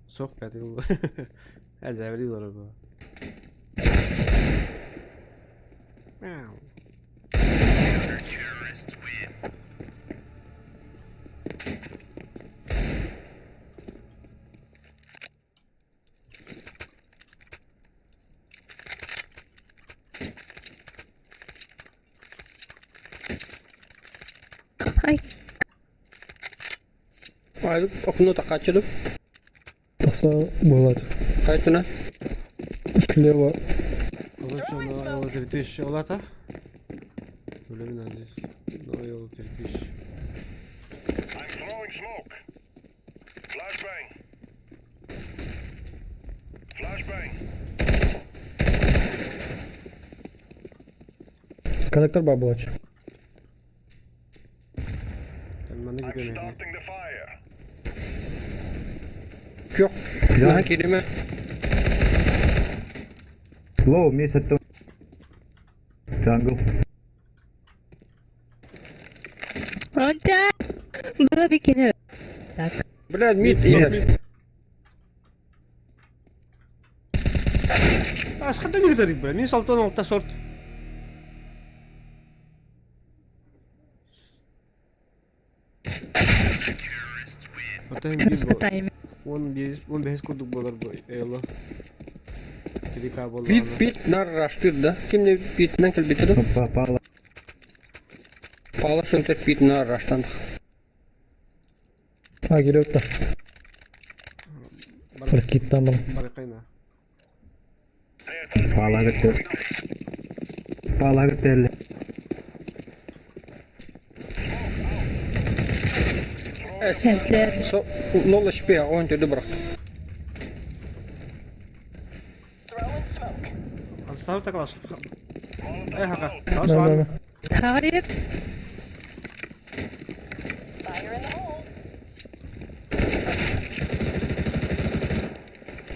S1: Соқ пятый был. А, завалил рыбу. Мяу.
S9: Ай,
S11: Ай, окно такачылып.
S7: Тақса болады.
S11: Кайтына.
S7: Слева.
S1: Короче, оно 3000 олата. Блин, надеюсь. Ну, 3000.
S3: I'm throwing smoke. Flashbang. Flashbang.
S7: Коннектор бабылач.
S1: Маны
S3: I'm
S1: gidiyorum.
S3: starting the fire.
S11: Yok. Наһаа кииримэ.
S6: Лоу, месяц то. Джангл.
S9: Онта! Было бикини. Так.
S11: Блядь, мид иһэр.
S1: Ашқанда не кетер, бля. Мен салтон алта сорт.
S9: Раскатаем.
S1: 15 курдук болар бу эло. 3К болар.
S11: Бит бит нар раштыр да. Кимне битнен кэлбитэ ду?
S6: Попало.
S11: Пала сынтыр бит нар раштан.
S7: А, келіп та. Раскиттан был.
S1: Барыкайна.
S6: Пала бітті. Пала бітті.
S9: Сәтлер.
S11: Со 0 HP 14 бырахтым.
S10: Throwing smoke.
S1: Астав таклаш. Эй, хака.
S7: Да, да, да.
S9: Харик.
S10: Fire in the hole.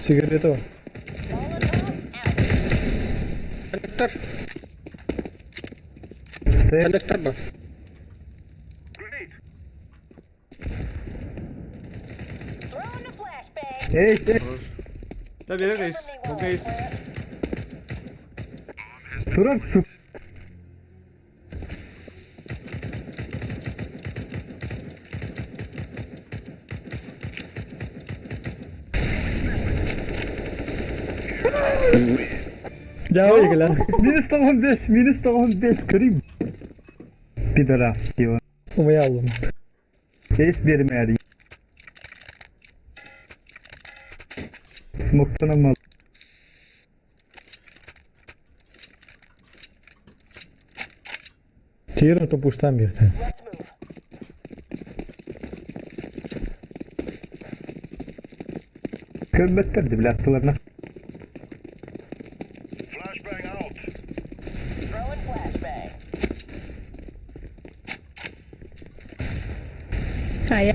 S7: Сигарета бар.
S10: Molotov out.
S11: Коннектор. Коннектор бар.
S3: Grenade.
S10: Throwing a flashbang.
S6: Эй, эй,
S1: Да бери рейс.
S10: Cover me while I
S1: Окей.
S10: plant.
S6: дурак, сука.
S7: Я выиграл.
S6: Минус 95, минус 95, Крым. Пидорас, его.
S7: Умаялым.
S6: Есть бермәді. Смоктан мал.
S7: Тиран то пуштан берді.
S10: Let's move.
S6: Көрмәттер бля, аттыларына.
S3: Flashbang out.
S10: Throwing flashbang.
S9: А я...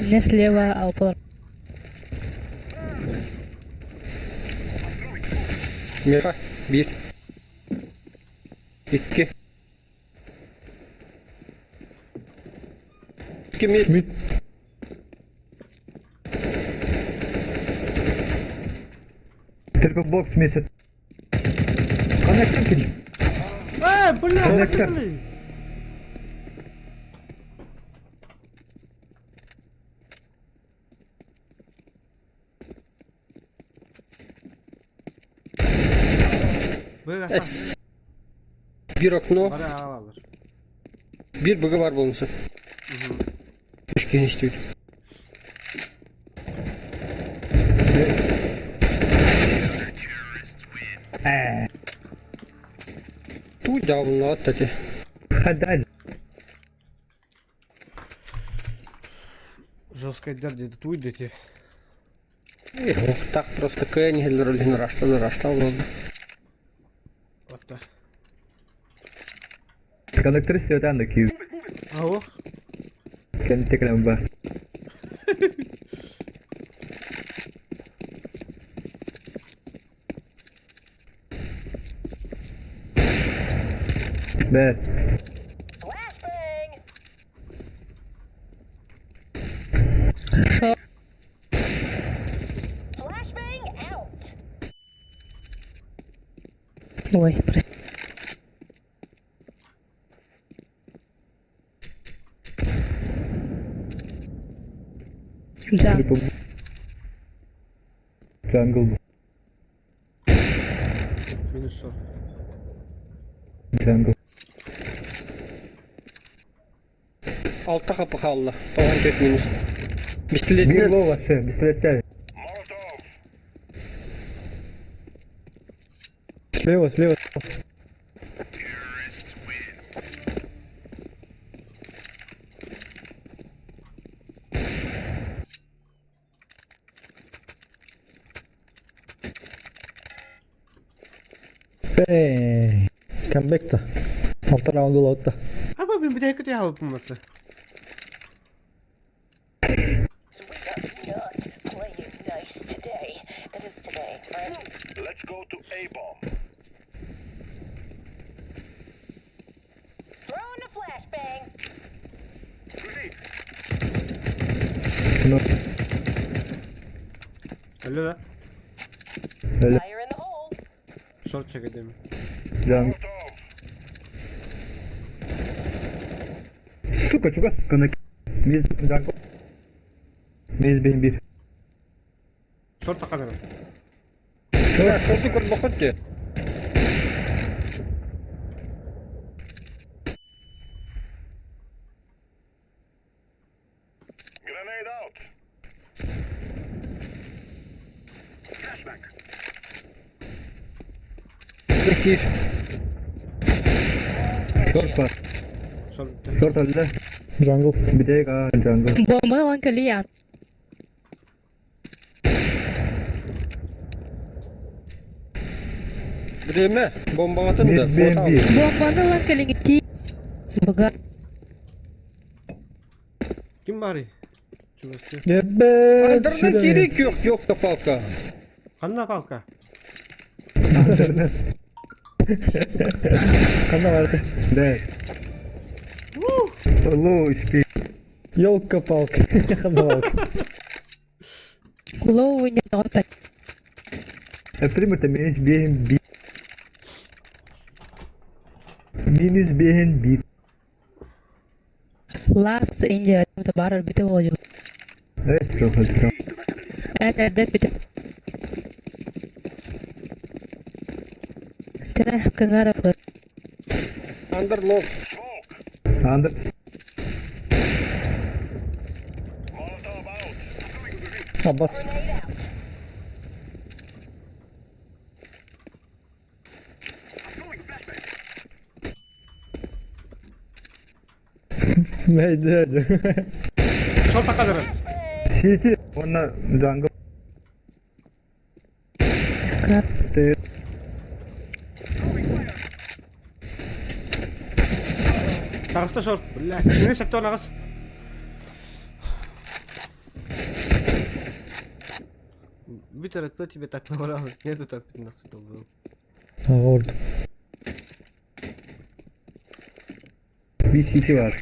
S9: Не слева, а упор.
S11: Меха. Bir. İki. İki mid.
S7: Мид.
S6: Трипл бокс месяц. Коннектор кил.
S1: Эй, бля,
S6: Коннектор.
S1: блин. Бля,
S11: Эс. Bir окно.
S1: Бара алалар.
S11: Bir bug'ı var bulunsa. Üç geniş değil.
S6: Э,
S11: Туй давно аттати.
S6: Хадаль.
S1: Жестко дерди, туй дети.
S11: Ох, так просто кәне хеллер раштан раштан болды.
S1: Вот так.
S6: Коннектор сетан ки.
S1: Ау.
S6: Кен теклем ба. Бә.
S10: Flashbang.
S9: Шо?
S10: Flashbang out.
S9: Ой, прости. Да.
S6: Трипл. Джангл.
S1: Минус 40.
S6: Джангл.
S11: Алта хапы қалды. 94 минус.
S6: Bir
S11: Пистолетini
S6: лоу вообще, пистолеттер.
S3: Molotov.
S7: Слева, слева. Бэй. Камбэк-то. Алта раунду ылабыт да.
S1: Аба мен бүтэһик күтэ хаалбыппын батта.
S10: We are not playing nice today. That is today, right?
S3: Let's go to A-bomb.
S10: Throwing a flashbang.
S6: No.
S1: Öyle да.
S6: Öyle.
S10: Fire in the hole.
S1: Short çekelim.
S6: Can. Сука, чугас гына. Миз jungle. Миз бейн бир.
S1: Short такадан.
S11: Бля, шорты көрбөхөт дии.
S3: Grenade out. Flashbang.
S6: Кир. Short бар.
S1: Short.
S6: Short алды.
S7: Jungle.
S6: Битек а jungle.
S9: Bomba lan кэлиэн.
S11: Бириэмэ, бомбаҕытын да.
S6: Миз бейн бир.
S9: Бомбаны ылан кэлиҥҥитии. Быга.
S1: Ким баарый? Чугасты.
S7: Ебать.
S11: Андырна кири күөх ёпта палка.
S1: Ханна палка?
S7: Ханна барды.
S6: Да. Лоу спи.
S7: Ёлка-палка. Ханна палка.
S9: Лоу не тоҕо
S6: Примерно минус бейн бир. Минус бейн бир.
S9: Last India баар бүтэ буолуо.
S6: Эстро, эстро.
S9: Эт эрдэ бүтэ. Тэ кыҥар
S11: Андер лоу.
S3: Smoke.
S6: Андер.
S3: Molotov out.
S7: Аббас.
S10: Grenade out.
S7: Мейді.
S1: Short такадан.
S6: Сити. Онна jungle. Ты.
S1: Таҕыста short. Бля. Мини сәттен ағыс. Битер, кто тебе так набрал? Нету так 15 был.
S7: Аға урдум.
S6: Bir city var.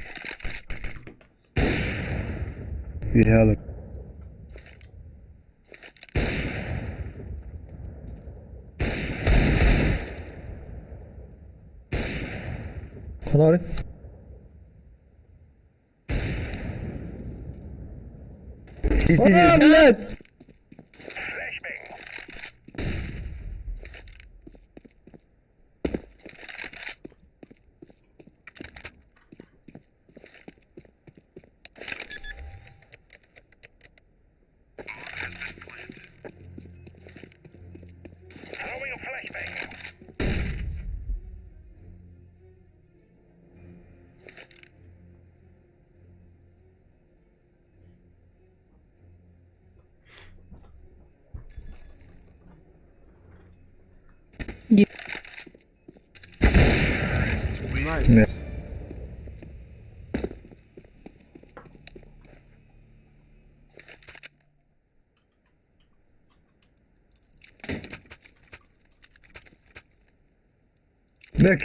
S6: Bir alır.
S7: Ханна бары.
S6: City.
S7: А, блядь.
S3: Flashbang. Throwing a flashbang.
S1: Nice.
S6: Ne? Бля,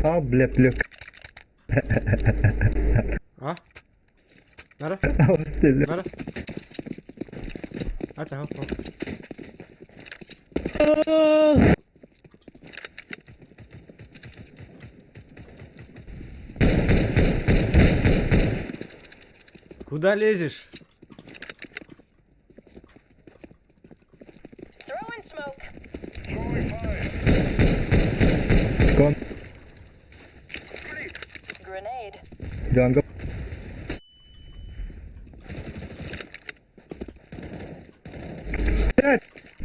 S6: А, бля, плек.
S1: А? Нара?
S6: Стиль.
S1: Нара? Ата, хоп, хоп. Куда лезешь?
S10: Throwing smoke.
S3: Throwing fire.
S6: Кон.
S10: Grenade.
S6: Jungle.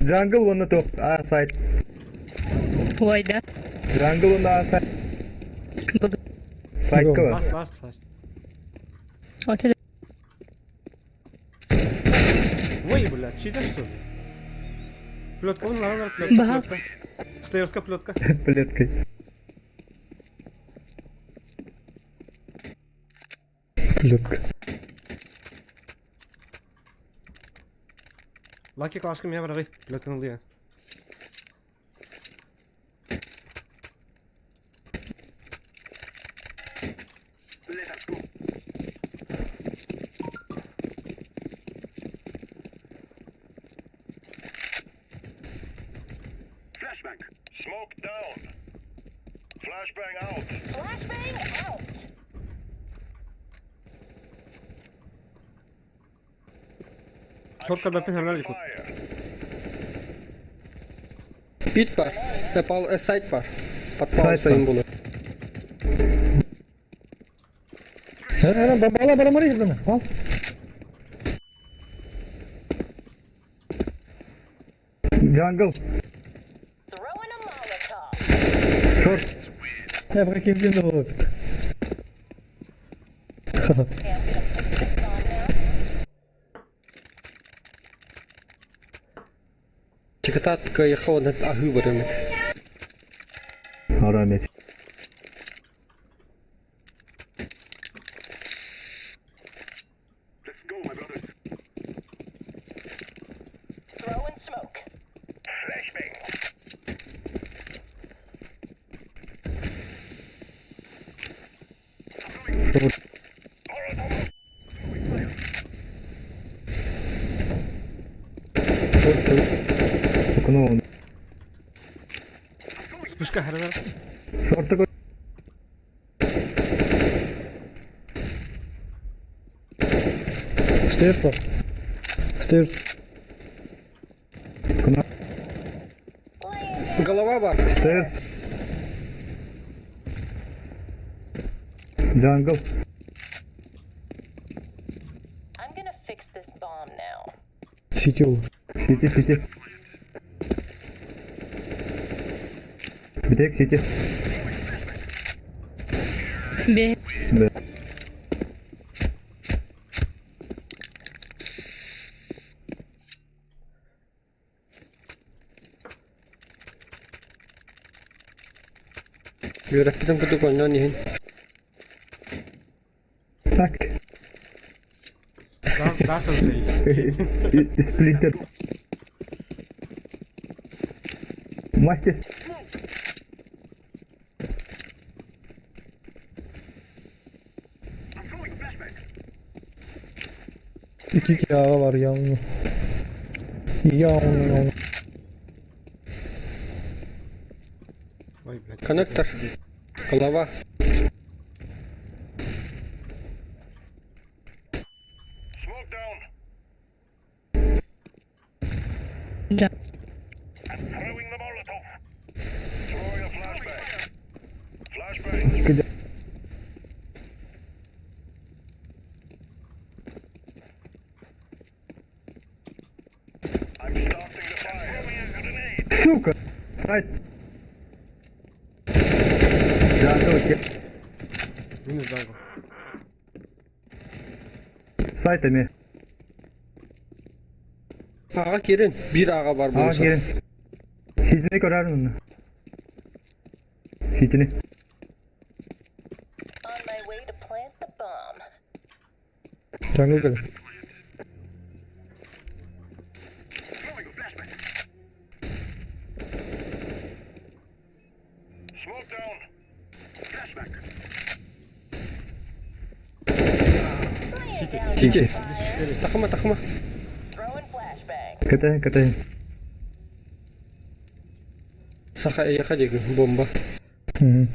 S6: Jungle вон топ. А, сайт.
S9: Уойда.
S6: Jungle да Сайтка бар.
S1: Last last last.
S9: Отел.
S1: Ой, бля, читер что ли? Плетка, вон лара, плетка,
S9: Баха.
S1: плетка. Стейрская плетка.
S6: Плеткой.
S7: Плетка.
S1: Лаки клашка меня врагы. Плетка налдыя.
S3: Smoke down. Flashbang out.
S10: Flashbang out.
S1: Шортка бәпен хәрнәр икут.
S3: Fire.
S11: Пит бар. Пал, сайт бар. Подпал
S6: Сайт
S11: сайын булыр.
S7: Һә, бала бара мары ирдәне. Ал.
S6: Jungle.
S10: Throwing a Molotov.
S6: Short.
S7: Я прикинь, не ловит.
S10: Okay, I'm gonna fix this bomb now.
S11: Чекататка яхо на агы барым.
S6: Арамет.
S3: Let's go, my brothers.
S10: Throwing smoke.
S3: Flashbang.
S6: Окно.
S1: Вспышка хәрнәр.
S6: Short такой.
S7: Stairs бар. Stairs.
S6: Окно.
S11: Голова бар.
S6: Stairs. Jungle.
S10: I'm gonna fix this bomb now.
S7: Сетил.
S6: Сити, сити. Битек, сити.
S9: Бе.
S6: Да.
S11: Yürek kutu koyun nihin.
S6: Так.
S1: Да, сенсей.
S6: Сплинтер. Мастер.
S7: İki ağa var yalnız. Yalnız.
S1: Ой, блядь.
S11: Коннектор. Голова.
S3: Smoke down.
S9: Да.
S3: I'm throwing the Molotov. Throwing a flashbang. Flashbang. I'm starting the fire. Throwing a grenade.
S6: Сука. Сайт. Jungle.
S1: Минус дагу.
S6: Сайтами.
S11: Ağa girin. Bir ağa var
S6: Aa
S11: bulsa.
S6: gelin. Ситини көрәрмін. Ситини.
S10: On my way to plant the bomb.
S7: Jungle gel.
S3: Throwing a flashbang. Smoke down. Flashbang.
S10: Laying down
S11: Сити.
S10: fire.
S11: Takıma takıma.
S10: Throwing flashbang.
S6: КТ, КТ.
S11: Саха яха деген бомба.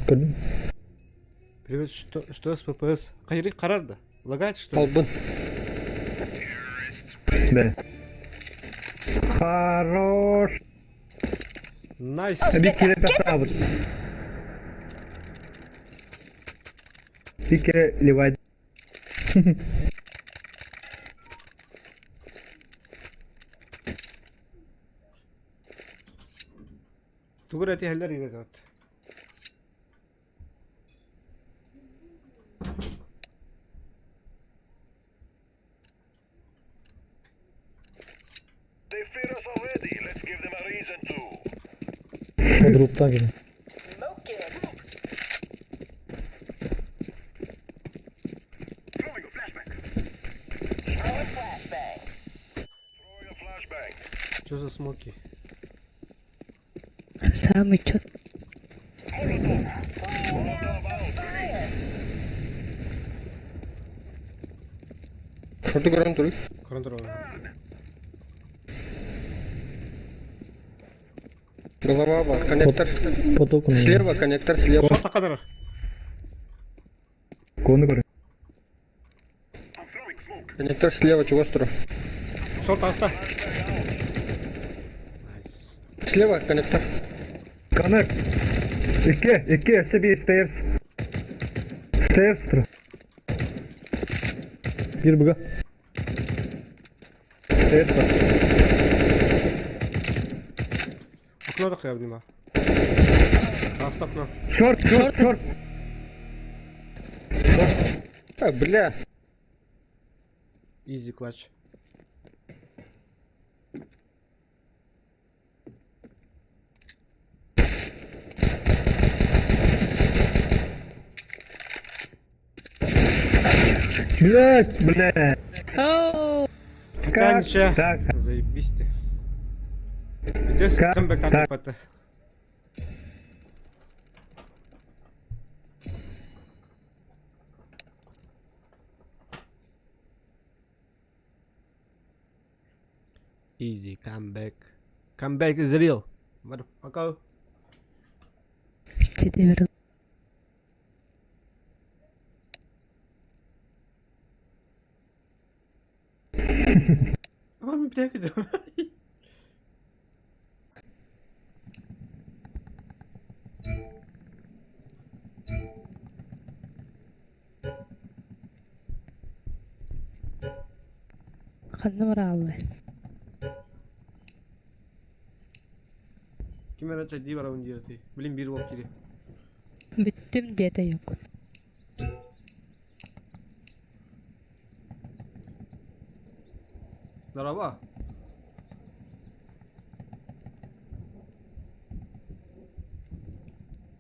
S7: Көрдүм.
S1: Привет, что с ППС? Кайры карарды. Лагает что ли?
S11: Албын.
S6: Да. Хорош.
S1: Найс.
S6: Bir kere тастабыт. Bir kere ливай.
S1: Тугу эрэ этиһэллэр играет.
S3: They fear us already. Let's give them a reason to.
S7: Подруптан кини.
S10: Smoking.
S3: Throwing a flashbang.
S10: Throwing flashbang.
S3: Throwing a flashbang.
S1: Что за смоки?
S9: Самый чет.
S3: Molotov. Molotov out.
S11: Шорту көрөн туруй.
S1: Көрөн турабын.
S11: Голова бар, коннектор.
S7: Под окнами.
S11: Слева, коннектор слева.
S1: Шорт кадар.
S6: Коны көрө.
S3: I'm throwing smoke.
S11: Коннектор слева, чего турар.
S1: Шорт аста. Найс.
S11: Слева, коннектор.
S6: Connect. Икки, икки, өссө биир stairs. Stairs тур.
S7: Биир быга.
S6: Stairs бар.
S1: Окно да обнима. Аста окно.
S6: Short, short, short.
S11: А, бля.
S1: Easy clutch.
S7: Блять!
S6: Бля.
S9: Оу!
S1: Хотя ничья.
S6: Так.
S1: Заебись ты. Здесь
S6: Как
S1: камбэк
S6: так?
S1: там Easy comeback. Comeback is real. Motherfucker.
S9: Четверо.
S1: Ama bir dakika.
S9: Ханна барааллар.
S1: Ким эрэ чайдыы барабын диэти. Блин, биир уол кири.
S9: Бүттүм диэтэ yok.
S1: Здорово.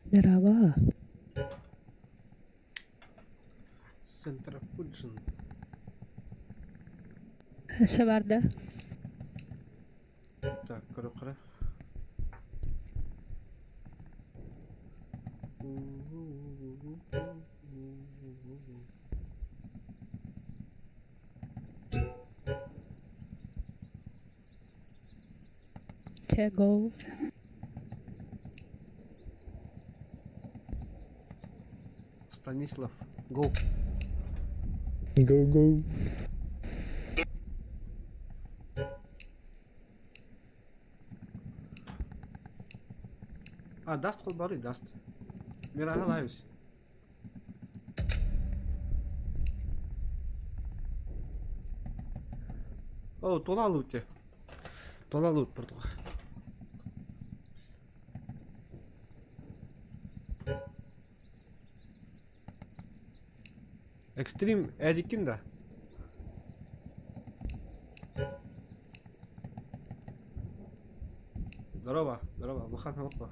S9: Здорово.
S1: Центрофуджин.
S9: Өссө бар да?
S1: Так, көрө-көрө.
S9: Чэ, go.
S1: Станислав, go.
S7: Go, go.
S1: А, даст холбары, даст. Мира лайвс. О, тула луте. Тула лут портуха. Экстрим Эдикин да? Здорово, здорово, Лухан Луква.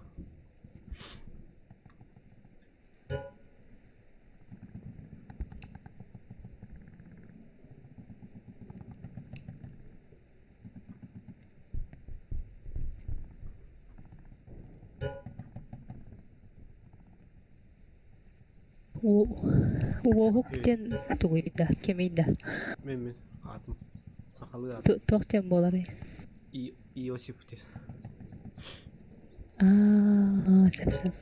S9: Уоһук диэн тугуй да, кимий да?
S1: Мен мен атым. Сахалыы атым.
S9: Туох диэн буоларый?
S1: И Иосиф диэн.
S9: Аа, сөп сөп.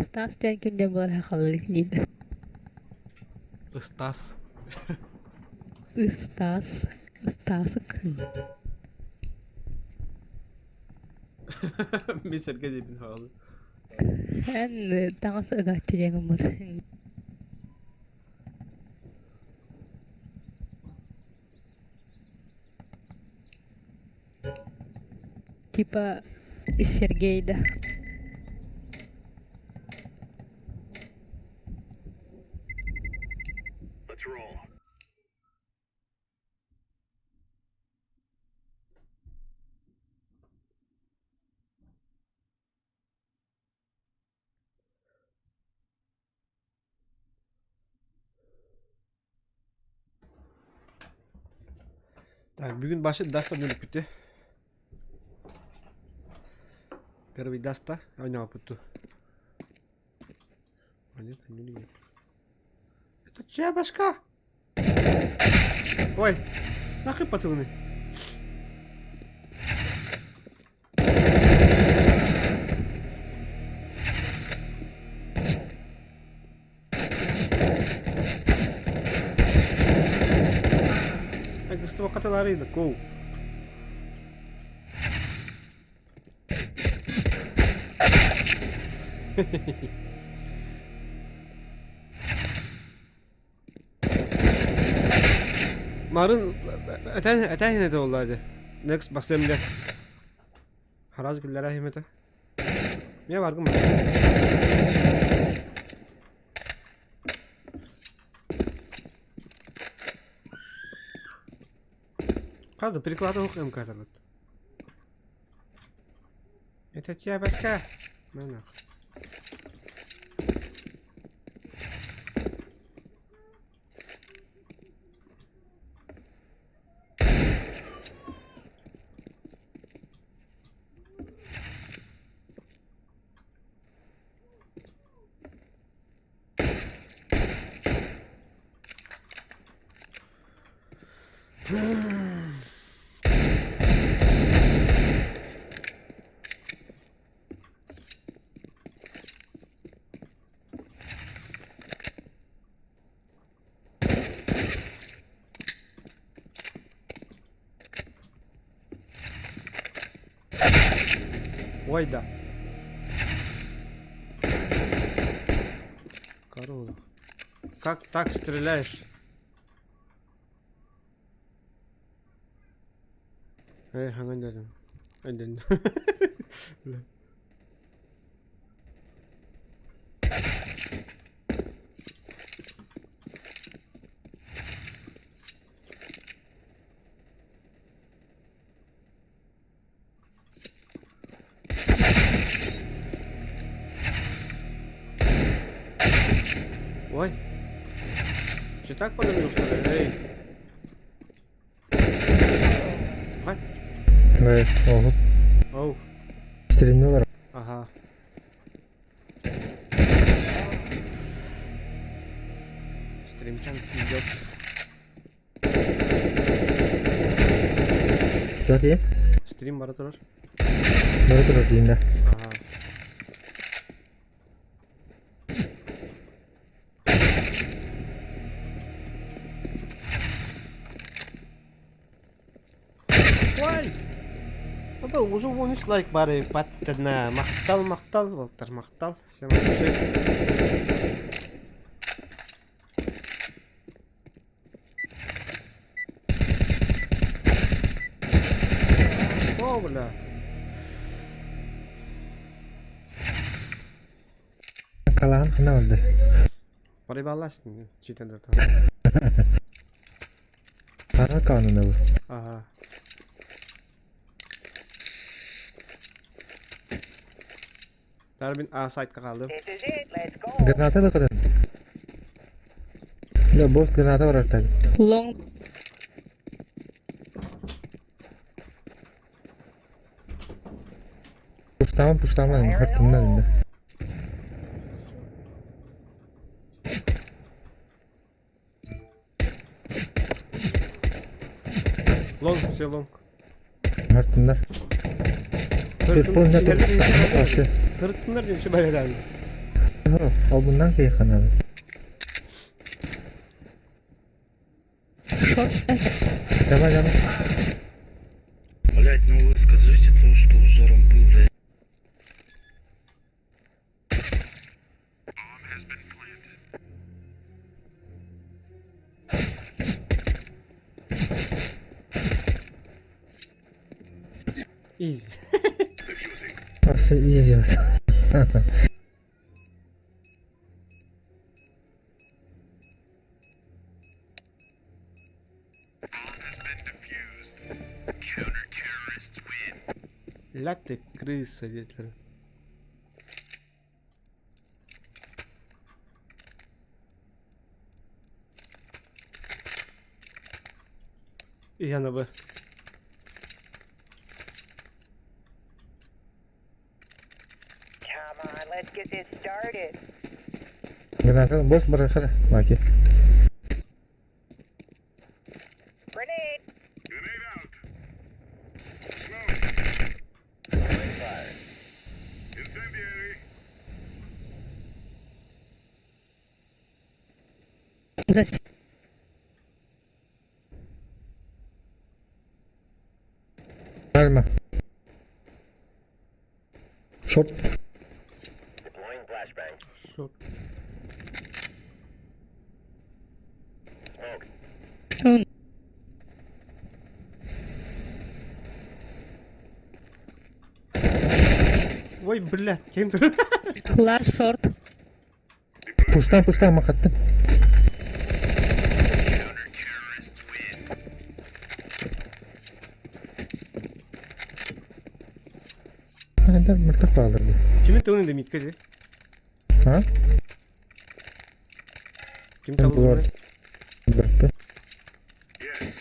S9: Стас диэн күн диэн буолар сахалыы диир.
S1: Стас.
S9: Ыстаас. Ыстаасык.
S1: Мин сэргэ диэбин хаалыы.
S9: Эн таҥас ыгааччы диэн гыммыт. Типа Сергей да.
S3: Let's roll.
S1: Так, бүгүн башы даста нөлүкпүтэ. Первый даста ойнооппуту. Это чья башка? Ой, нахуй патроны. Хатылары гоу. Марын этэн этэн этэ оллаады. Next басым де. Хараз гиллера химете. Не бар гым. Правда, перекладывал МК этот. Это тебя башка. Ну нахуй. Ой да. Корона. Как так стреляешь? Эй, ханган дедим. Айден. Ой. Че так подавил, что ли? Эй.
S7: Эй, ого.
S1: Оу.
S7: Стремнелар.
S1: Ага. Стримчанский идет.
S7: Что ты?
S1: Стрим бара турар.
S7: Бара турар дейін да.
S1: Ага. Ой! Оба уже 13 лайк бар баттына. Мақтал, мақтал, болтар, мақтал. Всем О, бля.
S7: Калахан хана oldu.
S1: Parayı Читен
S7: Ага кануна bu.
S1: Ага. Дарбин А сайтка қалды.
S7: Граната да kadın. Ya boss граната var artık.
S9: Long
S7: Пуштаман пуштаман хаттымнан енді.
S1: Лонг, все лонг.
S7: Хаттымнар.
S1: Тырттыңдар деймші бәледен.
S7: Ал bundan кейін қанады.
S9: Шорт.
S7: Давай, давай.
S8: Блять, ну вы скажите то, что уже рампы, блядь.
S1: Изи.
S7: Easy.
S1: Ля ты крыса, ветер. И я на Б.
S10: Come on, let's get this started.
S7: Граната босс барахара. Лаки.
S10: Grenade.
S3: Grenade out. Smoke. Fire. Incendiary.
S9: Здрасте.
S7: Нальма. Шорт.
S1: Шок.
S9: Он
S1: Ой, бля, кем ты?
S9: Ларс шорт.
S7: Пустан, пустан, махатты. Это мертв балдырды.
S1: Кими тылын да митка же?
S7: А?
S1: Ким табылды?
S7: Братты.
S3: Yes.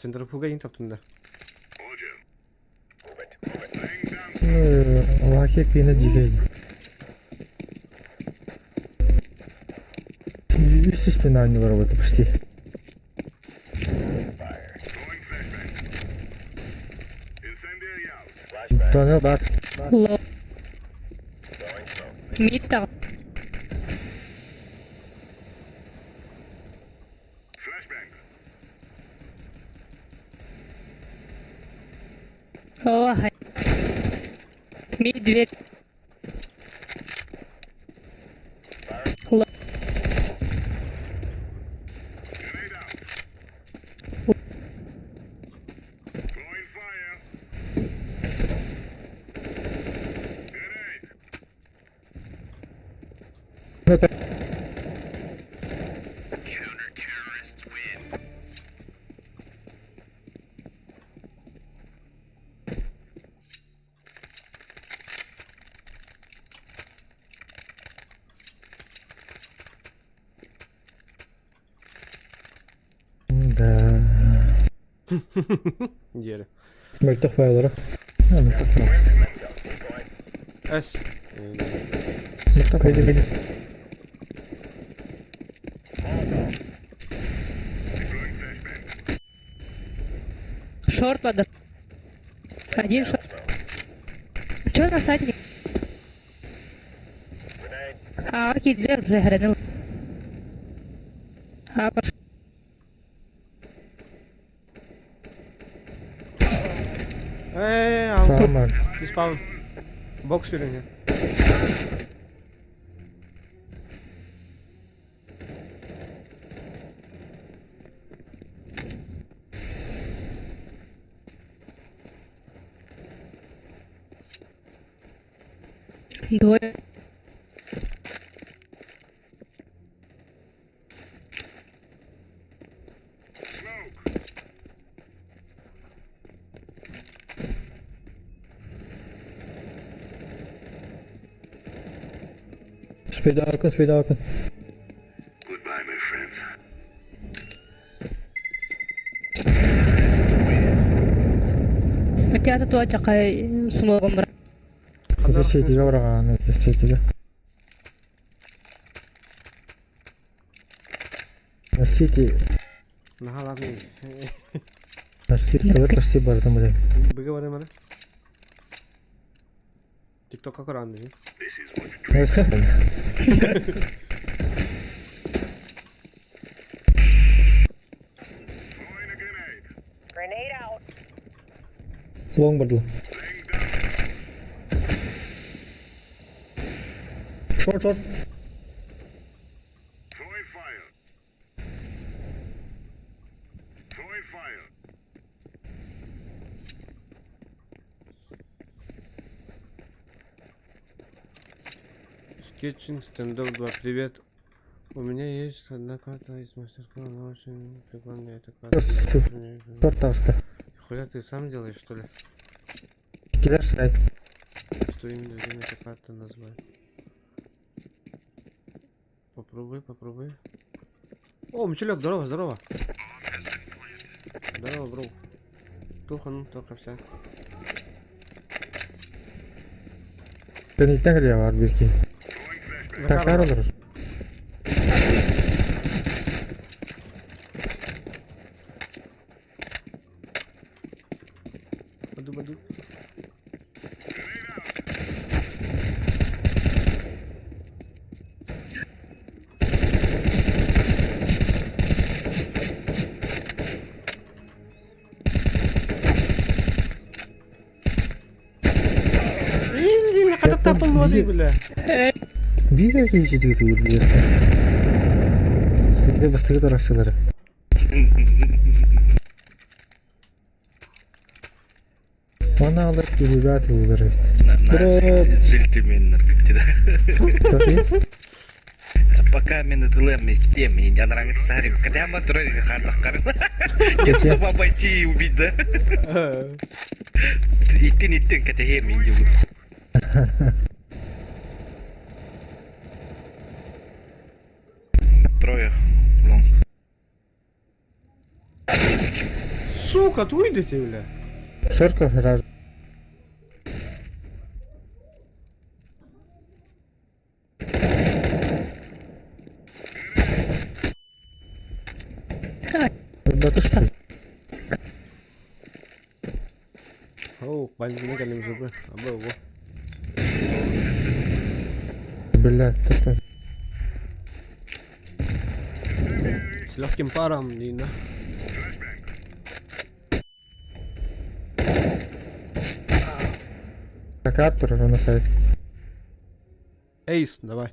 S1: Центрофуга ең таптым да.
S3: Roger. Move it. Move it. Laying down.
S7: Ну, лаки пина дигей. Естественно, у него работа почти.
S3: Throwing flashbang. Incendiary out.
S7: Тоннел бар.
S9: Лоу. Мид там.
S3: Flashbang.
S9: О, хай. Мид дверь. Лоу.
S3: Grenade out. Throwing fire. Grenade.
S7: Ну, это Да.
S1: Диэри.
S7: Мөлтөх байлары. Мөлтөх.
S1: Эс.
S7: Мөлтөх. Кайда кайда.
S3: Deploying flashbang.
S9: Шорт надо. Один шорт. Чё на сайте? А, окей, дверь уже грянул. А, пош...
S1: Эй, ау.
S7: Самар.
S1: Ты спаун. Бокс үріне.
S9: Двое.
S3: Smoke.
S7: Спейда акын, спейда акын.
S3: Goodbye, my friends.
S9: Хотя это то, чакай смогом брать.
S7: Это сетиге барган, это сетиге. Сети,
S1: Нахаланы.
S7: сети, почти бардым, блин.
S1: Быга бары мана. Тиктокка көрәнді.
S3: This is what dreams Throwing a grenade.
S10: Grenade out.
S7: Лонг бардыл.
S3: Laying down.
S7: Шорт, шорт.
S3: Throwing fire. Throwing fire.
S1: Kitchen, Standoff 2, привет. У меня есть одна карта из мастер-класса, она очень прикольная, эта карта.
S7: Торт таҕыста.
S1: Хуя ты сам делаешь, что ли?
S7: Килэр сайт.
S1: Что именно время эта карта назвать? Попробуй, попробуй. О, Мчелек, здорово, здорово. Здорово, бро. Тухан, только вся.
S7: Кэнниттэн кэлиэ баар биир киһи. Такаар олорор.
S1: Баду, баду. Бля.
S7: Биир киһи дьиэтигэр биир. Били бастакы тарахсылары. Уонна алар киһибэт ыллар эбит. Бро.
S8: Джентльменнер, как тебя. Пока мен ытылым тем, и я нравится сарим. Когда мы трое хардах Нет, чтобы обойти и убить, да? Иттин иттин катехем индиву. Трое. Лонг.
S1: Сука, ты выйдете, бля.
S7: Шорка гараж. Да ты что?
S1: Оу, бензин кэлим зубы. Абы его.
S7: Бля, ты
S1: С легким паром, Нина.
S7: Каптур на сайт.
S1: Эйс, давай.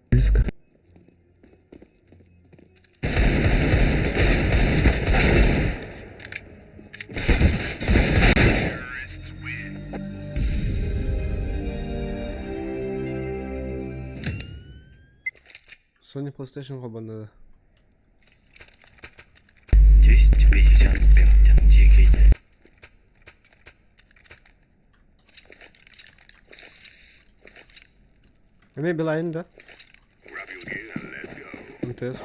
S7: Близко.
S1: Sony PlayStation хобаны.
S8: 255 дикий.
S1: Эме Билайн, да? МТС.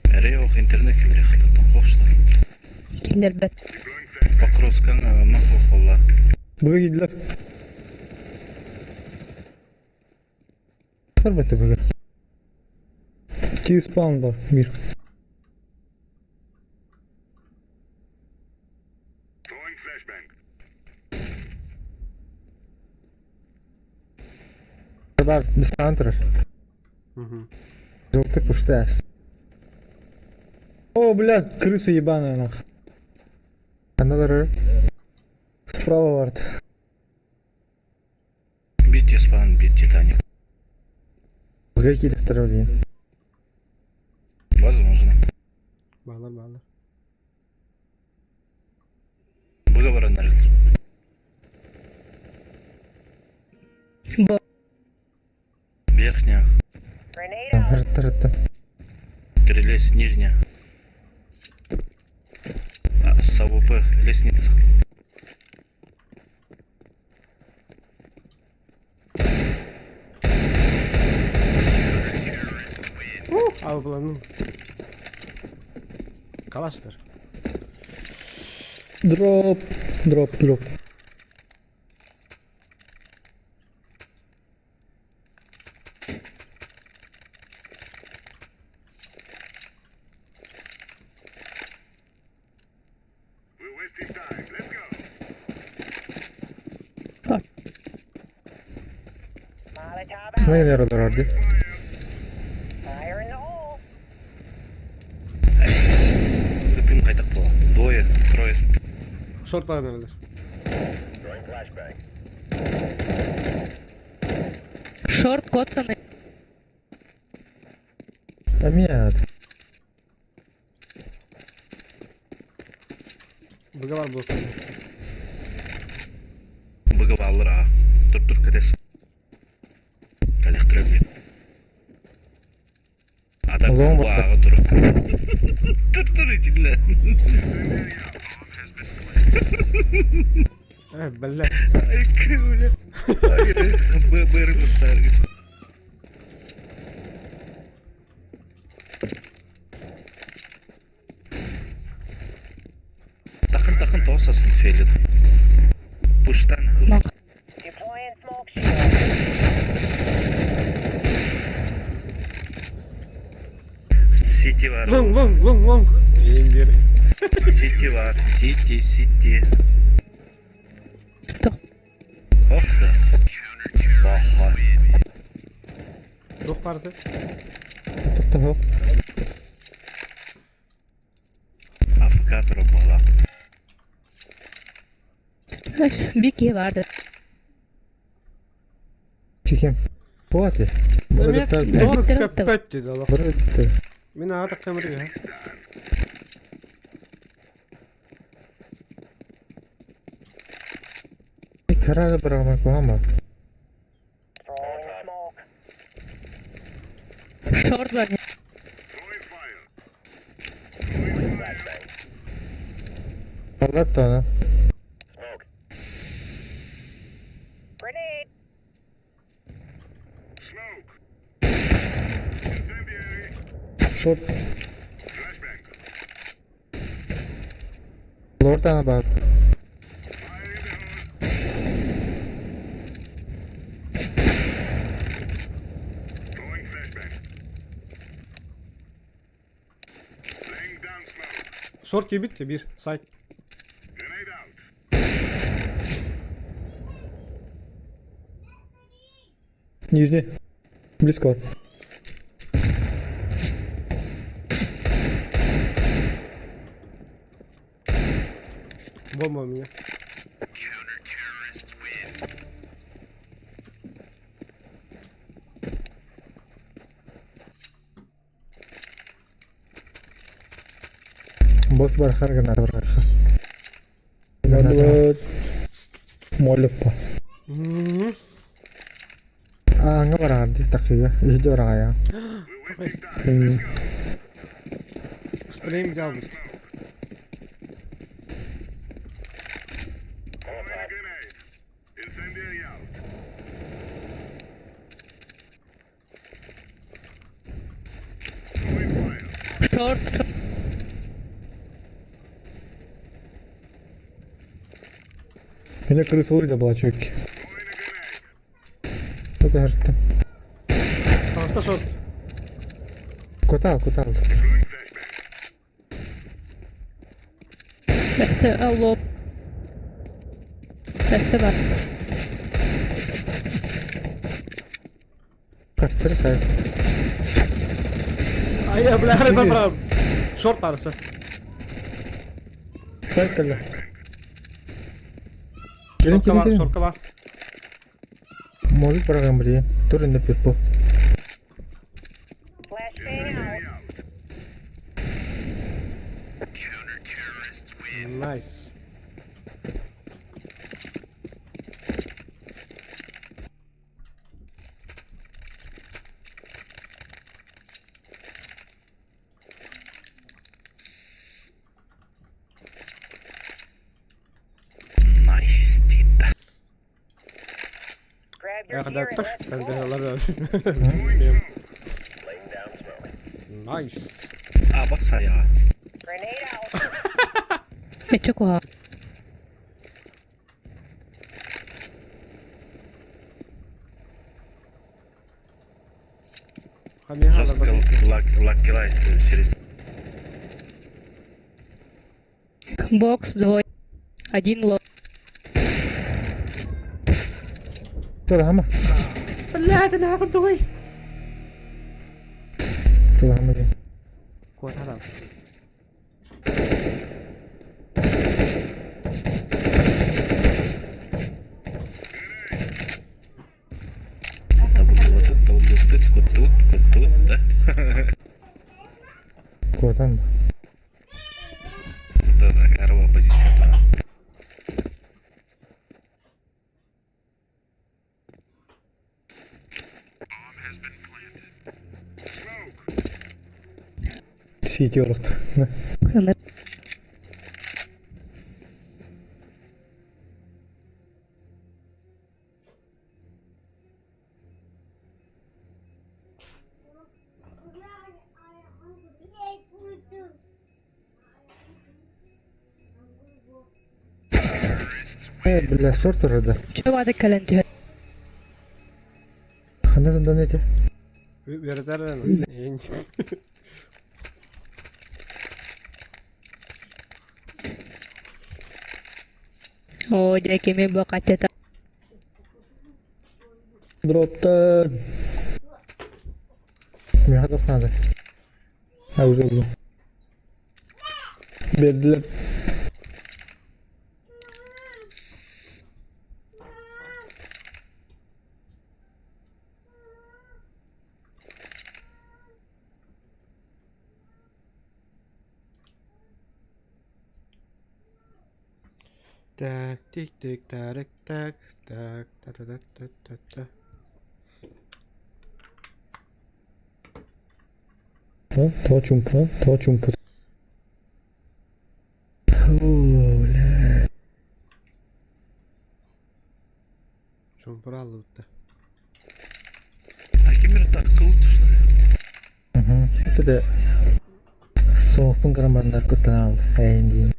S8: Реох интернет килер хататтан хоштар.
S9: Киллэрбэт.
S8: Покровскан махохолла.
S7: Быга киирдилэр. Көрбөтө быга. Ти спаун бар мир.
S3: Throwing flashbang.
S7: Бар, дистантрер.
S1: Угу.
S7: Желтый пушташ. О, бля, крыса ебаная нах. Another. Справа вард.
S8: Бит спан, бит Титаник.
S7: Быга киирдилэр блин.
S8: Возможно.
S1: Баалар, баалар.
S8: Выговор
S9: Бо.
S8: Верхняя.
S10: Grenade out.
S7: Рытта рытта.
S8: Перелезь нижняя. А, с АВП лестница.
S1: А, была, ну. Калаш даже.
S7: Дроп, дроп, дроп.
S3: We're wasting time. Let's go.
S10: Molotov out.
S7: Снайпер олорор дии.
S10: Fire in the hole.
S8: Ытым хайдах буола. Двое, трое.
S1: Шорт пара, наверное.
S3: Throwing flashbang.
S9: Шорт коцанный.
S7: А нет.
S1: Быга бар буолсун.
S8: Быга бааллар аа. Тур тур кэтэс. Кэлэхтэрэ бит. Ата
S6: Олоҕум
S8: бу
S6: барда.
S8: ааҕа тур. Тур тур итиннэ.
S1: Э, бэллэ.
S8: Ай күлэ. Ай быры быстаргы. Takın takın toosasın şeydi. Пуштан.
S10: Deploying smoke shield.
S8: Сити var.
S1: Лоң, лоң, лоң, лоң. Ең бері.
S8: Сити var. Сити, сити.
S9: Тоқ.
S8: Ох да. Баха.
S1: Туох барды?
S6: Тоқтоо.
S8: АФК тура буола.
S9: Бик киһи барды.
S6: Кихем. Хватит.
S1: Эмиэ доор
S9: Биттер
S1: көппөт диде олох.
S6: Бырытты.
S1: Мин аҕа таххамыр
S6: Карада барамай куһама.
S10: Throwing smoke.
S9: Шорт бар.
S3: Throwing fire. Throwing flashbang.
S6: Аллат тана.
S3: Smoke.
S10: Grenade.
S3: Smoke. Incendiary.
S7: Шорт.
S3: Flashbang.
S6: Лортана бар.
S3: Fire in the hole. Throwing flashbang. Laying down smoke.
S1: Шорт киирбит биир сайт.
S3: Grenade out.
S7: Нижний. Близко.
S1: Бомба у меня.
S6: Босс бар харгана бар.
S7: Надо молик по.
S1: Мгм.
S6: Аңа бар ди такыга. Иһде бар ая.
S3: We're wasting time.
S1: Спрейм взял бы.
S3: Throwing a grenade. Incendiary out. Throwing fire.
S9: Шорт, шорт.
S7: Меня крыса лыжа была, чуваки.
S3: Throwing a grenade.
S6: Только харта.
S1: Просто шорт.
S6: Кутал, кутал.
S3: Throwing flashbang.
S9: Өссө алло. Өссө бар.
S6: Кастыр сай.
S1: Ай, я, бля, харай бар. Шорт барысы.
S7: Сайт кэллэ.
S6: Келин
S1: Шортка бар,
S6: келин.
S1: шортка бар.
S6: Может барган блин. Тур инде пирпо.
S10: Flashbang out.
S1: Найс.
S8: Найс дейді.
S10: Grab your
S1: Я когда
S10: gear and
S1: тоже
S10: let's
S1: когда
S10: go.
S1: ладно. Найс.
S8: А, баса я.
S10: Grenade out.
S9: Мече куха.
S1: Хамиха
S8: Жестко лак, лак через
S9: Бокс двое. Один лоб.
S6: Тур хама.
S1: Бля, ты меня кудуй.
S6: Тур хама.
S1: Куда там?
S8: Кутут, кутут, да?
S6: Кутан.
S8: Да, да, корова позиция.
S7: Сити орот. Э, бля, шорт да.
S9: Чугада кэлэн түһэр.
S7: Ханна тондан эти?
S1: Вертар
S9: Оо, дьэ кими бу хаччата.
S7: Дроптар. Миэхэ туох надо? А уже буллум. Бердилер.
S1: Так, тик-тик, тарик, так, так, та-та-та-та-та-та.
S7: Тоҕо чуҥпу, тоҕо чуҥпу. Оо, бля.
S1: Чуҥпура аллыбытта.
S8: А ким так кылут что ли?
S6: Это да суохпун граммарнар куттанаал эйин диин.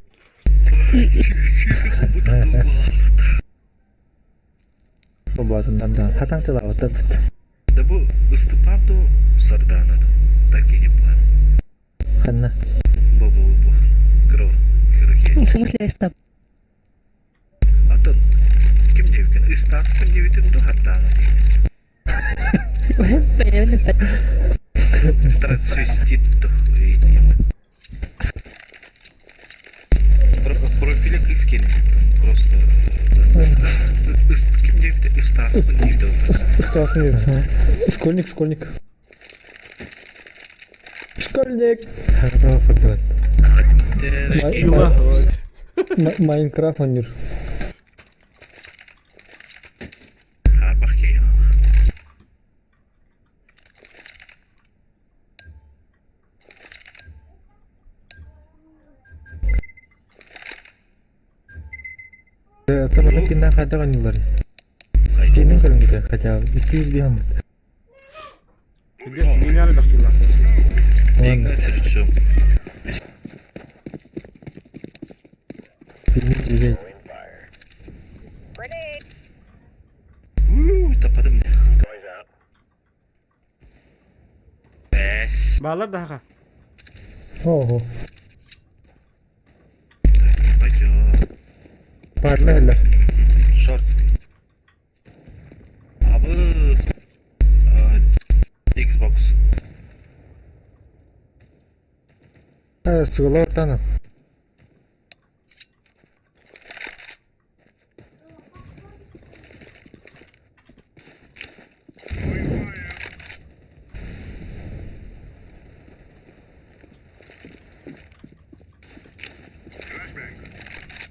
S6: Обуатыннардаан хатан тылаабыттарбыт.
S8: Да бу Ыстапан ду Сардана ду? Так и не понял.
S6: Ханна?
S8: Бу бу бу. Кыра кыра
S9: В смысле стоп?
S8: Атын ким диэбикин Ыстааппын диэбитин ду Сардана диэн. Трансвестит Профиля кыыс киэнэ просто ким диэбитэ Ыстааппын диэбитэ.
S7: Ыстааппын диэбитэ. Школьник, школьник. Школьник! Майнкрафт оонньуур.
S8: Хаарбах киһи.
S6: Оттон киннээх хайдах оонньууллар? Кинин көрүҥҥүтэ хотя бы 200 биһаммыт. Билбит
S8: Таппатым Бэс.
S1: Баалар да
S7: Ого.
S8: Пойдет.
S6: Парла эллер.
S8: Шорт. Абы Xbox.
S6: Сугала ортана.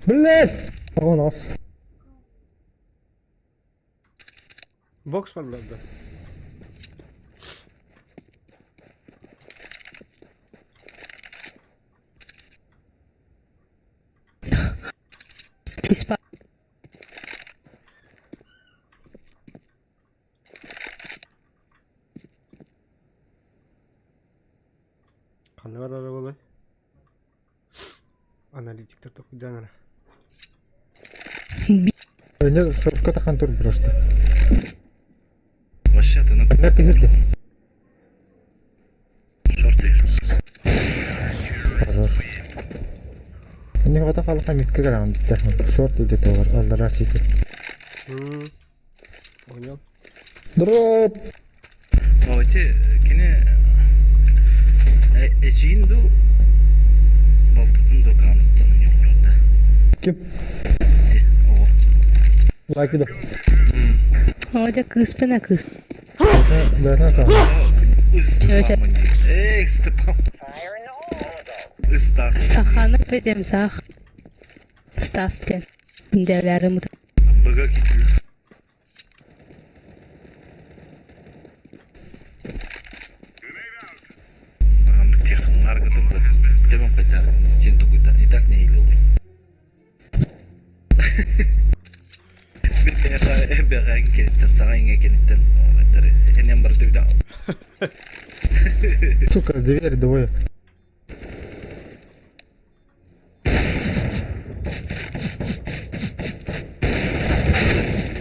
S7: Блять! У нас.
S1: Бокс бар да.
S9: Киспа.
S1: Ханна барара буолуой? Аналитиктар токуйдаан эрэ.
S6: Өнөр сорукка тахан тур просто.
S8: Вообще ты на
S6: Өнөр түһүрдэ.
S8: шорт
S6: Өнөр хата халаха микке гараан бүтэ. Шорт үдэ тоҕор аллара сити.
S1: Понял.
S7: Дроп!
S8: О, эти кини эжиин ду балтытын ду каныттан да.
S7: Ким?
S8: О.
S7: Лайк да.
S9: О, дьэ кыыспын а кыыс.
S6: Бэрна каал.
S8: Ыстапамын Эй, Степан. Ыстас.
S9: Саханы бетем сах. Стас диэн. Дэвлэрим
S8: Быга китилер.
S7: Сука, дверь двое.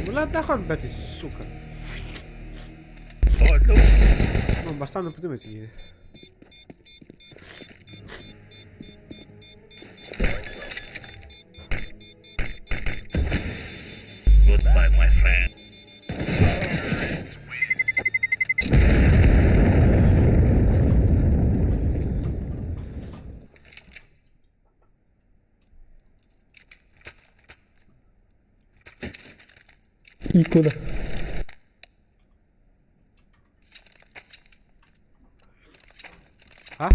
S1: Бля, нахуй, блядь, сука. Ну, бастан подумайте.
S8: Goodbye, my friend.
S7: И куда?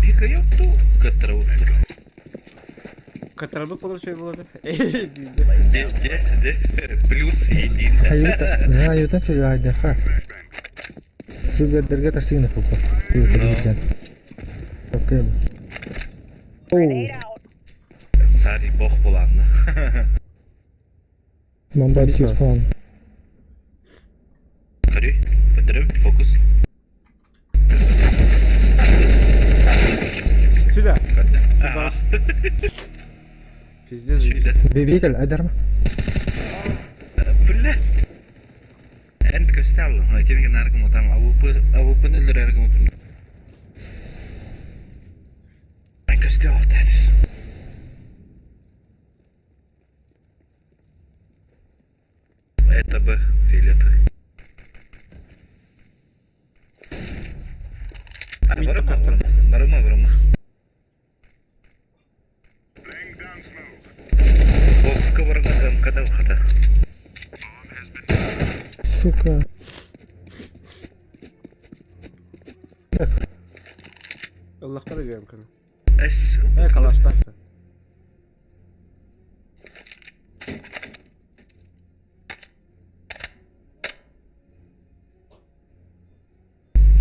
S8: Бегаю ту
S1: Катарбы получай было.
S8: Де, де, де. Плюс един.
S7: Аюта, аюта силайдаха. Силгердерге ташыгына фука. Окей. Оу,
S8: Сари бог буланны.
S7: бомба спаун.
S8: Көрүй, бітірім, фокус.
S1: Сюда.
S8: Ага.
S1: Пиздец.
S8: Сюда.
S7: Бибикал айдарма.
S8: Бля. Энд көстәл, айтенге наргым отам, авупы, авупын өлөр әргім отам. Эн көстәл отам. Это Б, фиолетовый. А, барыма, барыма, барыма.
S3: Laying down smoke.
S8: Бокска барыма, МКД выхода.
S7: Сука.
S1: Аллахтар ediyorum kanı.
S8: Эс,
S1: Э, калаштар.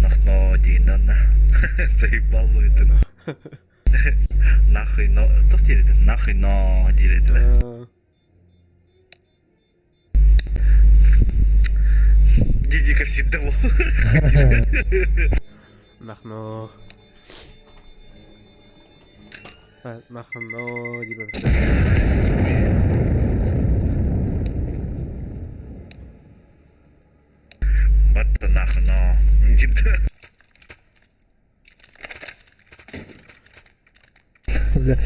S8: Нахно дейін Заебало это. Нахуй, но... Тоқ дейді? Нахуй, но дейді. Диди как всегда.
S1: Махно. Махно, либо...
S8: Батта нахуй, но... Дейді.
S7: Бля,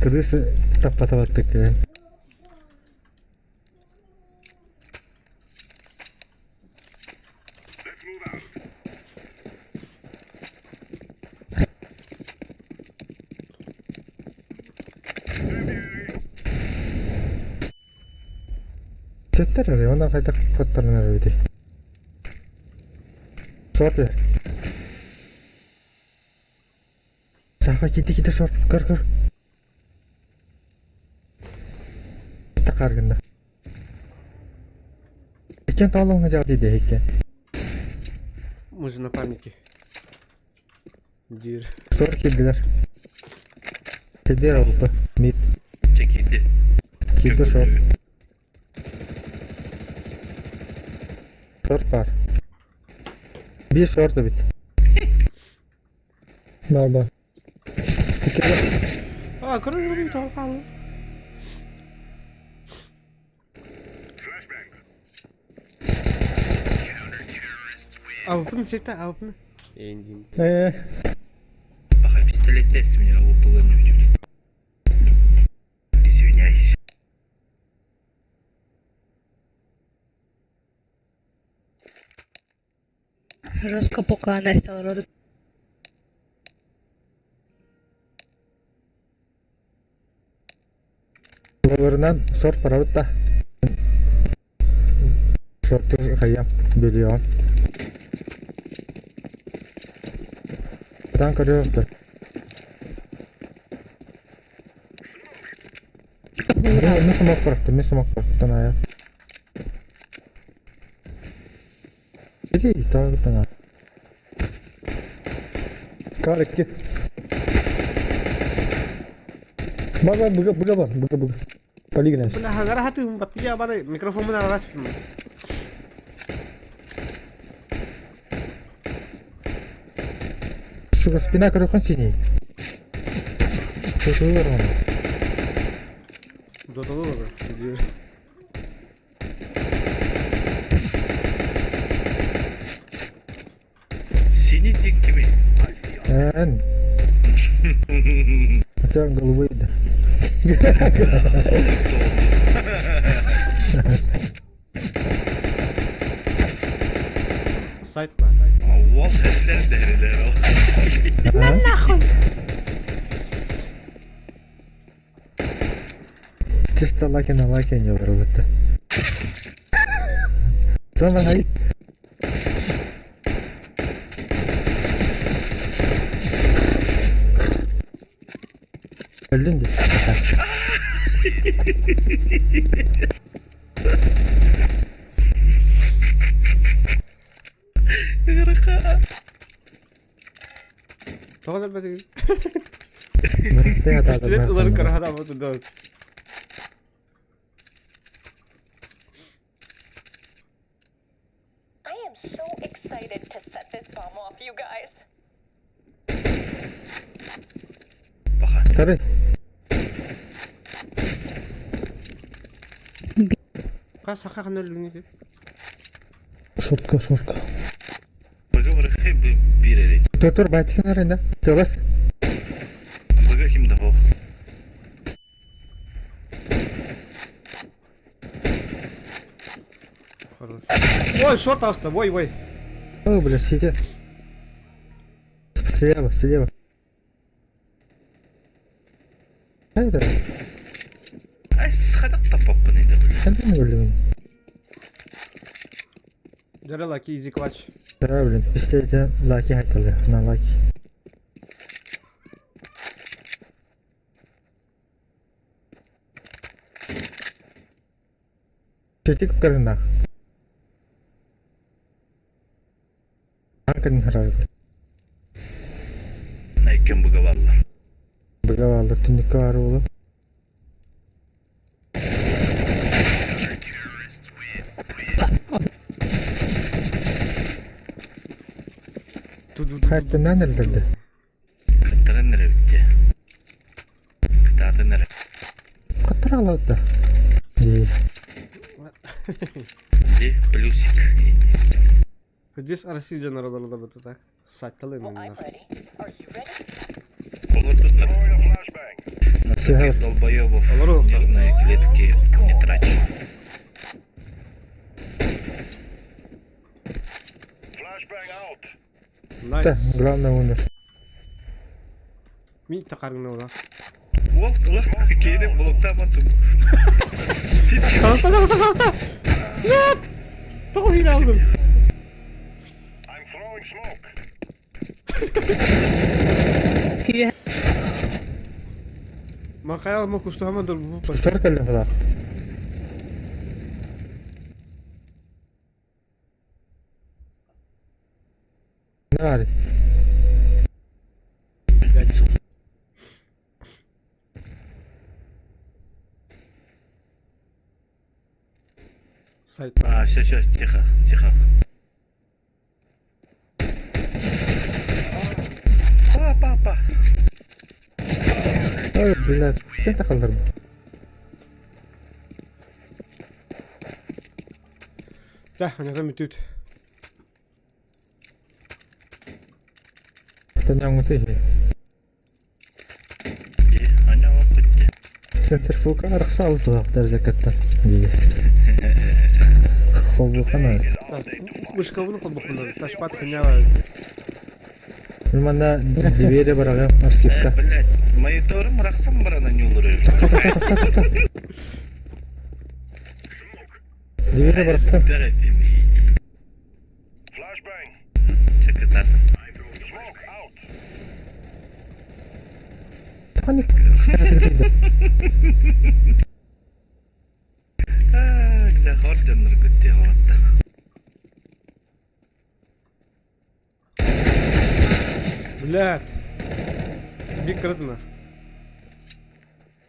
S7: крысы таппатабаттык.
S3: Let's move out.
S7: Четтер, она қайда қаттарына өте. Шорт бер. Саха кете кете шорт. Кір кір. Тақаргында. Екен талоңа жақ дейді екен.
S1: Мы же напарники. Дир.
S7: Шорт келділер. Келдер алпы. Мид.
S8: Чекиді.
S7: Келді шорт. Шорт бар. Bir short бит. Бар бар.
S1: А, короче, там қалды.
S3: Flashbang.
S1: Авпны септі, авпны. Эндин.
S7: Э,
S8: Паха, пистолет тест меня было не Извиняюсь.
S9: Жестко пока Настя рода.
S7: Лорынан шорт барабыт да. Шортты хаям бөлüyor. Таң көрөктөр. Мен смок барапты, мен смок барапты ая. Иди, тағы таңа. Карыкки. Бар бар быга быга бар, быга быга. Полигон.
S1: Бля, хагара хаты баттия бары микрофон менен аралашып.
S6: Сука, спина көрөххүн синий. Тутулар оны.
S1: Доталар олорор.
S8: Синий диэн кимий?
S7: Эн. Хотя он голубой, да.
S1: Сайт ла.
S8: Уол эрлер дэрилэр ол.
S7: На Чисто лаки на лаки не работа. Давай. Өлдүн дии.
S1: Тоҕо өлбөтүгүн? Пистолет ыларын караһадаабытын да.
S10: I am so excited to set this bomb off, you guys.
S7: Второй.
S1: Хас саха ханна өллүҥ
S7: Шутка, шутка.
S8: Быга бырахай биир эрэ.
S7: Тотор байтикин арында. Тылас.
S8: Быга ким да хоох.
S1: Хорош. Ой, шорт аста, ой, ой.
S7: О, бля, сиди. Слева, слева. Хайда.
S8: Ай, схадак таппаппын инде бля.
S7: Хандан өлдүгүн?
S1: Дьэ лаки, изи клатч.
S7: Да, блин, пистолет лаки хайталы. На лаки. Четик кырынах. Анкын харай.
S8: Найкен быга балла.
S7: Быга балла түннүккө бар болуп. Хайттынан өлдүрдү.
S8: Кыттыран эрэ битте. Кытаатын эрэ.
S7: Кыттыра алабыт да. Дии.
S8: Ди плюсик.
S1: Здесь Россия дьонор олорор так. Сатталы
S10: Well, I'm
S1: именно.
S10: ready. Are you ready?
S8: Олордутна.
S3: Throwing a flashbang.
S8: На таких долбоебов
S1: Олору.
S8: нервные клетки не трачу.
S3: Flashbang out.
S7: Да,
S1: Найс.
S7: главное умер.
S1: Мин тақарыңна ола.
S8: Уол, ула, кейде блоктаман тум.
S1: Пожалуйста, пожалуйста, пожалуйста! Нет! Тоҕо биир алдым.
S3: I'm throwing smoke.
S1: Махайл мог устаман дор бу.
S7: Что кэллин флаг? Нари.
S1: Сайт.
S8: А, все, все, тихо, тихо. Па, папа.
S7: Ой, блядь, кем тахалдырбы?
S1: Да, анага мүтүт.
S7: Таняңыты.
S8: Ди, аня опытте.
S7: Центрфука арахса алды дәрзәкәттән. Дии. Холбухана.
S1: Вышкабын холбухана. Ташпат хунява.
S7: Мана двери барага арскипка.
S8: Блядь, мониторым рахсам барана не улырыр.
S7: Двери баракта.
S3: Flashbang.
S8: Чекатата.
S3: Smoke out.
S7: Паник.
S8: Бля, орденнер күтте холатта.
S1: Блядь. Бик кырытына.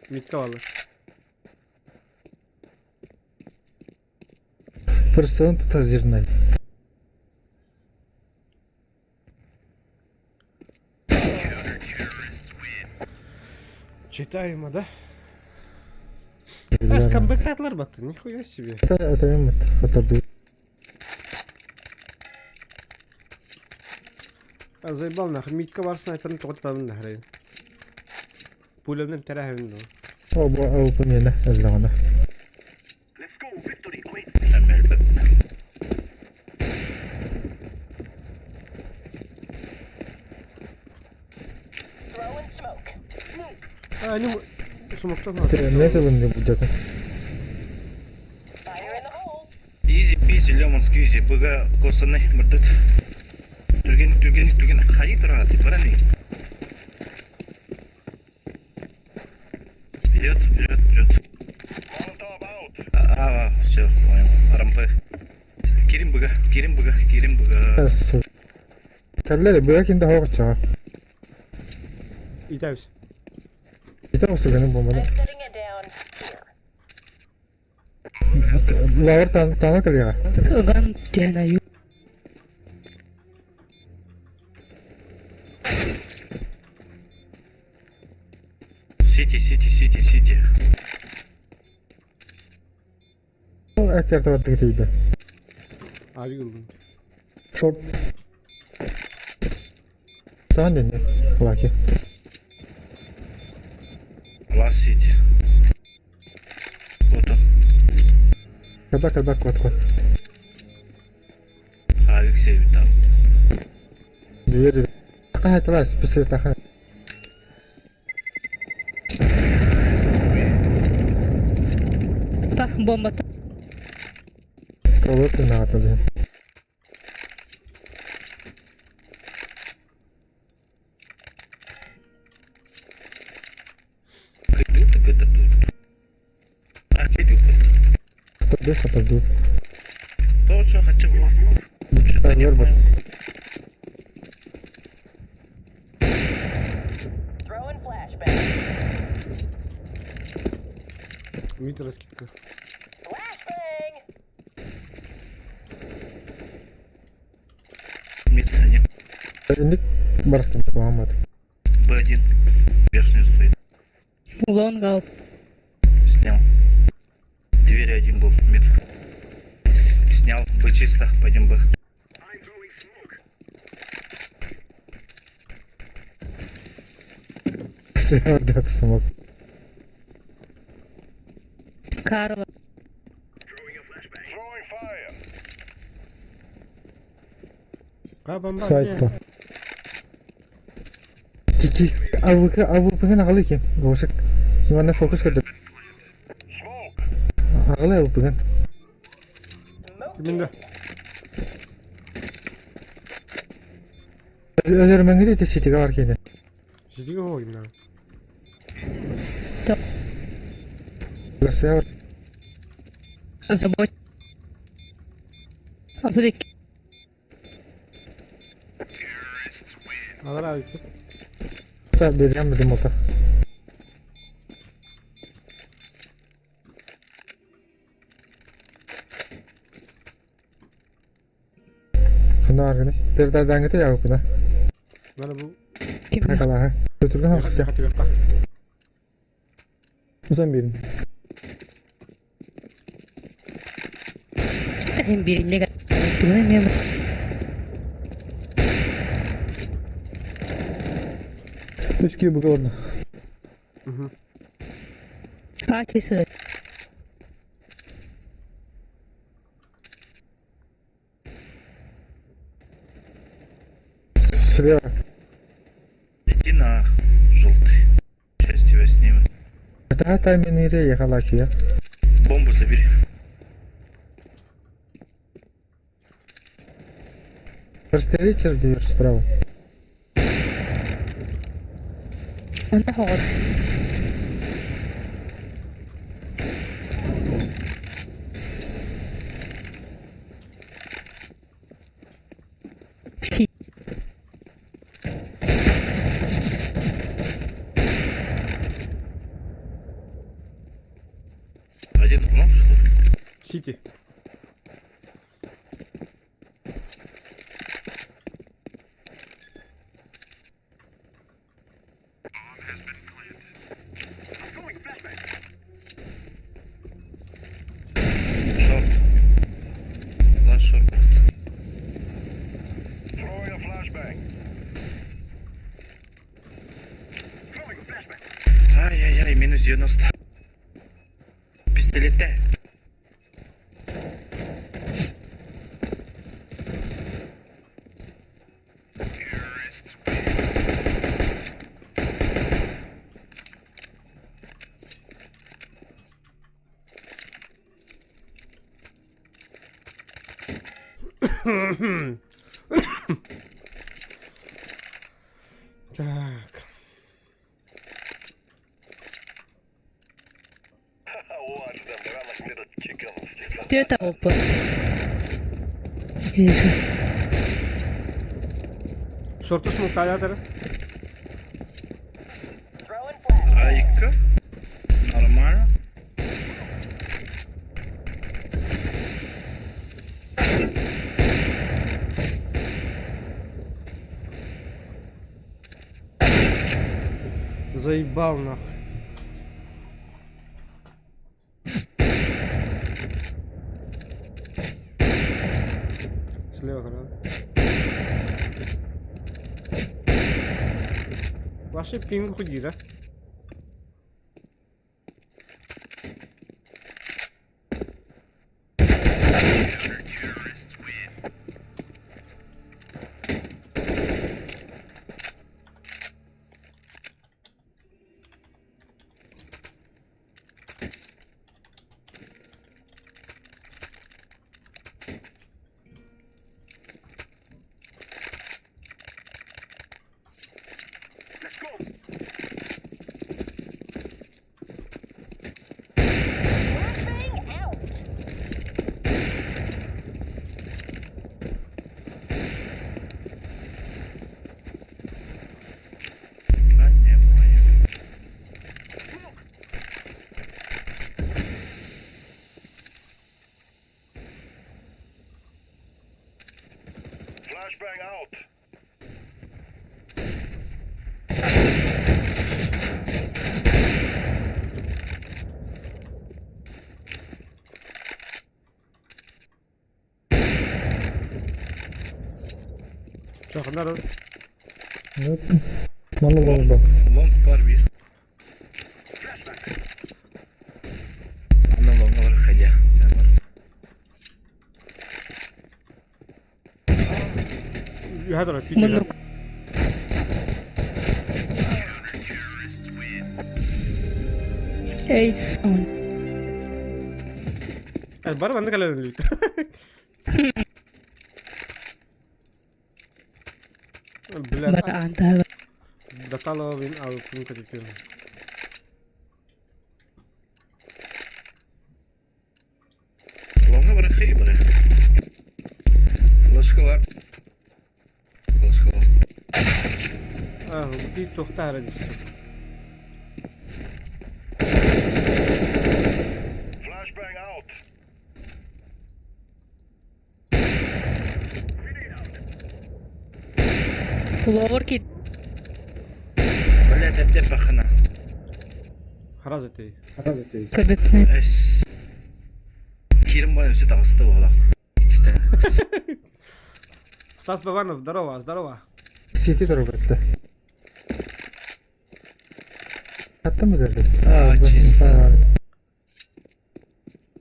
S1: Митка балы.
S7: Фырсыгын тута зирнай.
S1: Читаемо, да? А, с камбэктаатылар батты, нихуя себе.
S7: Это хоторду.
S1: А заебал нахуй, Митка бар снайперын тоҕо тутабын нахрен. Пулемнен тэрээһин дуо?
S7: О, бу АВП миэнэ өллөҕүнэ.
S3: Let's go. Victory awaits.
S10: Throwing smoke.
S1: А, они смоктан
S7: Эмиэ тылын буддата.
S10: Fire in the hole.
S8: Изи пизи, лемон сквизи, БГ косаны, мырдыт. Түрген, түрген, түрген, хади тұра, ты бараны. Вперед, вперед, вперед.
S3: Molotov out.
S8: А, все, понял. РМП. Кирим БГ, Кирим БГ, Кирим БГ.
S7: Кэллэр быа кинде хоҕуччаҕа.
S1: Итабис.
S7: Ити оҕустуганы буомана.
S10: I'm setting it down here.
S7: Лавр таана кэлиэҕэ.
S9: Ыган түһэн айуу.
S8: Сити, сити, сити, сити.
S7: Эккерте бардыгы тиийдэ.
S1: Abi ылдым.
S7: Шорт. Таан дэнни. Лаки.
S8: Лас сити. Вот он.
S7: Каба каба кот кот.
S8: А, Алексей там.
S7: Двери. Таха талас писе таха.
S9: Па, бомба.
S7: Толор тынаҕа диэн.
S8: Кыдыты кыдыты. А, кыдыты.
S7: Хоторду хоторду.
S8: Тоже хочу. Что-то не
S7: Верба.
S8: понял.
S10: Throwing flashbang.
S1: Мид раскидка.
S10: Flashbang.
S8: Мид один.
S7: Инник барыстан туамат.
S8: Б1. Верхний стоит.
S9: Лонг алп.
S8: Снял. Двери один был. Мид. Снял. Б чисто. Пойдем Б.
S3: I'm throwing smoke.
S7: Сеордат смок.
S9: Карла.
S3: Throwing a flashbang. Throwing fire.
S1: Ка бомба.
S7: Сайтта. Кики АВК АВП аҕалы ким? Бошек. Ивана фокус көрдө.
S3: Smoke.
S7: Аҕалы АВП.
S10: Smoke.
S1: Киминде?
S7: Өлөр мәңгү те ситиге бар кене.
S1: Сидиге хогим на.
S7: Сеор
S9: Забот. Отут
S1: Алар abi.
S7: та берем дымота. Ханаргыны. Пердадаңгыты ягыпына.
S1: Бana bu
S9: ким?
S7: Хакалаха. Төтүргөн хакча.
S1: Хатыгы.
S7: Узан берин.
S9: Hem birine Bunu мен
S7: Үч күйі бүгі орны.
S9: Качество.
S7: Слева.
S8: Иди на желтый. Сейчас тебя снимут.
S7: Та тайминире ехалаки я.
S8: Бомбу забери.
S7: Прострели через дверь справа.
S9: Онда хоғыр. Ши.
S8: Один лонг, что ли?
S1: Сити.
S8: Ай-яй-яй, минус 90. Пистолетте.
S1: Так.
S9: Түөрт аҕалбыт.
S1: Шорту смоктаатар.
S8: Айка. Нормально.
S1: Заебал нахуй. Слева, да? Ваши пинг худи, да?
S10: Flashbang out.
S8: А не моя.
S3: Flashbang out.
S1: Че, надо?
S7: Маны лонг
S8: Лонг бар бир. Ана лонга бар ходя.
S1: Үһэ турар,
S9: Муннук. Эй, сон.
S1: Бар манна кэлэн өлбүт. Бля,
S9: Бара аантаһа
S1: Даталовин алпын көтүтүн.
S8: Лонга бар хей бар. Флешка бар. Флешка бар.
S1: А, бу тохтар дис.
S3: Flashbang out.
S9: Флор кит.
S8: Блядь, опять пахана.
S1: Харазы ты.
S9: Көрбөппүн.
S8: Эс. Кирим бар өсө тагысты буолак.
S1: Стас Бабанов, здорово, здорово.
S7: Сити турбатта. Хаттан mı gördün?
S8: А, чисто.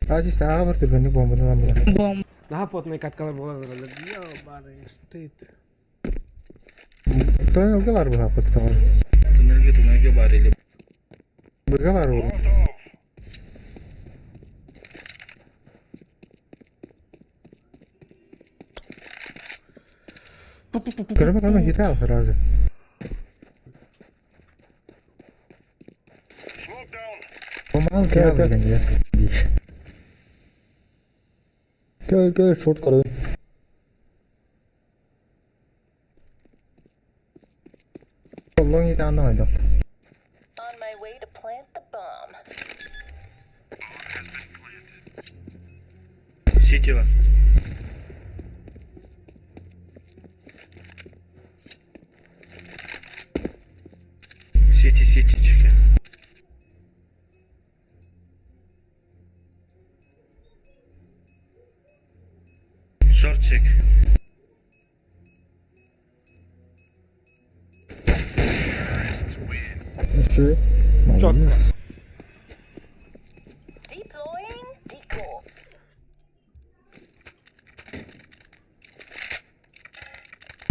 S7: А, чисто аға бар түргенdik бомбаны lan bunu.
S9: Бомба.
S1: Наха потный каткалар болар. Ёбаный стыд.
S7: Тоннелге бар bu hapı tamam.
S8: Туннельге туннельге бар или.
S7: Быга бар bu.
S3: Molotov.
S7: Көрме көрме хитра al razı.
S3: Smoke down.
S7: Bombanın kira al ya. Gel gel short karadı. Long ит anlamadım.
S10: On my way to plant the bomb.
S8: Сити бар. Сити, сити, чеке. Шортчик.
S7: Şu.
S1: Четко.
S10: Deploying decoy.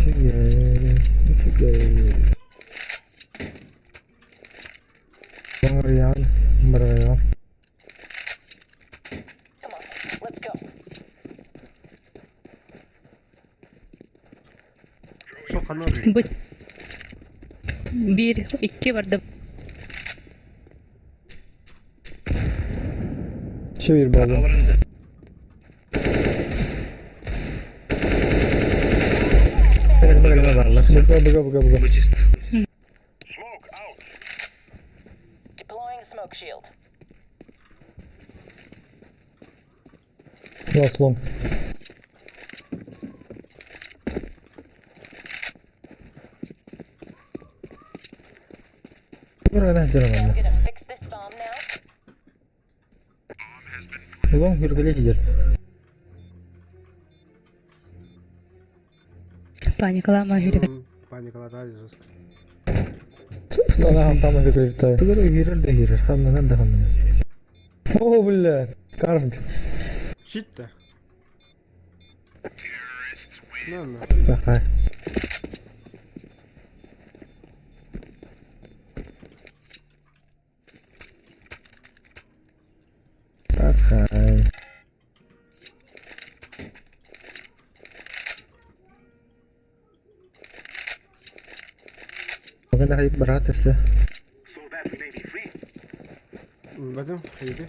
S6: Үчүгэй, үчүгэй. Баҕарыйаҕын, бырайыаҕым.
S10: Come on, let's go.
S1: Шо ханна
S9: Бу биир, икки барда.
S7: Çevir bağlı.
S8: Аларында.
S7: Быга быга быга быга.
S8: Бу чисто.
S3: Smoke out.
S10: Deploying smoke shield.
S7: Last long.
S6: Buradan canım
S10: I'm gonna fix this bomb now.
S6: Ulan hürgüle gider.
S9: Паникалаама хүрүк.
S1: Паникалата жестко.
S7: Стана там hürgüle.
S6: Тугар hürür de hürür. Хамнан да хамнан.
S7: О, бля. Карт.
S1: Чит-то. На, на.
S6: Баха. Баха. Maganda kayo baratas eh.
S3: So that we may be free.
S1: Бадым, хайди.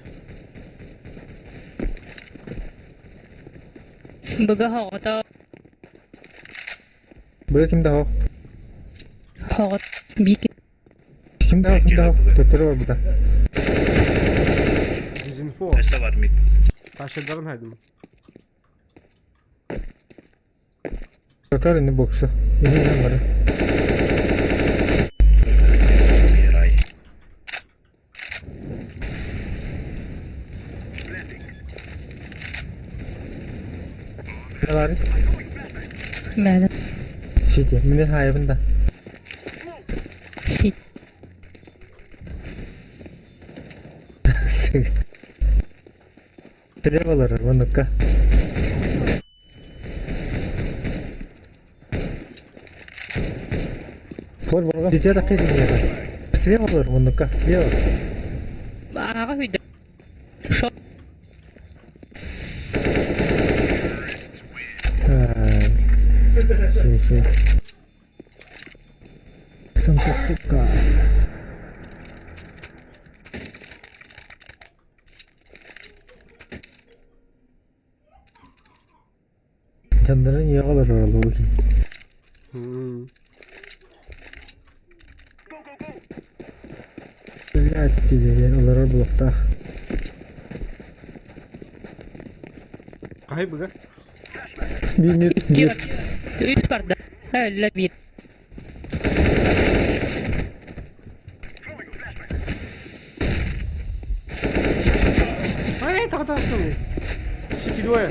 S9: Быга хоҕото
S6: Быга ким да ho?
S9: хоҕот биир
S6: Ким да ho? Ким да ho? Төттөрү бар буда.
S1: Дезинфо.
S8: Өсө бар мид.
S1: Ташырдарын хайдым.
S6: Тотар ини боксы. Ини бар.
S8: Рай.
S6: Ne var?
S9: мэлэ
S6: Şiti. Мин хайыбын да.
S9: сит
S6: Требалар ваныкка.
S7: Фор барга.
S6: Дитя да кайда. Требалар ваныкка. Лево.
S9: ааҕа хүдэ. Шо
S6: Ши ши. Самсукка. Canların yağlar oralı okey. Блядь, диэн олорор булуктаах.
S1: Кай быга?
S7: Bir mid
S9: икки
S7: bir.
S9: барда. Үс барда. Өллө биир.
S1: Ай, тагатастым. Сити двое.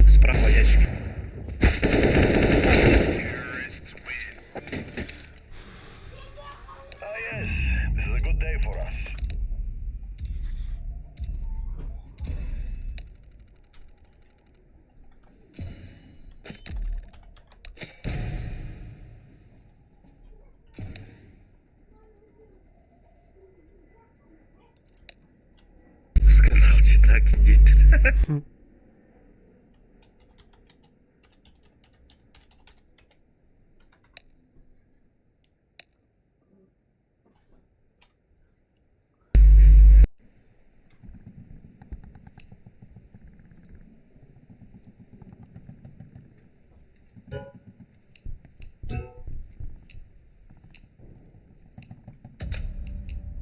S8: Справа ящик.
S3: Ah yes, this is a good day for us.
S8: Сказал читак, нет.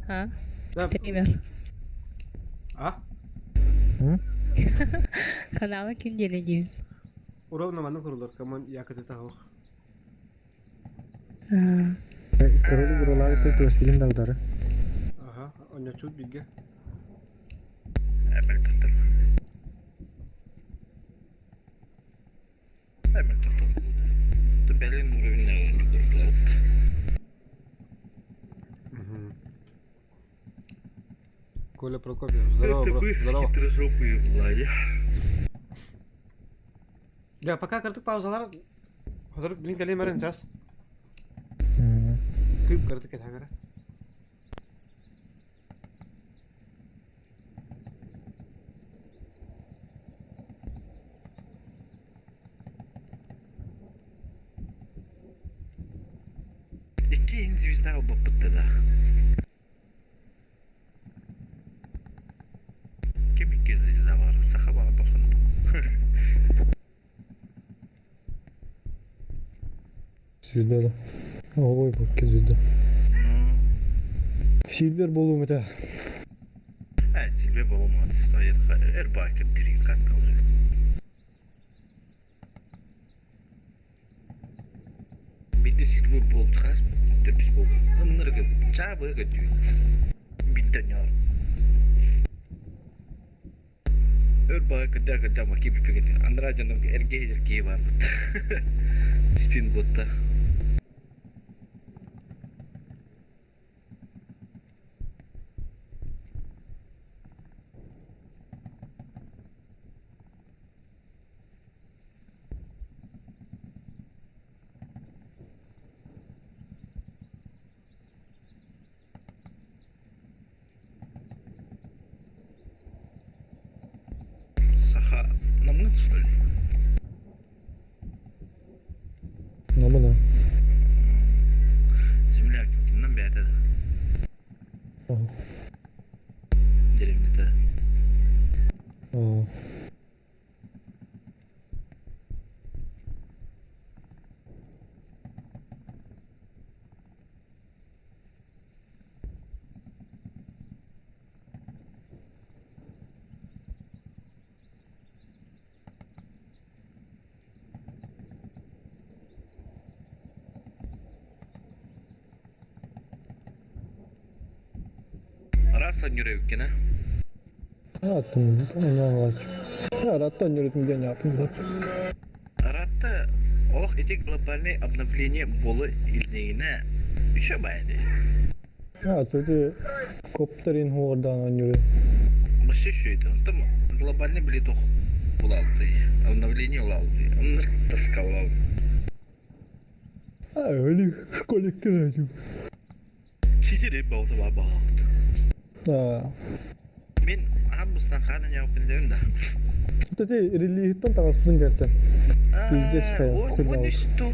S9: А?
S1: Да.
S9: Стример.
S1: А?
S9: Каналы ким диэни диибин.
S1: Уровно маны курулар, камон якыты тагых.
S6: Король буралары ты то билим да удары.
S1: Ага, он чуть биге.
S8: Әмел бітір. Hemen тоқтолду. Бэлин уровень көрдүлэр.
S1: Коля Прокопьев, здорово,
S8: Это
S1: бро,
S8: вы
S1: здорово.
S8: хитрожопые, Владя.
S1: Да, пока кырдык паузалар. Хотор блин кэлиэм эрэн час. Кыып кырдык кэтэҥэрэ.
S8: Икки звезда албаппыт да. Ким икки звезда бар? Саха бар бахан.
S7: Звезда да. Ой, бу звезда.
S8: Ну,
S7: Сильвер болуум этэ.
S8: э, Сильве болумат. Эрбайкын тирин кат калды. Бидде Сильве болду хас төртүс болду. Ынныргы чабы көтүү. Бидде нөр. Өр бага көдө көдө маки бипегет. Андра жаным эрге эрге бар бут. Спин ботта. Саха намнын что ли?
S7: Намына.
S8: Земляк кимнен бәтеді.
S7: Ага.
S8: Деревнеде.
S7: Аа.
S8: Раса нүревкена.
S7: Атын, оñоолач. Араттан жүрөтүн ден атын да.
S8: Аратта олох эти глобальный обновление болы илнегине еще байды.
S7: А, сөте коптерин хуордан оñуры.
S8: Вообще что это? Там глобальный билет ох улалды. Обновление улалды. Он тасковал.
S7: А, өлі школиктер айту.
S8: Читере болду бабалды.
S7: А.
S8: Мен амбыстан ханын япын да.
S7: Төте религиттен тағаспын дерті. Пиздец, хуйня.
S8: Он исту.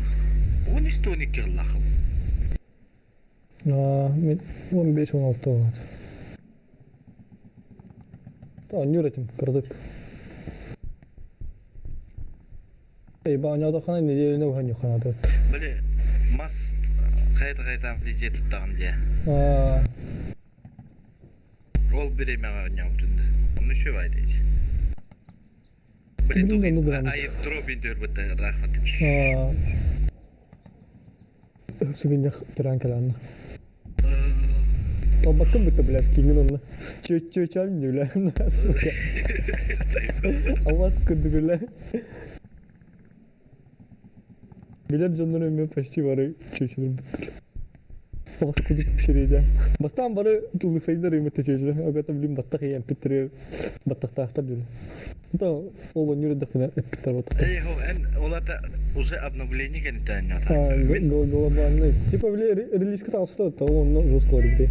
S8: Он исту не кирлахыл.
S7: А, мен 15-16 болады. Та, нүретим, кырдык. Эй, ба, оñоодохана неделяны ухан юханады.
S8: Биле мас қайта қайта влетет туттаған де.
S7: А,
S8: Ол бере мага няутунду. Он еще вайдейт. Блин,
S7: Блин, ну да.
S8: айып дробин дөрбөттө рахмат.
S7: а. Сүгүннэх төрөөн кэлээнна. Толбаккын бытта блядь, киҥин онно. Чүө-чүө нүлэ. Сука. Алмаз кырдыгылэ. Билер дьоннор эмиэ почти бары чүөчүлөр бүттүлэр. Алмаз курдук сирэйдэ. Бастаан бары тулусайдар эмэтэ чүөчүлэр. Агата блин баттах ийэн питтери баттахтаахтар дилер. Да, ол оннюр дэхпинэ эппиттер баттахтар.
S8: Эй, хо, эн олата уже обновление кенитен
S7: А, глобальный. Типа, бля, релизка таҕыспыта, то онно жестко ребе.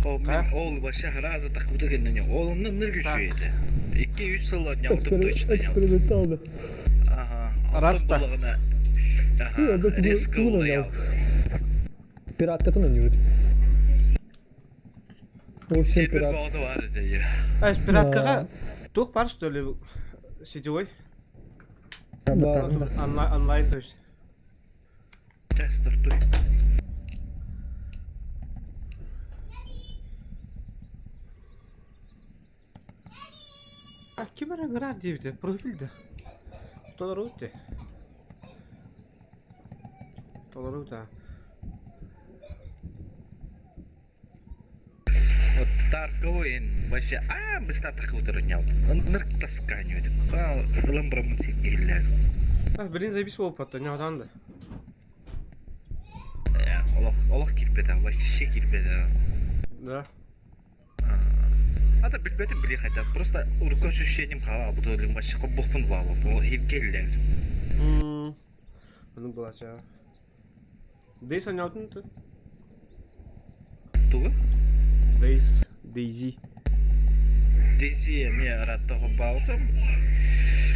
S8: Хо, мен ол вообще раза тахбыта кеннен. Ол онны ныргүшү edi. 2-3 сыл няутум точно.
S7: Эксперименталды.
S8: Ага.
S1: Раста.
S8: Ага, резко улаял.
S7: Пираткатын ойнуут. В общем,
S8: Сервер
S7: пират.
S8: болду бар edi.
S1: А, пираткаҕа туох бар что ли сетевой?
S7: Да.
S1: Онлайн, онлайн то есть.
S8: Сейчас стартуй.
S1: А ким эрэ ыҥыраар диэбитэ, профиль да. Толору те. Толору да.
S8: Вот Тарковый вообще, а, быстро тахбытыр няут. Нырк тасканю edi. Ламбрамын келлер.
S1: А, блин, заебись буолбатта, ньаҕатаан да.
S8: Олох, олох киирбэтэх, вообще киирбэтэх.
S1: Да.
S8: А да билбэтим били хотя просто урукку ощущением хаалаабыт өлүм вообще хоббохпун баалап ол иһиргэллэр.
S1: Ону булача. Дейс анньаутун ты?
S8: Тугу?
S1: Дейс, Дейзи.
S8: Дейзи эмиэ ыраатта холбообутум.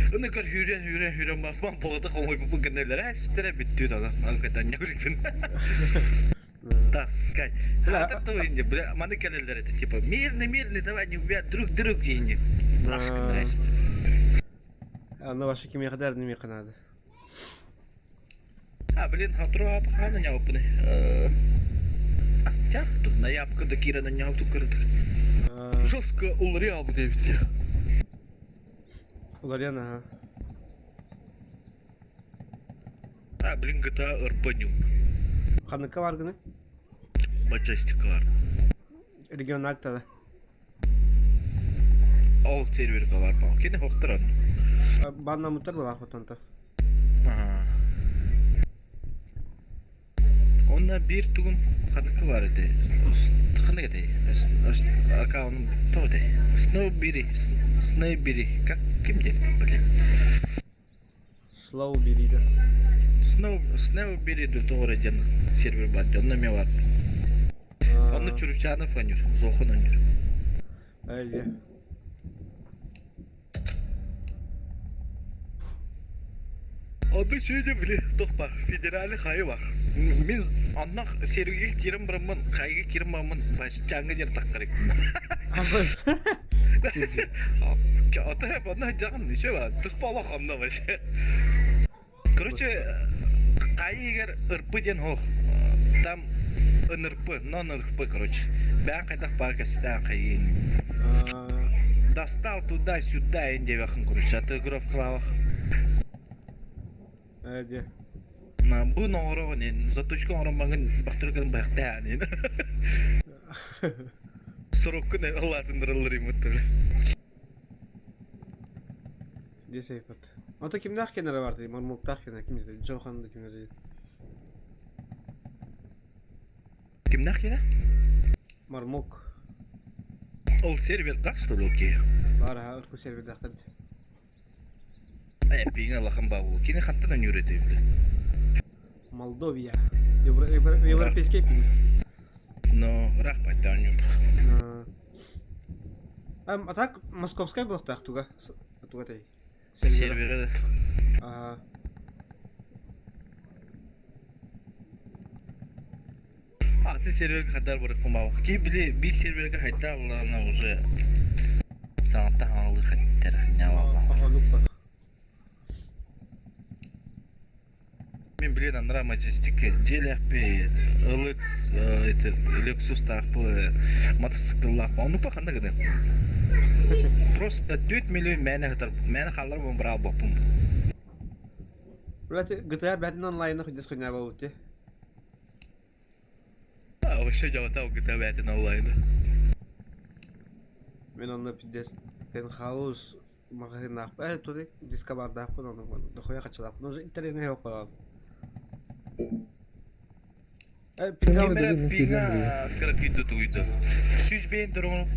S8: Аны көр сүүрэн сүүрэн сүүрэн барбан боҕото хомуйбуппун гыннылар ээ сүттэрэ бүттүү даҕаны аны кытта ньөгүрүкпүн. Таскай. А то инде, бля, маны кэлэллэр это типа мирный, мирный, давай не убивать друг друга инде.
S1: Аны ваши кимиэхэ да эрдимиэхэ наада.
S8: А, блин, хатруата хана ньауппыны. Тут на япка да кира на ньауту кырдык. Жестко уларыйа албыт эбит.
S1: Уларыйан аха.
S8: А, блин, GTA ырпаню.
S1: Ханныкка бар гыны?
S8: Маджестикалар.
S1: Региональтада.
S8: Ол серверге бар ба. Кини хохторон.
S1: Баннамыттар балаахпытанта.
S8: Онно биир тугум ханныка бар этэ? Ханнык этэй? Аккаунум тоҕо этэй? Сноубери, Снейбери, как ким диэн блин?
S1: Slow бирииде.
S8: Snow, Snowberry дуу тоҕо эрэ диэн сервер баар дии, онно эмиэ баар. Онно Чуручанов оонньуур, Зохон оонньуур.
S1: Эйе.
S8: Онно сүүнэ били туох баар, федеральный хайы бар. Мин онно сервигэ киирэн бараммын, хайга киирэн бараммын, чааҥҥа диэн таххарыкпын. Ото онно дьаҕын еще бар, туспа олох онно вообще. Короче, хайы иһигэр ырпы диэн суох. Там ынырпы, нон ырпы, короче. Бэйэҥ хайдах баар кэстээн хайыын. Достал туда-сюда ин диэбэххин, короче, отыгровкалаабах.
S1: Эдэ.
S8: Бу оҥороҕун ин, заточка оҥороммаҥын бахтыргын быһахтаан ин. Сороккун ылаатыннараллар иммуттар.
S1: Десейпат. Ото кимнээх кенере бар дии, мормуктаах кене ким дии, Джохан да ким дии.
S8: Кимнээх кене?
S1: Мармок.
S8: Ол сервердаах что ли окей?
S1: Бар ха, ырку сервердаахтар.
S8: Э, пиҥ алахан баабыл. Кини хантан өнүүр этэй бile?
S1: Молдовия. Европейский пинг.
S8: Но ыраах байтаан өнүүр.
S1: А так московскай буолуохтаах туга туга тэй.
S8: Сервера.
S1: А
S8: Атын серверге хайдар барыппын Ки били биир серверге хайда аллаана уже саҥаттан хаҥалыы хаттар ньаалалаах. Мин билин анараа Majestic дьиэлээхпи LX это Lexus-таахпы мотоцикллаахпы оннукпа ханна гыныах Просто 4 миллион мээнэ сытар мээнэ хааллар буолан быраабаппын.
S1: Блядь, GTA 5 онлайна хоть хуйня буолбут дии.
S8: А, вообще дьаҕата GTA 5 онлайна.
S1: Мин онно пиздец пентхаус маҕаһыыннаахпын э тугуй дискобардаахпын ону дохуя хаччылаахпын уже интэриэһинэй суох Э,
S8: Ким пига кыракыйда тугуйда. Сүүс бэйэн дорогу.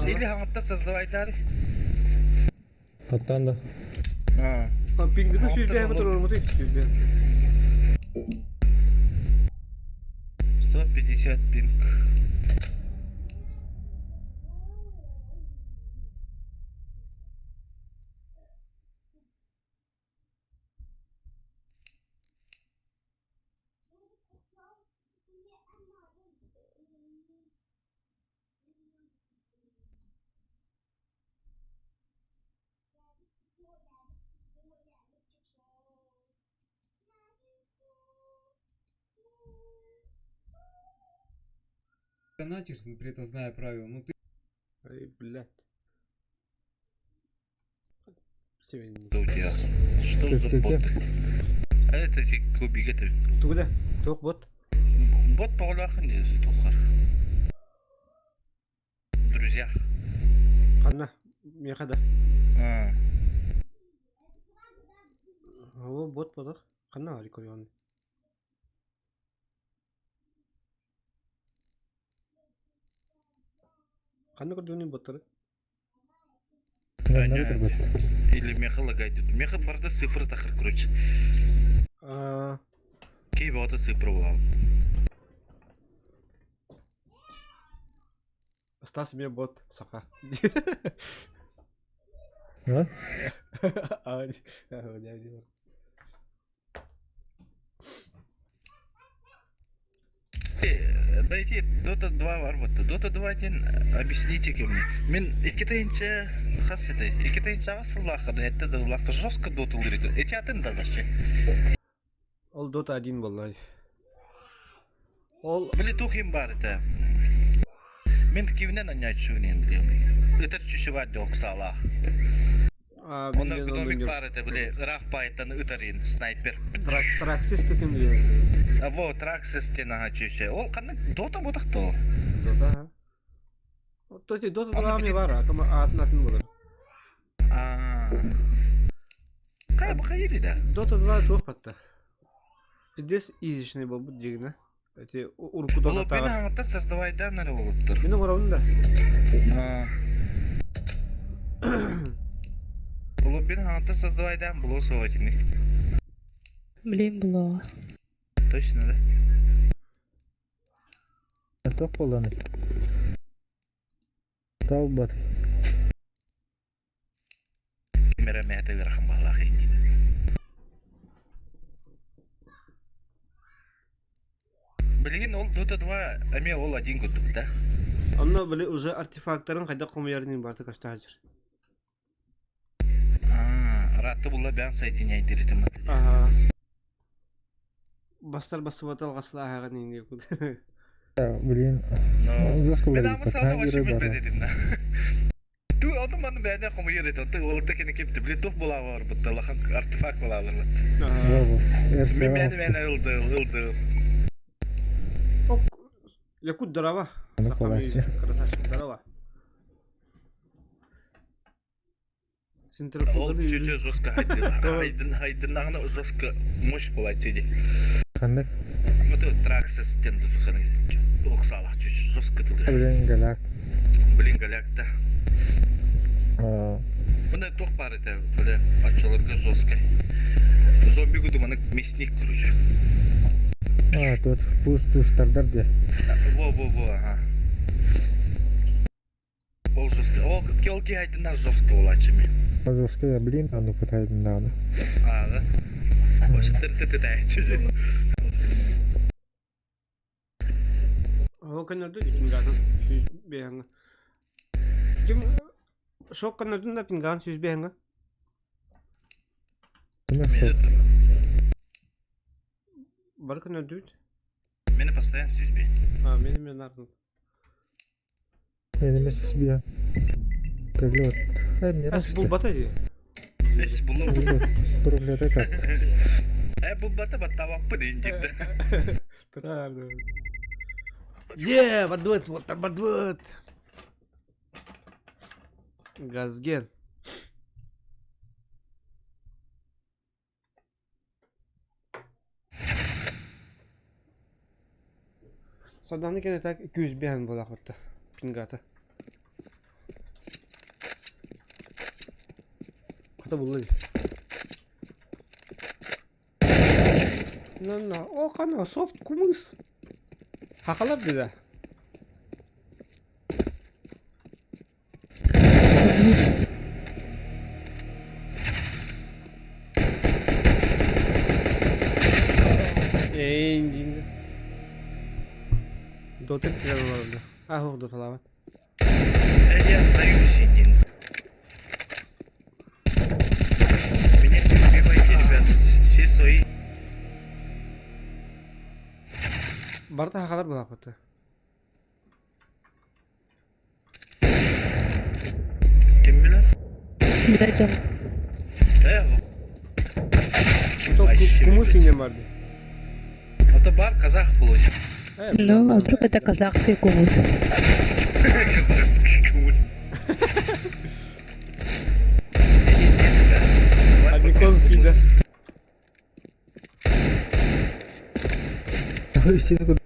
S8: Или хаҥаттар создавайтар.
S7: Хаттаан да.
S1: Пингыны 105 турурмутуй 105.
S8: 150 пинг.
S12: Донатишь, но при этом зная правила, ну ты
S1: Ай, блядь.
S8: Что за бот? А это кубик это.
S1: Тугуда? Туох бот?
S8: Бот тоҕолоох не тухар. Друзья.
S1: Ханна? Миэхэ да. О, бот бодох. Ханна бар көрүөн. Ханна көрдүгүнүй боттары?
S8: Или меха лагает. Меха барда цифры тахыр, короче. Кей бота цифры була.
S1: Стас мне бот саха.
S7: А?
S1: А,
S8: Дайте Dota 2 бар бутта. Dota 2 диэн объясните мне. Мин икки тыһыынча хас этэй? 2 тыһыынчаҕа сыллаахха да эттэ да ыллаахха жестко Dota ылыр Эти атын да вообще.
S1: Ол Dota 1 буолла. Ол
S8: Били туох им баар этэ. Мин киминэн анньааччыбын диэн Ытар чүчү бар диок саалаах. Онно гномик баар этэ били ыраах паайтан ытарин снайпер.
S1: Траксис тутун диye.
S8: Во, Траксис диэн аха чүчэ. Ол ханнык Dota ботах то.
S1: Dota ha. Тоти Dota 2 бар, акама атын атын болар.
S8: Аа. Кай бу хайыр да.
S1: Dota 2 туох батта. Пиздец изичный болбут дигина. Эти урку Dota
S8: Ол бен аңыттар создавайдан эрэ болуттар.
S1: Мин оҥоробун да.
S8: Ол бен аңыттар создавайдан було соотини.
S9: Блин, было.
S8: Точно да.
S7: Туох буолланый? Талбат.
S8: Ким эрэ мээтэ ыарахан баһылаах иһин. Билигин ол Dota 2 эмиэ ол один курдук да.
S1: Онно били уже артефактарын хайдах хомуйарын барыта көстө сылдьар.
S8: Аа, ыраатта булла бэйэҥ соединяйдырытым.
S1: Аха. Бастар бассыбата алҕаслааһаҕын иҥниир
S7: Блин.
S8: Но
S7: Жестко
S8: мен ама
S7: уларыйбыт.
S8: саана вообще
S7: Герой
S8: билбэт
S7: бара.
S8: этим да. Ту ону маны бэйэне хомуйар этим. Ты олорда кини кепти. Били тух булаалар бутта лахан артефакт булаалар бутта.
S7: Браво.
S8: Мен бэйэне бэйэне ылды ылды.
S1: Ок, Якут здорово.
S7: Ну,
S1: Саха
S7: классе.
S1: Красавчик, здорово.
S8: Ол чүчө жестко хайдын. Хайдын хайдыннаҕына жестко мощь буолааччы дии.
S7: Ханнык?
S8: Вот Траксис диэн тутухана оксаалах чүчү жестко тылыр.
S7: Блин, голяк.
S8: Блин, голяк да.
S7: Аа.
S8: Мына туох баар этэ, бile оччолорго жестко. Зомби куду манык мясник короче.
S7: А, тут пуш пуш тардар де.
S8: Во во во, ага. Ол жестко. Ол келги хайдына жестко буолааччы ми.
S7: Жестко, блин, а ну пытайдын надо.
S8: А, да? Ошыттыр тытытааччы.
S1: Ол көннөрдү пингатын сүүс биэһэҥҥэ. Ким шок көннөрдүн да пинган сүүс биэһэҥҥэ. Бары көннөрдүбүт.
S8: Мени постоянно сүүс бие.
S1: А, мени мен ардым.
S7: Менеме сүүс биэ. Көлөт. Э,
S1: Эс булбата дии.
S8: Эс булу.
S7: Проблема как?
S8: Э, булбата баттабаппы дейин дипти.
S1: Турар. Е, бардыбыт, уоттар бардыбыт. Газген. Сарданы кene так 205 буолаах батта. Пингата. Хата булла дии. На-на, о хана, софт кумыс. Хахалар деді. Эйн дейді. Дота кірген оларды. А, жоқ, доталабат.
S8: Э, я сдаюсь, един. Меня не убивайте, ребят. Все свои.
S1: Барыта хахалар буолаах батта.
S8: Ким билэр?
S9: Билэр дьон.
S8: Э,
S1: Кумыс инен барды.
S8: Это бар казах получится.
S9: Ну, а вдруг это казахский кумыс?
S8: Казахский кумыс.
S1: Абиконский, да.
S6: Истини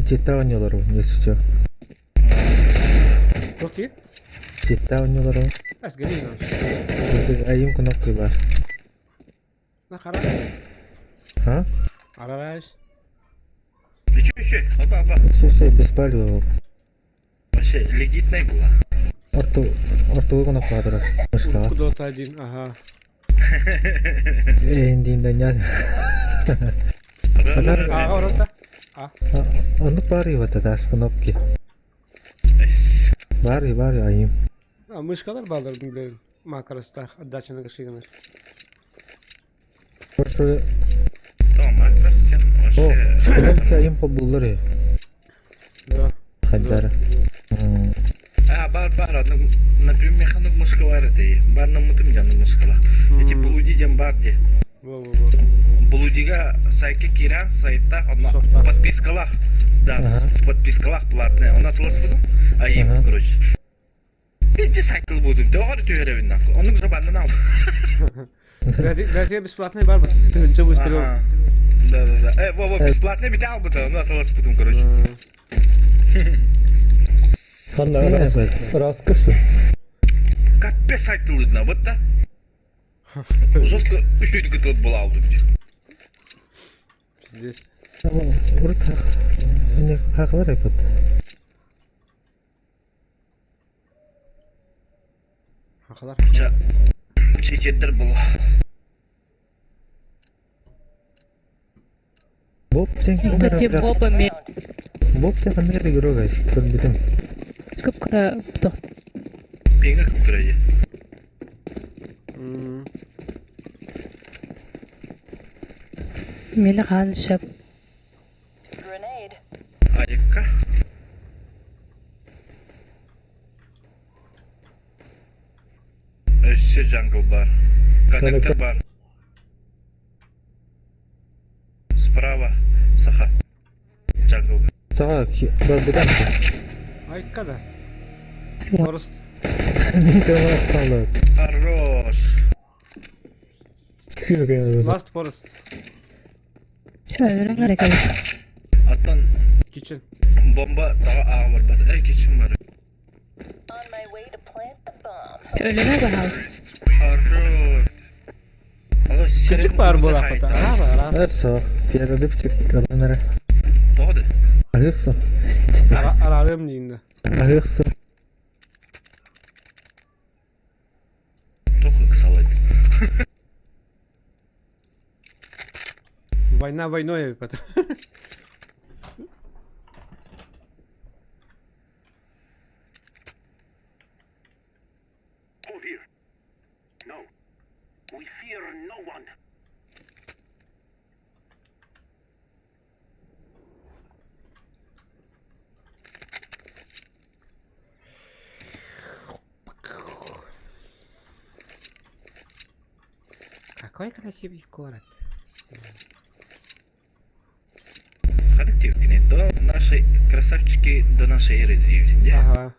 S6: Чита оонньууларбын, если чё.
S1: Окей.
S6: Чита оонньууларбын.
S1: That's good.
S6: Айым кнопка бар.
S1: На хара.
S6: А?
S1: Арарайс.
S8: Еще, еще, опа, опа.
S6: Все, все, без палева.
S8: Вообще, легитная была.
S6: Орту, ортуга кнопка турар. Мышкаҕа.
S1: Куда-то один, ага.
S6: Эйиндиин да
S1: А, орота. А.
S6: Оннук баар ивата таас кнопки. Баар баар айым.
S1: А, мышкалар баалар билем. Макростах отдача на гашигана.
S6: Просто
S8: Том, макрос тем
S6: О,
S8: вообще...
S6: кнопки айым холбууллар ээ.
S1: Да.
S6: Хайдара.
S8: А, бар, бар, ну, например, механук мышкалар это и бар намытым дяну мышкала. Эти блуди дем бар де.
S1: Во-во-во.
S8: Блудига сайке киран сайта, одна
S1: Софта.
S8: подпискалах. Да,
S6: Ага.
S8: подпискалах платная. Он атлас буду, а им,
S6: Ага.
S8: короче. Пиздец сайкл буду, договор түһәрәбин нахуй. Оның жабандан ал.
S1: Бәтия бесплатный бар бит. Тыгынчы выстрел.
S8: Ага. Да, да, да. Во, во, бесплатный бит ал буду, он атлас буду, короче.
S7: Ханна раска что?
S8: Капец сайкл видно, вот да. Жестко үчтөйдү кытылып була алды.
S1: Пиздец.
S6: Урут не хакылар айпат.
S1: Хахалар.
S8: Чечеттер була.
S6: Боб тен
S9: Кстати, Боба мен
S6: Боб тен ханна игрок ай. Көрбүтүм.
S9: кып-кыра тох
S8: Пенге кып-кыра
S9: мени хаан шап
S10: Grenade.
S8: Айыкка. Өссө jungle бар. Коннектор бар. Справа саха. Jungle.
S6: Так, барбытам.
S1: Айка да. Орыс.
S8: Хорош.
S1: Last forest.
S9: өлөрөҥ эрэ
S8: Аттан
S1: Kitchen.
S8: бомба тага ага бар. Бат. Эй, kitchen бар.
S10: On my way to plant the bomb.
S9: Өлөрө баһал.
S8: Хорош. Алло,
S1: Küçük бар була хата. Ара бар, ара.
S6: Со, перерывчик алынара.
S8: Тоғды.
S6: Ахықсы.
S1: Ара арарым дейінде.
S6: Ахықсы.
S8: Тоқы салайды.
S1: Война войной потом.
S3: Hold here. No. We fear no one.
S1: Какой красивый город.
S8: Характерные до нашей красавчики до нашей эры дейбит.
S1: Ага.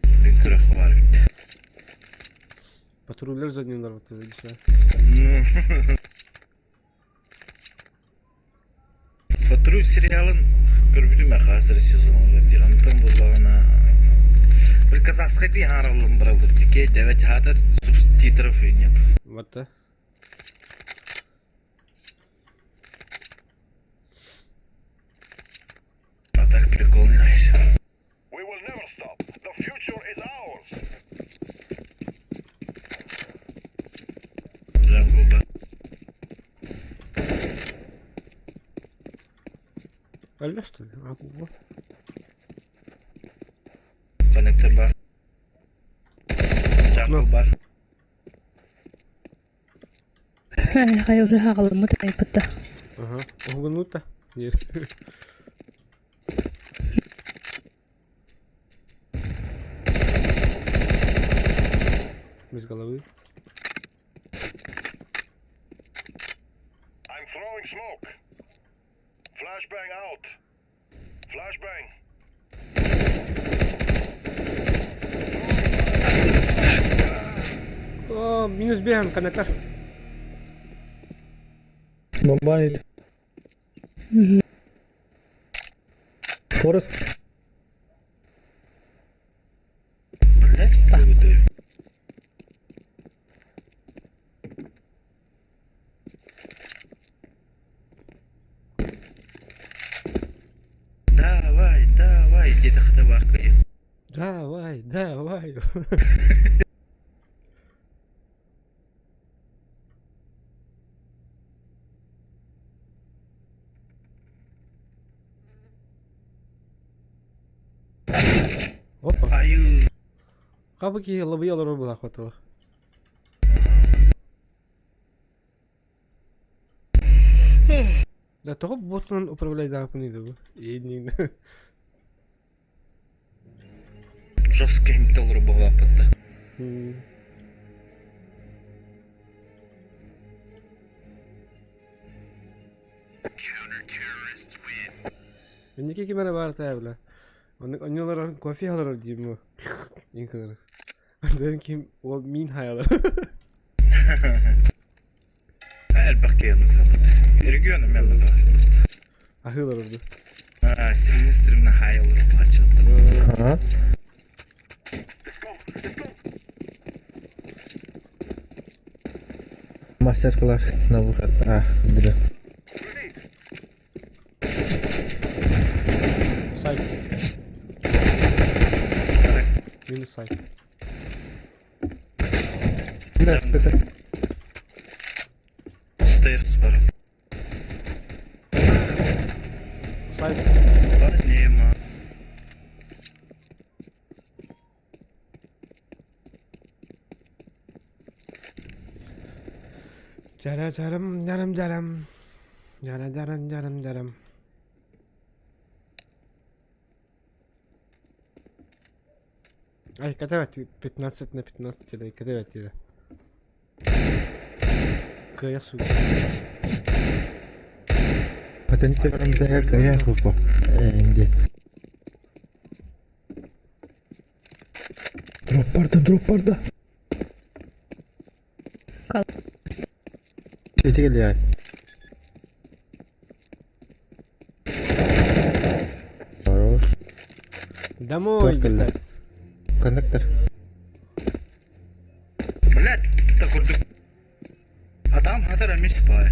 S8: Үҥкүрэх бар бит.
S1: Патрульдер за ним нарваты забисла.
S8: Ну. Патруль сериалын көрбүтүм хазыр сезон олар Антон буллагана бир казахский ди харалым бралды тике девять хатыр субтитров и нет.
S1: Вот да.
S8: А так прикол не нравится.
S3: We will never stop. The future is ours.
S8: Jungle да.
S1: Алло, что ли? А, вот.
S8: Коннектор бар. Jungle бар.
S9: Хайа уже хагалыммыт айпытта.
S1: Ага. Угнута. Нет. Без головы.
S3: I'm throwing smoke. Flashbang out. Flashbang.
S1: О, О, минус бехан коннектор.
S7: Бомбанит. Форест.
S8: Блять, ты Давай, давай, где-то хатабаркай.
S1: Давай, давай. Опа.
S8: Айыы.
S1: Хабы киһи лабыйа олорор буолаах батылах. Да тоҕо ботунан управляйдаахпын бу? Иинниин.
S8: Жестко имте олорор буолаахпыт да.
S1: Инники ким эрэ баар таа Оннук онньулар кофе олорор диим Инкылар. Онтон ким ол мин хайалар.
S8: Элбэх киһи Регион эмиэ да.
S1: Аһыылар орду.
S8: Аа, стримни стримна хай олорор плачет.
S6: Мастер-класс на выход. А, бля.
S1: Сайт. Минус сайт.
S6: Да, это.
S8: Stairs бар.
S1: Сайт.
S8: Нема.
S1: Жара жарам жарам жарам. Жара жарам жарам жарам. Ай, когда 15 на 15 или когда тебе? Кыайах сука.
S6: Патенте барамда кая хупа. Энди. Дроп барда, дроп барда.
S9: Кал.
S6: Сити келе. Хорош.
S1: Домой.
S6: Туох кэллэ? Коннектор.
S8: Блять, так курдук. А там хатар эмис бай.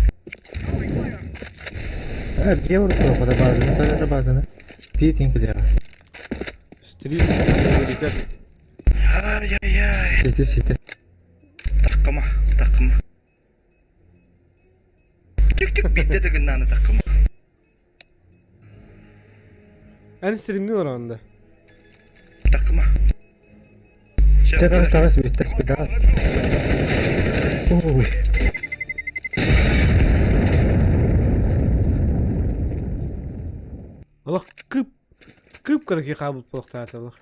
S6: А, где урукку пода базаны, тара базаны. Питин бля.
S1: Стрим, ребят.
S8: Ай-яй-яй.
S6: Сити, сити.
S8: Таккама, таккама. Тик-тик битте дегеннаны таккама.
S1: Эн стримни оранда.
S8: Таккама.
S6: Чагас тагас биттес битас. Ой.
S1: Олох кып кып кырки кабыл полохтаатылых.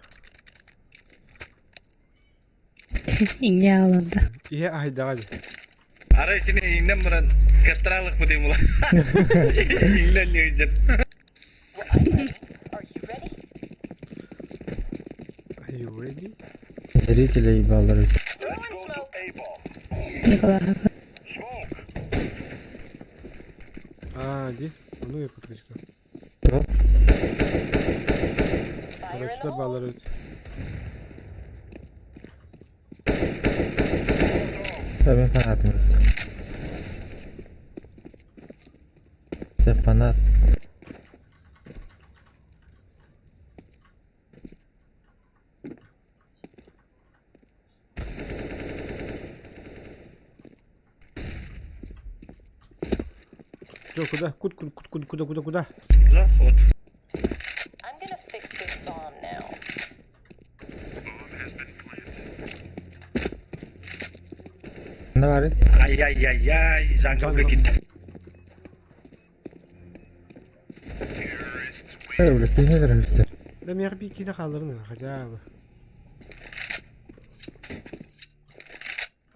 S9: Инге алырды.
S1: Ihe айдаға.
S8: Арай сени иңнен муран кастралык бу дейм ула. Иңнен не өйден.
S10: Are you ready?
S1: Are you ready?
S6: Зрители ебалары.
S3: Let's go to A-bomb.
S9: Николай.
S3: Smoke.
S1: А, ди. Ну я подключка.
S6: Да.
S10: Fire in the
S1: Короче,
S10: hole.
S1: баллар.
S6: Да, мен фанатым. Сен фанат.
S1: Чё, куда? Куда, куда, куда, куда, куда?
S8: Заход.
S10: I'm gonna fix this bomb now.
S6: Ne var?
S8: Ай-яй-яй-яй, жаңгалга китти.
S6: Э, бля, ты не нравишься.
S1: Да мне би киде қалдырын хотя бы.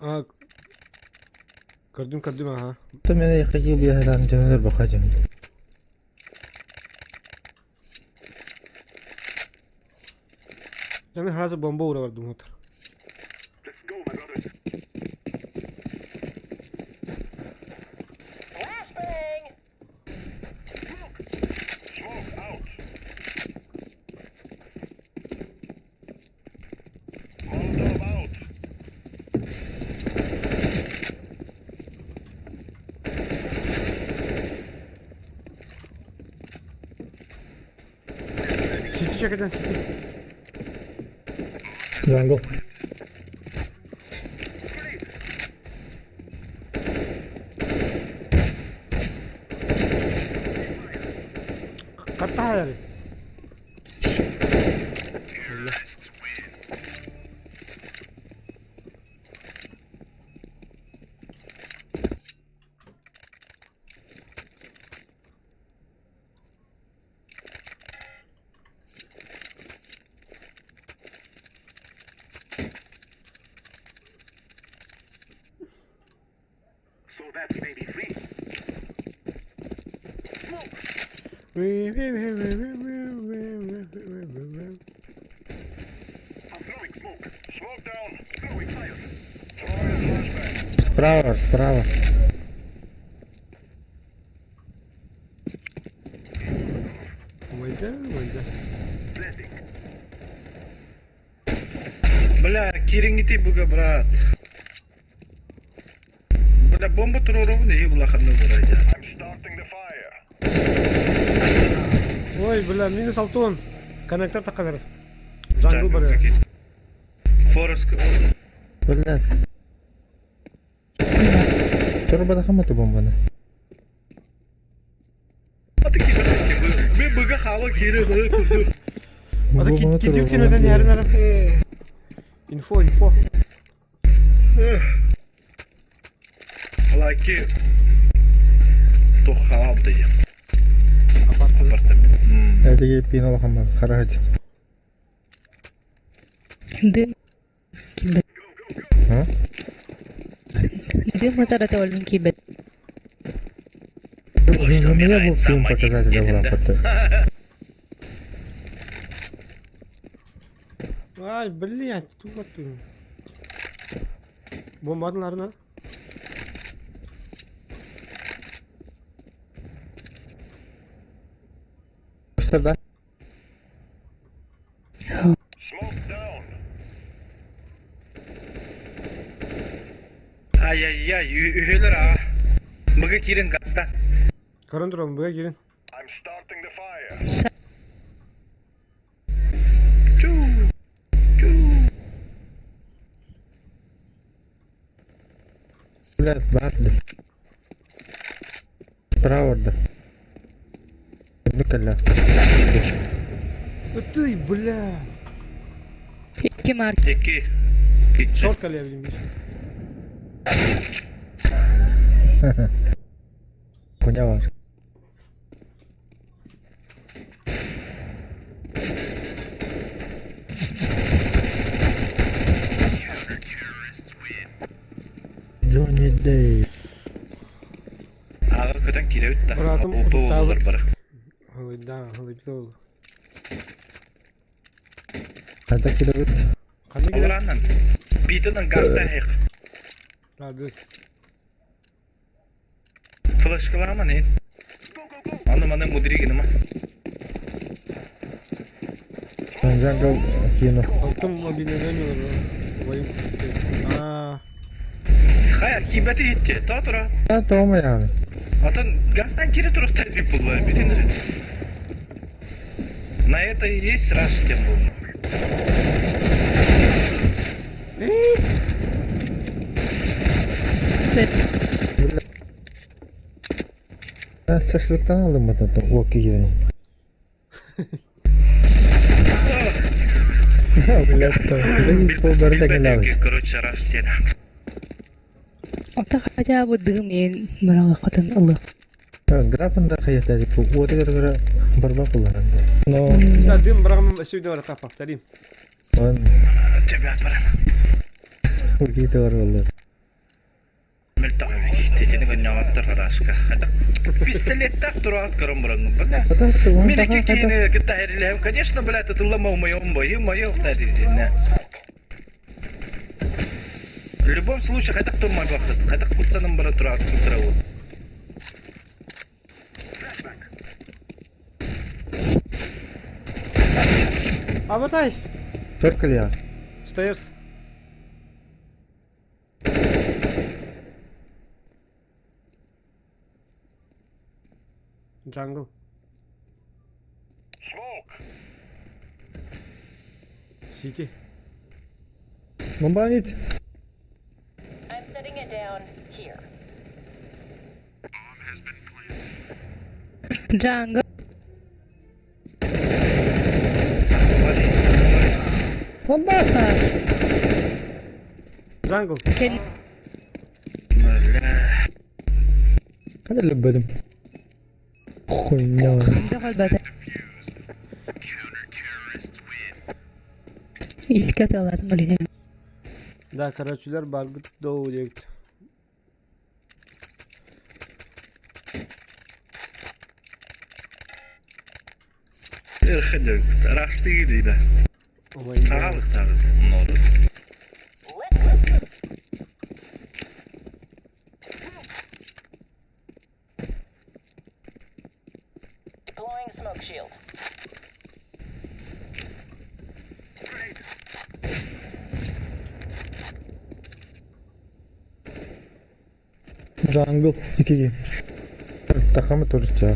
S1: А, көрдүм, көрдүм, ага.
S6: То меня хотел я там жөнөр бакажым.
S1: Я мен сразу бомба ура бардым отыр.
S3: Let's go, my brothers.
S1: Сити чекеден.
S7: Jungle.
S1: Хаттаһа
S6: Справа, справа.
S1: Майда, майда.
S8: Бля, кириҥҥитий буга, брат. Бля, бомба туруорубун иһи булаханны бурайда.
S1: Ой, бля, минус Алтон. Коннектор таккалар. Jungle бар.
S8: Форест.
S6: Бля. Турбада хаматы бомбаны.
S8: Мен быга хаала киирэ
S1: Ата кидүү кинотен ярын Инфо, инфо.
S8: Лайки туох хаалбыта дии. Апартамент.
S6: Эдиги пин улахан харахыт.
S9: Дым киирбэт.
S6: А?
S9: Дым ытарата өлүм киирбэт.
S6: У меня был фильм показателя в рапорте.
S1: Ай, блядь, туга ты. Бомбатын арына.
S6: Что да?
S8: Ай-яй-яй, үһүлэр аа. Быга киирэн гаста.
S1: Көрөн турабын, быга киирин.
S6: Блядь, баар Справа да. Ну-ка,
S1: Ты, блядь.
S9: Икки марки.
S8: Икки.
S1: Шорт калия видим.
S6: Хуйня бар. Джонни Дэй.
S8: Аҕа көтөн киирэбит да.
S1: Братым
S8: Бу
S1: утуктаабыт.
S8: бары.
S1: Да, ылыйбыта ол.
S6: Қайда келебит?
S1: Ханна кэлэр?
S8: Олораннан. Биитинэн гаста ээх.
S1: Рады.
S8: Флешкалаама не. Аны маны мудри гыныма.
S6: Jungle кино.
S1: Алтын мобильный номер. А,
S8: Хайа, киибэти итти. Тоо тура.
S6: А, тома яны.
S8: Атын газтан кире турукта деп булла. Бүтүн. На это и есть раш тем был.
S6: Шашлыктан алдым бататын. О, кигерин. Блядь, бары да келебит.
S8: Короче, раш тем.
S9: Ота хотя бы дым ен быраҕы хотун ылык.
S6: Графында хаята деп оты кыргыра барба кулларында. Но
S1: Да, дым брагым сюда врата повторим.
S6: он
S8: Тебя баран.
S6: какие-то барбалар.
S8: Пистолеттах тураат көрөн баран. Бля. Мен эки киһини кытта эрилэһим. Конечно, блядь, это ломал моем бою, мое В любом случае, хайдах туммай бахтат. Хайдах куттанан бара тураат кутарабыт.
S1: Абатай!
S6: Только ли я?
S1: Stairs. Jungle.
S3: Smoke.
S1: Сити.
S7: Бомбанить.
S10: I'm setting it down here.
S9: Jungle.
S7: Бомба!
S1: Jungle.
S9: Кен
S8: Бля.
S7: Hadi лөбөдүм. Хуйня.
S9: Бөҕө Иске аталатын олин.
S1: Да, короче, баргыт доу диэбит.
S8: Эрхэн растыы дейді. Саҕалыктаҕы нору.
S10: Deploying smoke shield.
S7: Jungle 2
S6: Takımı turistçe.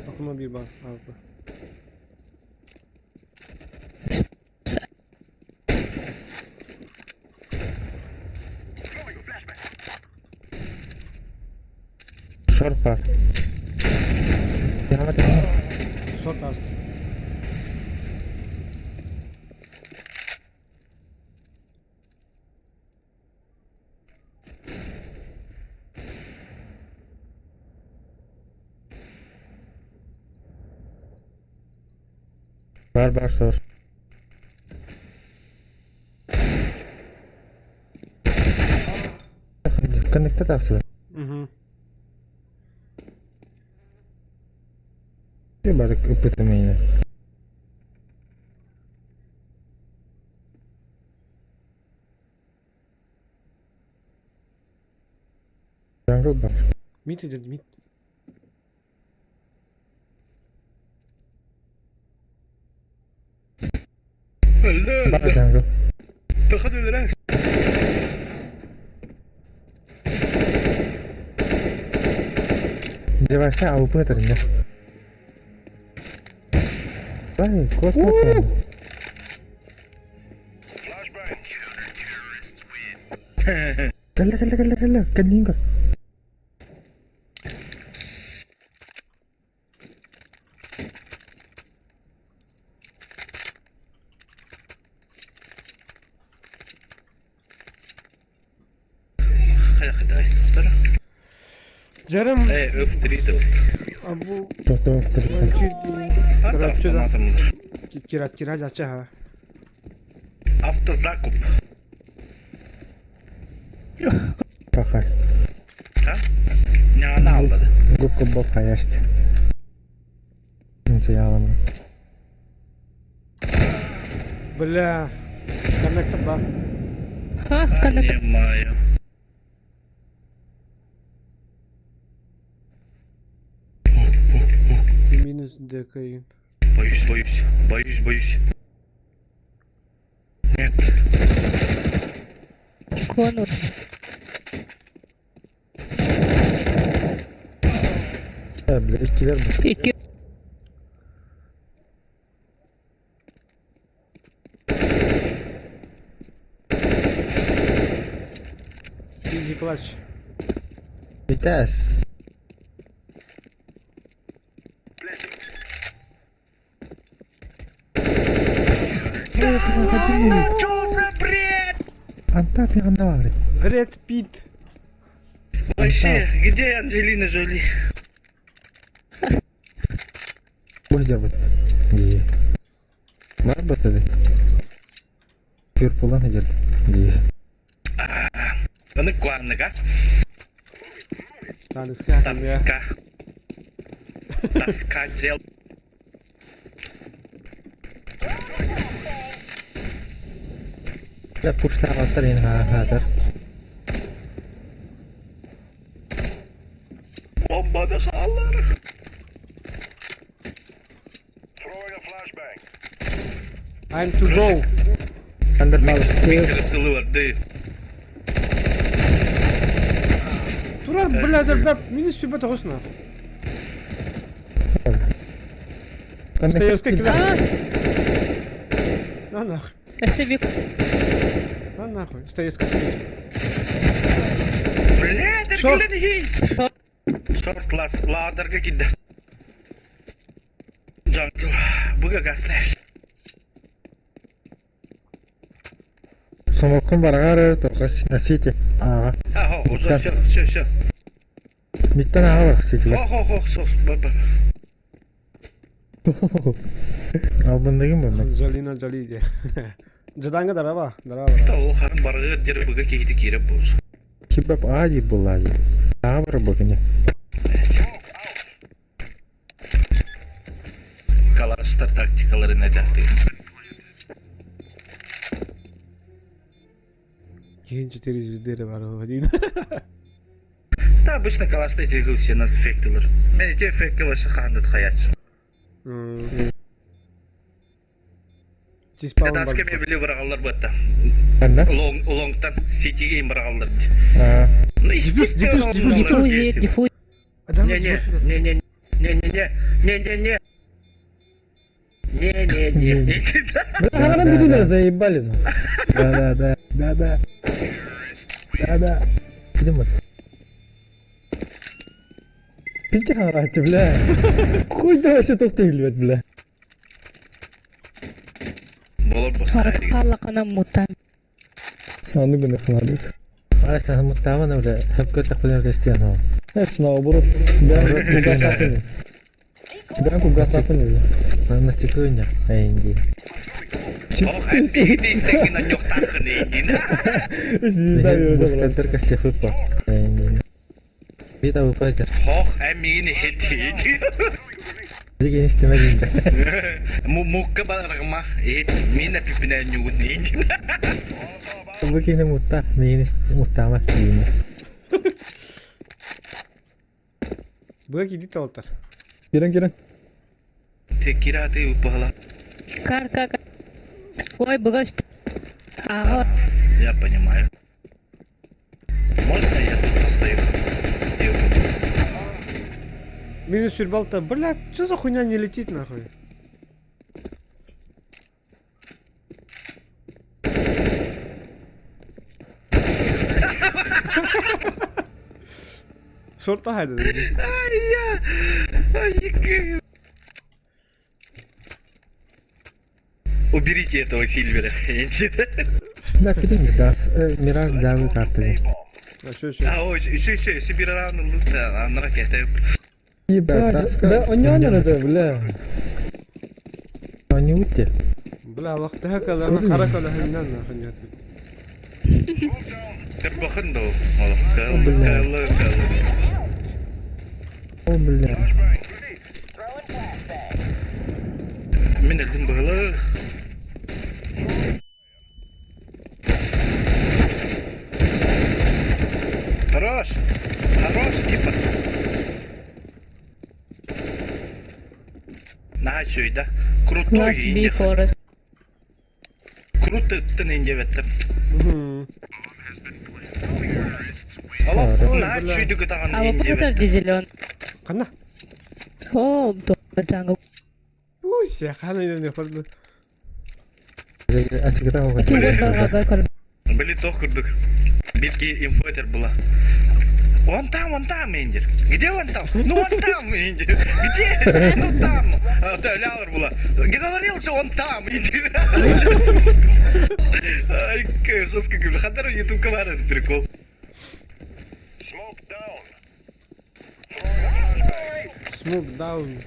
S1: Aklıma bir bak abi.
S6: Шорпа.
S1: Шорт ааста.
S6: Бар бар шор. Connected тахсыбын.
S1: Угу.
S6: Ты бар ыпыты мені. Jungle бар.
S1: Mid dedi mid.
S6: Бар jungle.
S8: Тахад өлөрөр.
S6: Девайса АВП это не. Ай, космос. Кэллэ кэллэ кэллэ кэллэ кэнниин көр.
S8: Хайа хайдай.
S1: Жарым.
S8: Э, өп три деп.
S1: Абу.
S6: Что
S1: Короче, да. Кира кира жача ха.
S8: Автозакуп.
S6: Пахай.
S8: А? Не она алдады.
S6: Губка Боб хаяшты. Ничего я аламын.
S1: Бля. Коннектор бар.
S9: Ха, коннектор.
S8: Понимаю.
S1: Ты минус ДК.
S8: Боюсь, боюсь, боюсь, боюсь. Нет.
S9: Конур.
S6: Э, бля, иккилер бу.
S9: Икки.
S1: Easy clutch.
S6: Vitesse.
S8: Что за бред?
S6: Антап яндар.
S1: Бред Пит.
S8: Вообще, где Анджелина Джоли?
S6: Бу жабыт. Дии. Бар батады. Пюрпулан хадер. Дии.
S8: Аны куанныга.
S1: Таныска.
S8: Тоска. Тоска дел.
S6: Я пуштагаттар ин хатар.
S8: Бомбаны хаалар.
S3: Throwing a flashbang.
S1: I'm to go.
S6: Under
S8: Сылы бар, ды.
S1: Турар, бля, да, да, минус сүбэ тоҕус нахуй. Стоевская килә. На нахуй.
S9: Өссө бик
S1: На нахуй. Стоевская.
S8: Блядь,
S1: Шорт.
S8: Шорт лас, ладерга кидде. Джангл, буга гаслар.
S6: Самокун бараҕар тоҕо на сити ааҕа.
S8: А, уже все, все, все.
S6: Миттен ааҕа бар ситилэр.
S8: Хо, хо, хо, сос, бар, бар.
S6: Албынныгым буолла.
S1: Анджелина Джоли диye. Жаданга дараба, дараба.
S8: Да, ол харын барыгыр дер буга кихити кииреп буус.
S6: Кибап аа диир буоллаа дии. Ааҕа бар бу кини.
S8: Калаштар тактикаларын этахты.
S1: Киһин 4 звезды бар один.
S8: Да, обычно калашта эти все нас эффектилер. Мен эти эффекти вообще хандыт хаятчы. Таска мебели бырагаллар бытта. Лонг лонгтан ситиге им бырагаллар. Ну, естественно,
S9: диффузия, диффузия.
S8: Не, не, не, не, не, не, не, не, не, не. Не, не, не, не.
S7: Бля, бүтүнэ заебали.
S6: Да, да, да, да, да. Да, да. Идем.
S7: Пинти хараачы, бля. Хуй да вообще тоқтайылбет, бля.
S8: Болор
S9: Халлакана мутан.
S7: Аны гына ханадык.
S6: Ай, муттаамана бля, хөпкө тахпын үлэстиэн ол.
S7: Эс наоборот. Бля, кугасапын. Бля, кугасапын, бля.
S6: Настикуйня, айнди.
S8: Ох, эпиди на ньохтахын эйдин.
S6: Бускантер кастехыппа. Айнди. Бита выпадер.
S8: Хох, эмигини хетти.
S6: Диген истемедин.
S8: Мукка баргма, эт мина пипине нюгун эйдин.
S6: Бу кини мутта, миин муттаама киин.
S1: Бык иди толтар.
S7: Кирен, кирен.
S8: Текираты упала.
S9: Кар, кар, кар. Ой, буга Ага.
S8: Я понимаю. Можно я тут постою?
S1: Минус сүрбалта. Бля, что за хуйня не летит нахуй? Шорта хайда.
S8: Ай, я... Ай, Уберите этого Сильвера.
S6: Да, кидин газ, Мираж давы карты.
S8: А, ой, еще, еще, себе рано лута, а на ракете.
S7: Ебать, да, он не это, бля.
S6: Они ути.
S1: Бля, Аллах тахакала, ана харакала хиннан нахуй нет.
S8: Теппахын да ол. Бля.
S6: О, бля.
S8: Мен элдин быгылы. Хорош! Хорош, типа. На, да? Крутой
S9: Класс Би Форест.
S8: Круто ты не деветтер. Алло, на чуйды гытаган
S9: А вот это зелен.
S1: Кана?
S9: О, да, джангл.
S1: Уся, хана не хорду.
S8: Были тох курдук. Битки инфотер была. Он там, он там, Индер. Где он там? Ну он там, Индер. Где? Ну там. А, да, Лялар была. Говорил же, он там, Индер. Ай, как жестко. Хадару ютуб канал это прикол.
S1: Smoke down.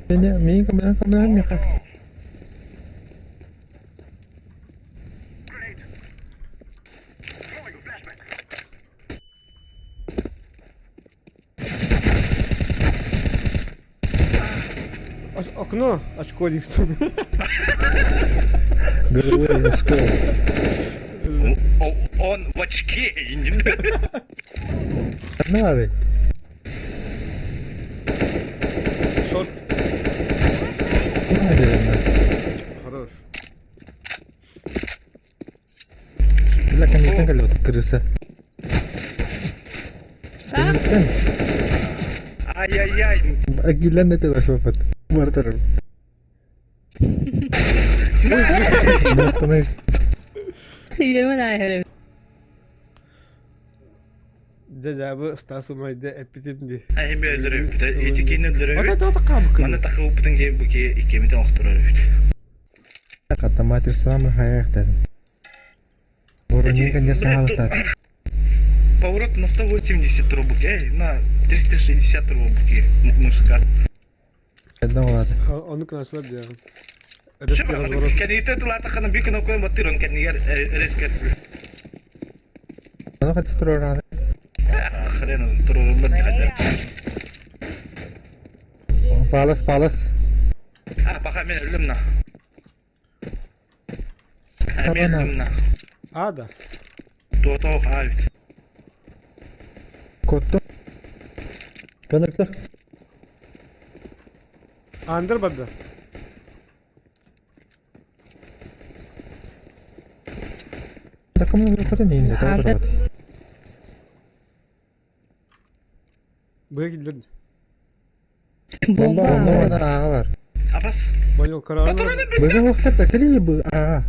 S6: Меня, меня, меня, меня, меня.
S1: Окно, очко
S6: Головой очко.
S8: Он в очке.
S6: Надо.
S1: Шорт.
S6: Надо.
S1: Хорош.
S6: Кэнниттэн кэлбит крыса. Кэнниттэн.
S8: Ай-яй-яй.
S6: Агилен это ваш опыт. Мартер.
S1: Дьэ дьаабы Стас умайда эппитим дии.
S8: Эми өлөрөбүт. Ити кини өлөрөбүт.
S1: Ата ата хаабыкын.
S8: Маны такыбыппытын киһи бу киһи иккимитин охторор эбит.
S6: Хата матерь самый хаях
S8: Поворот на 180 рублей, эй, на 360 рублей мужика.
S1: Ону кынасылар диэҕин.
S8: Кэнниитэ тылаатаххына биир кнопканы баттыыр, он кэннигэр резко.
S6: Ону хатып туруорааны.
S8: Хрен туруоруллар дихадер.
S6: Палас, палас.
S8: А, пока мен өллүм на. Мен өллүм на.
S1: А, да.
S8: Туотоох аабит.
S6: Котту.
S7: Коннектор.
S1: Андер барда.
S6: Такому выхода не инде,
S9: Андер.
S1: Быга киллерди.
S9: Бомба.
S6: Бомба ааҕа бар.
S8: Абас.
S1: Понял, караан.
S6: Быга уохтар да кэлии бу ааҕа.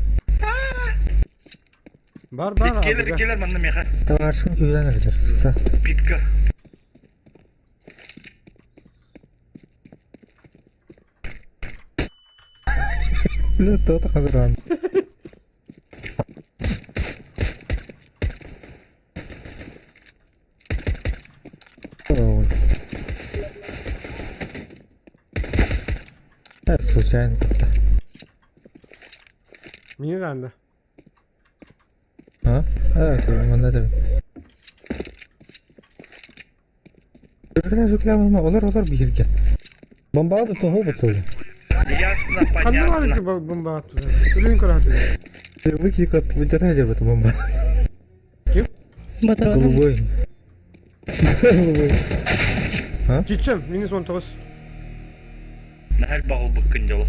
S1: Бар бар.
S8: Келер келер манна меха.
S6: Табаарышкын күүрэн эрдер. Са.
S8: Питка.
S6: Бля, то-то хазыран. Так, случайно как-то.
S1: Мини анда.
S6: А? А, это манна да. Олар олар биһирге.
S7: Бомбаҕа да тоһу бутулу.
S8: Ясно,
S1: Ханна бар
S8: понятно.
S1: ити бомба аттыда. Үлүн көрөтү.
S6: Выкик от выдирай в эту бомбу.
S1: Ким?
S9: Батроном.
S6: Голубой. Голубой.
S1: Кичем, минус 19.
S8: Нахал бағыл быккын дело.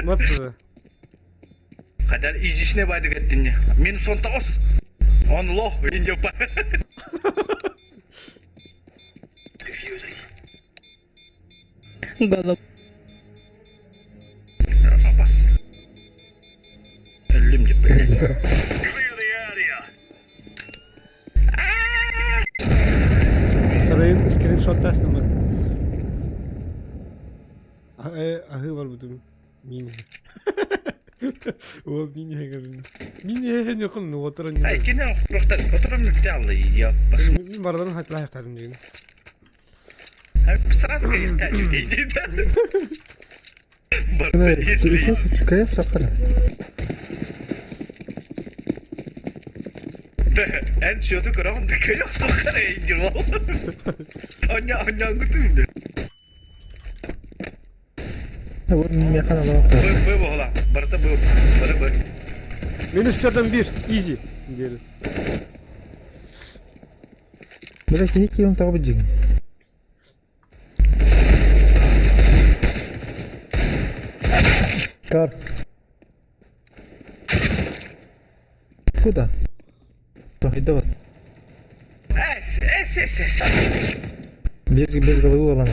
S1: Баттыда.
S8: Хадар изишне байды кеттинне. Минус 19. Он лох, индиопа.
S9: Голуб.
S8: Абас. Өллүм деп блядь.
S3: Clear the area.
S1: Sarayın screenshot tastım ben. Ahı var bu durum. Mini. О, мини көрүнү. Мини хэн якын отырын.
S8: Ай, кенен охтор отырым алды. Яппа.
S1: Мен бардан хатла хатарым деген.
S8: Сразу дейді. Барда если
S6: Кайф саққара.
S8: Эн чөтү көрөҕүн да кыйах сохара эйдир ол. Аня аняңгытым.
S6: Вот механа лава.
S8: Бы бы бола. Барта бы. Бары бы.
S1: Минус 4-1. Изи. Диэри.
S6: Бля, киһи киилин тоҕо быдьыгын.
S7: Кар.
S6: Куда? Тохайда вот.
S8: Эс эс эс эс.
S6: Без, без головы улан.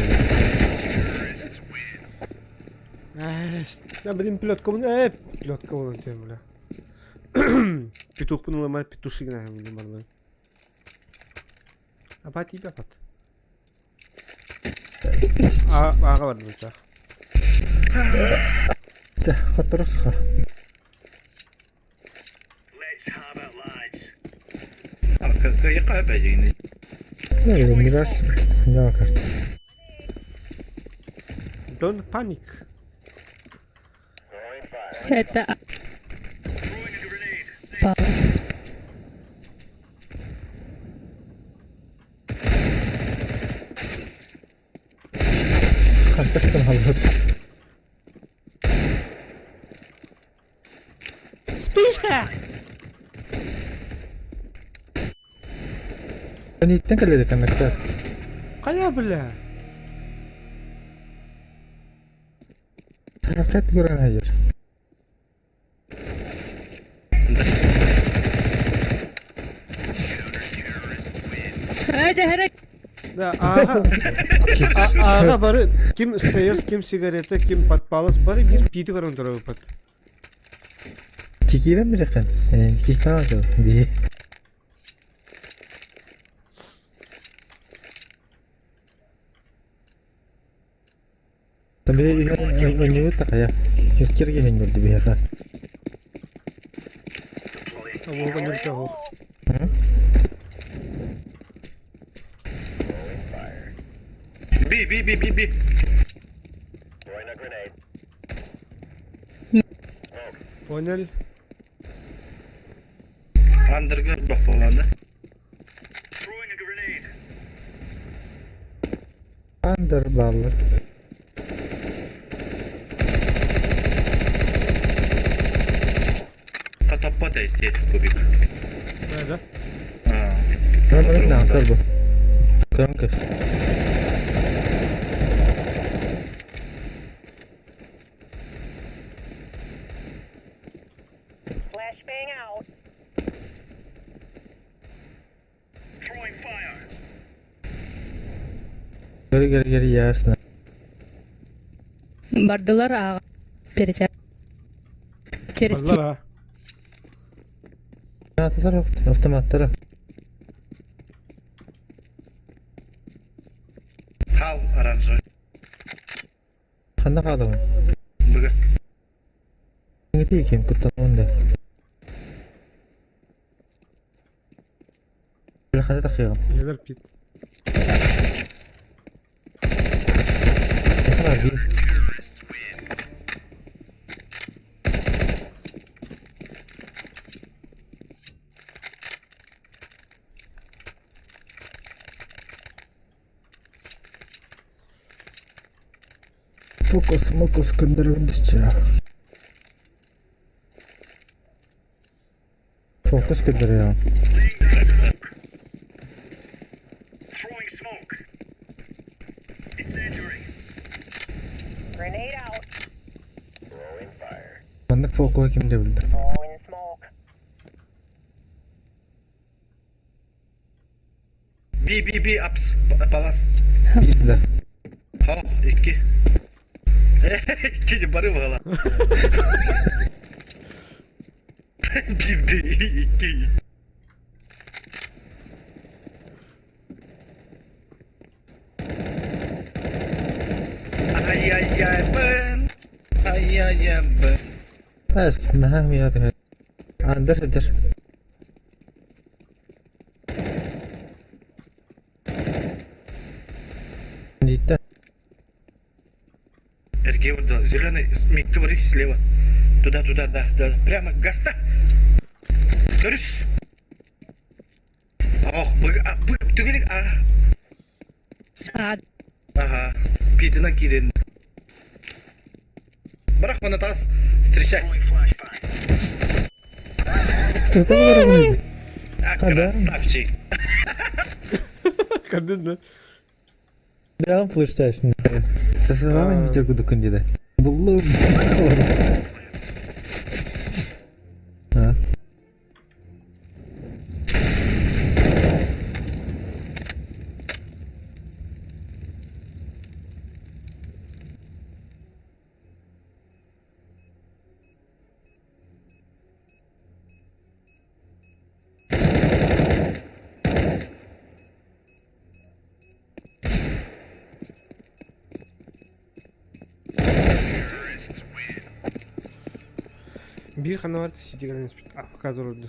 S1: Да, блин, плетка. Плетка вон тебе, бля. Петух пынула, петуши гна, блин, бардан. Апат ип апат. А, ага бар бу.
S6: Хоттору сухар.
S3: Let's have it, lads.
S8: Кыйка бәйгини.
S6: Мираж сынжаға карт.
S1: Don't panic.
S3: Throwing fire.
S9: Это
S3: Throwing a grenade.
S9: палас.
S6: Хантастан халбат.
S1: Вспышка!
S6: Ниттен кэлледи коннектор.
S1: Кая, бля?
S6: Хакат көрөн хайыр.
S1: Да, ааҕа ааҕа бары ким стейерс, ким сигарета, ким подпалас бары биир пиити көрөн турабыппыт.
S6: Кикиирэн бирэххин? Кикаҕа дии. Өнүгү такайа. Кирге хеннерди биһиэхэ.
S8: Би, би, би, би, би.
S1: Понял.
S8: Андырга бохполанды.
S6: Андер баллар.
S8: Катаппат эти кубик.
S1: Да, да.
S6: Номер на как бы. Кранка.
S10: Flashbang out.
S6: Geri geri geri ясно.
S9: Бардылар аҕа. Переча. Через
S1: Бардылар а.
S6: Автоматтар, автоматтар.
S8: Хал оранжевый.
S6: Ханна хаалабын?
S8: Быга.
S6: Ким ким куттанабын да. Хана тахыаҕым.
S1: Ийэлэр пит.
S6: Хана биир. Фокус, мокус көрдөрөбүн Фокус көрдөрүөҕүм.
S10: Grenade out.
S6: Маннык фокуһу ким да билбэт.
S10: Throwing smoke.
S8: Би, би, би, апс, палас.
S6: Биир да.
S8: Хо, икки. Икки бары бағала. Бирди, икки. Ай-яй-яй, бен. Ай-яй-яй, бен.
S6: Эс, наһаа миэхэ Андер сылдьар. Дийтэ.
S8: Эргей вот да, зеленый, миг говори слева. Туда, туда, да, да, прямо, гаста. Көрүс. Ох, бы, а, бы, түгелик, а.
S9: А,
S8: Ага, Питина кирин. Барах тас, встречай. А, красавчик.
S1: Көрдүн да?
S7: Бэҕэм флештаешь.
S6: Сасывала не кудукун диде. Буллум. А?
S1: Биир ханна бар сити кэлэн испит АФК турду.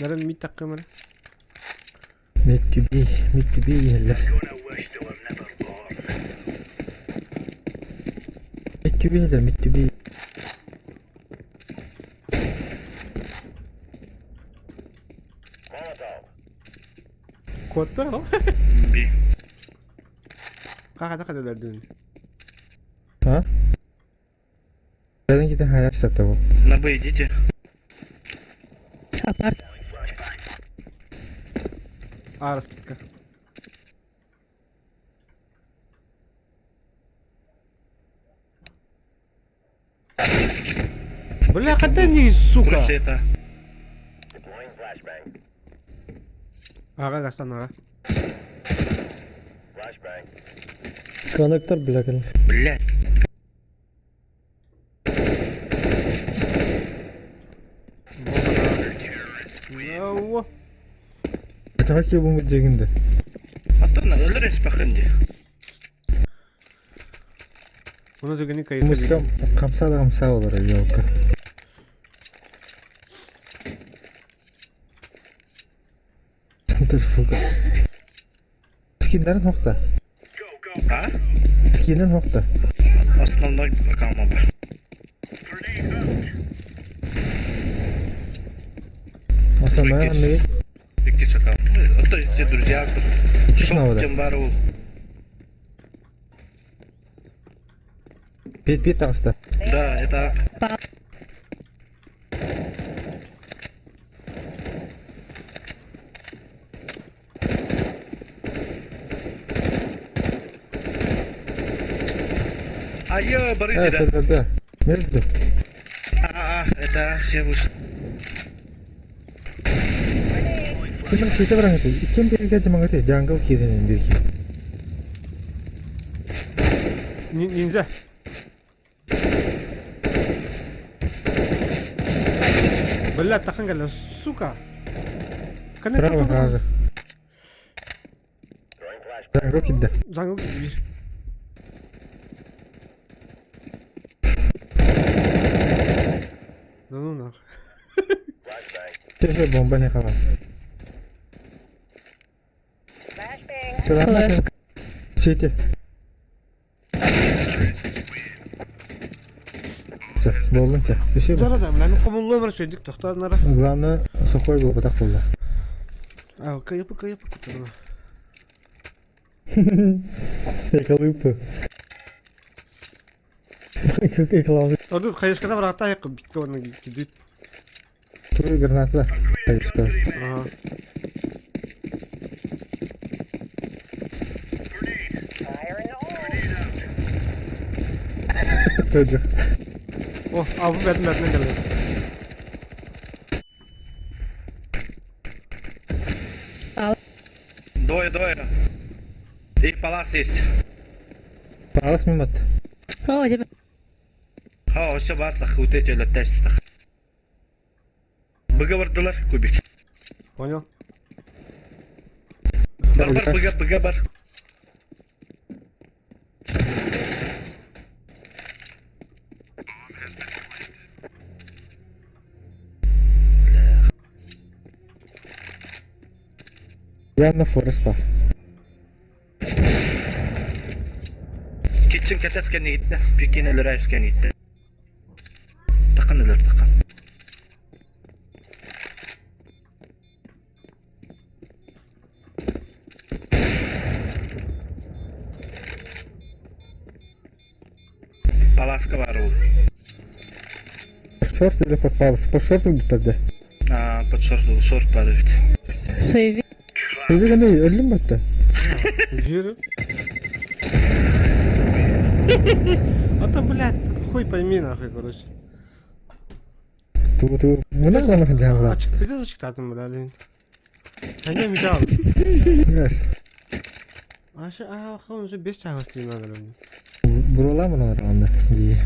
S1: Нарын мит таккымыр.
S6: Меттүби, миттүби иһэллэр. Миттүби иһэллэр, миттүби.
S1: Куотта ол.
S8: Би.
S1: Хахата хадалар дүн.
S6: А? Бэйэн китен хайар сатабыл.
S8: На Б идите.
S9: апарт.
S1: А, раскидка. Бля, хата не, сука!
S8: Короче, это...
S1: Ага, Гастан, ага.
S7: Коннектор, бля, кэлин.
S8: Блядь.
S1: Во.
S6: Тоҕо киһи дьиэгин да?
S8: Аттан өлөр эспэххин дии.
S1: Оны түгэни кайфа
S6: Муска хамса да хамса олорор елка. Центр фуга. Скиннэрин хохта.
S8: А?
S6: Скинин хохта.
S8: Основной аккаунт бар.
S6: Основной анны
S8: Икки аккаунт. А то есть друзья.
S6: Честно,
S8: Шоп бар ол.
S6: Бит бит таҕыста.
S8: Да, это... Айо, бары
S6: Э,
S8: да.
S6: да, да. Между.
S8: А, это все вышли.
S6: Ким ките баран эти? Ким бирге жамаңаты? Jungle кирен бирге.
S1: Ниндзя. Бля, тахан галя, сука.
S6: Право газы. Jungle кидде.
S1: Jungle кидде bir. Да ну нахуй.
S6: Теже бомба не хава.
S9: Флэш.
S6: Сети. Все, болдун те. Спасибо.
S1: Зара да, бля, ну комуллу өмір сөйдік тоқтадынара.
S6: Главное, сухой был, так было.
S1: А, кайыпы, кайыпы кутырма.
S7: Экалыпы. Экалыпы.
S1: Оду кайышкада бар ата якы битке оны кидит.
S6: Твою граната. Конечно.
S1: Ага.
S6: Тоже.
S1: О, а bu бәтін бәтінен келді.
S8: Двое, двое. И палас есть.
S6: Палас мимат.
S9: О, тебе.
S8: О, все бартах, вот эти летестах. Быга бардылар, кубик.
S1: Понял?
S8: Бар, бар, быга, быга, бар.
S6: Явно Фореста.
S8: Kitchen кетескен gitti. Пекин өлөр gitti. Такан өлөр, такан. Паласка бар ол.
S6: Шорт или под палас? По шорту будет тогда.
S8: А, под шорт, шорт бар ведь.
S9: Сейви.
S6: Или не, өлүм батта.
S1: Жиры. А то, блядь, хуй пойми нахуй, короче.
S6: Ту ту. Мына заман жамла.
S1: Açık bize açık бля. Они мечал.
S6: Yes.
S1: Аша, а, хон уже без чего надо.
S6: Бурула мына анда. Ди.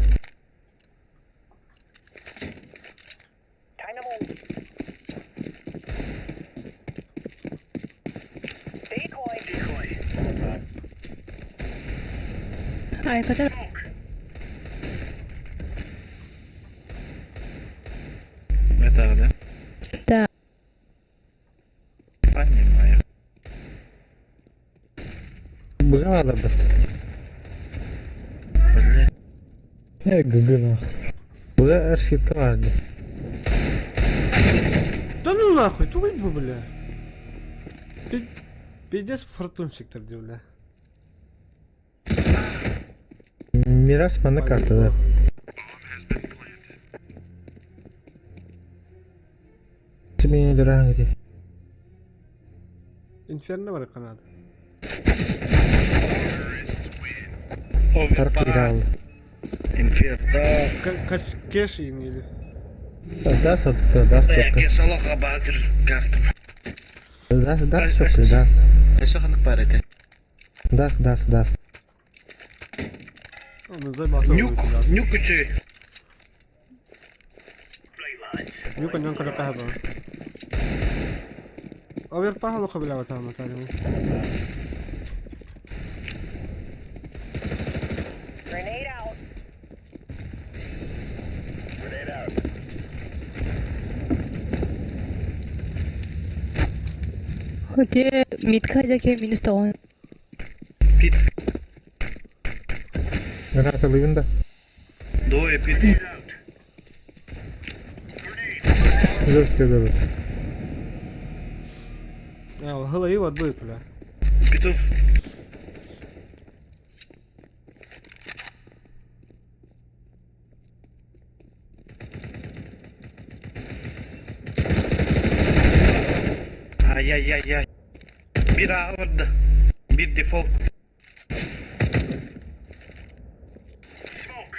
S9: Ай, который.
S8: Это, да?
S9: Да.
S8: Понимаю.
S6: Быга да.
S8: Бля.
S7: Э, ГГ нахуй.
S6: Быга аршипка барды.
S1: Да ну нахуй, тугай бы, бля. Пиздец фортунчик тогда, бля.
S6: Мираж мана карта да. Тебе не где.
S1: Инферно бар канада.
S6: Тарк играл.
S8: Инферно.
S1: Кэш им или?
S6: Даст, даст чётко.
S8: Солоха баатыр картам.
S6: Даст, даст чётко, даст.
S8: Өссө ханнык баар этэ?
S6: Даст, даст, даст.
S8: Нюк, нюк үчүгэй.
S1: Нюк онньон көрө хаһа Оверпаһа лоха билэҕэ тааматаарым.
S10: Grenade out.
S3: Grenade out.
S9: Те митка дяке минус тоҕон.
S8: Пит.
S6: Гранаталыыбын да.
S8: Двое пит.
S6: Өлөр
S1: Һылайы вот будет, бля.
S8: Петух. Ай-яй-яй-яй. Бир ааҕа барда. Бир дефолт.
S3: Smoke.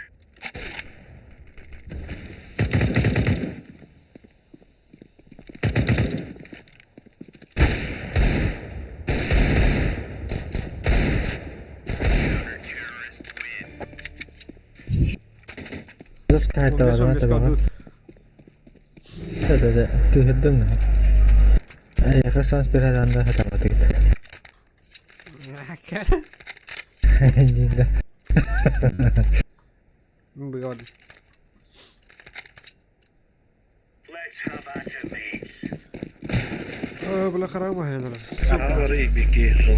S6: Каайтабаҕа Кыыһырдым Эйиэхэ саас биэрэн да сатаабатыгыт Диэн
S1: Быгабады.
S3: Let's have at it, mates.
S1: Бля, харам аһыанара.
S8: Аҕалары бики жол.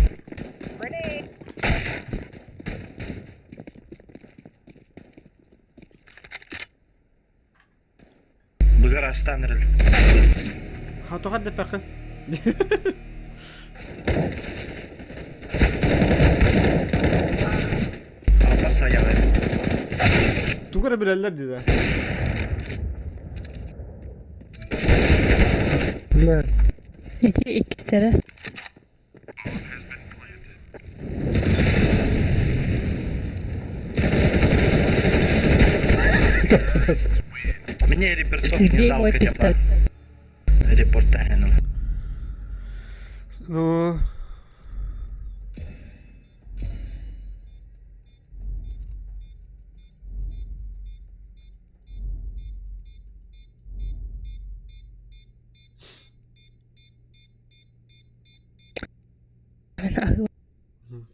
S10: Grenade.
S8: Быгар астан эрэл.
S1: Хатоха депэхин.
S8: Албас аяҕа.
S1: Тугу эрэ билэллэр диде.
S6: Бля,
S9: Ити иккистэрэ.
S8: Мне репертов не
S9: Где мой
S8: жалко типа.
S9: пистолет?
S8: Репортажным.
S1: Ну,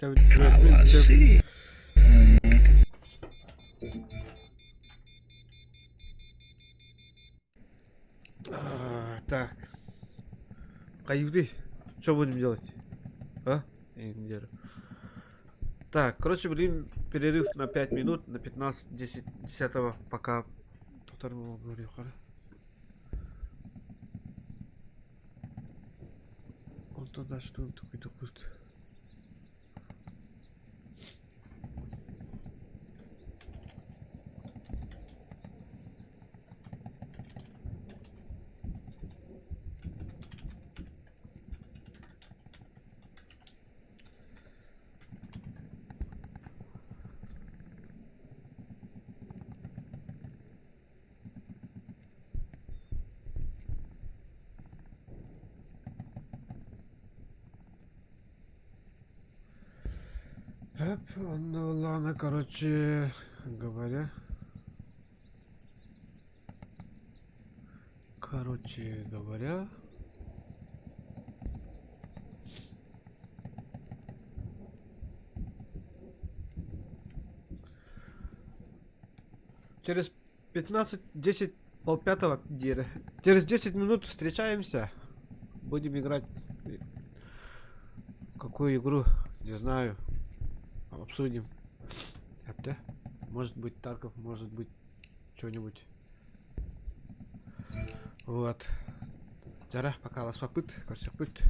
S8: Калаши.
S1: Так. Каюды. Что будем делать? А? Индер. Так, короче, блин, перерыв на 5 минут, на 15, 10, 10 пока. Говорю, Он туда что он такой такой. Эп, ну ладно, короче говоря. Короче говоря. Через 15, 10, полпятого, Через 10 минут встречаемся. Будем играть. Какую игру? Не знаю. Обсудим. Әпті. Может быть Тарков, может быть что-нибудь. Вот. Жара, пока ласпапыт, көрсөкпүт.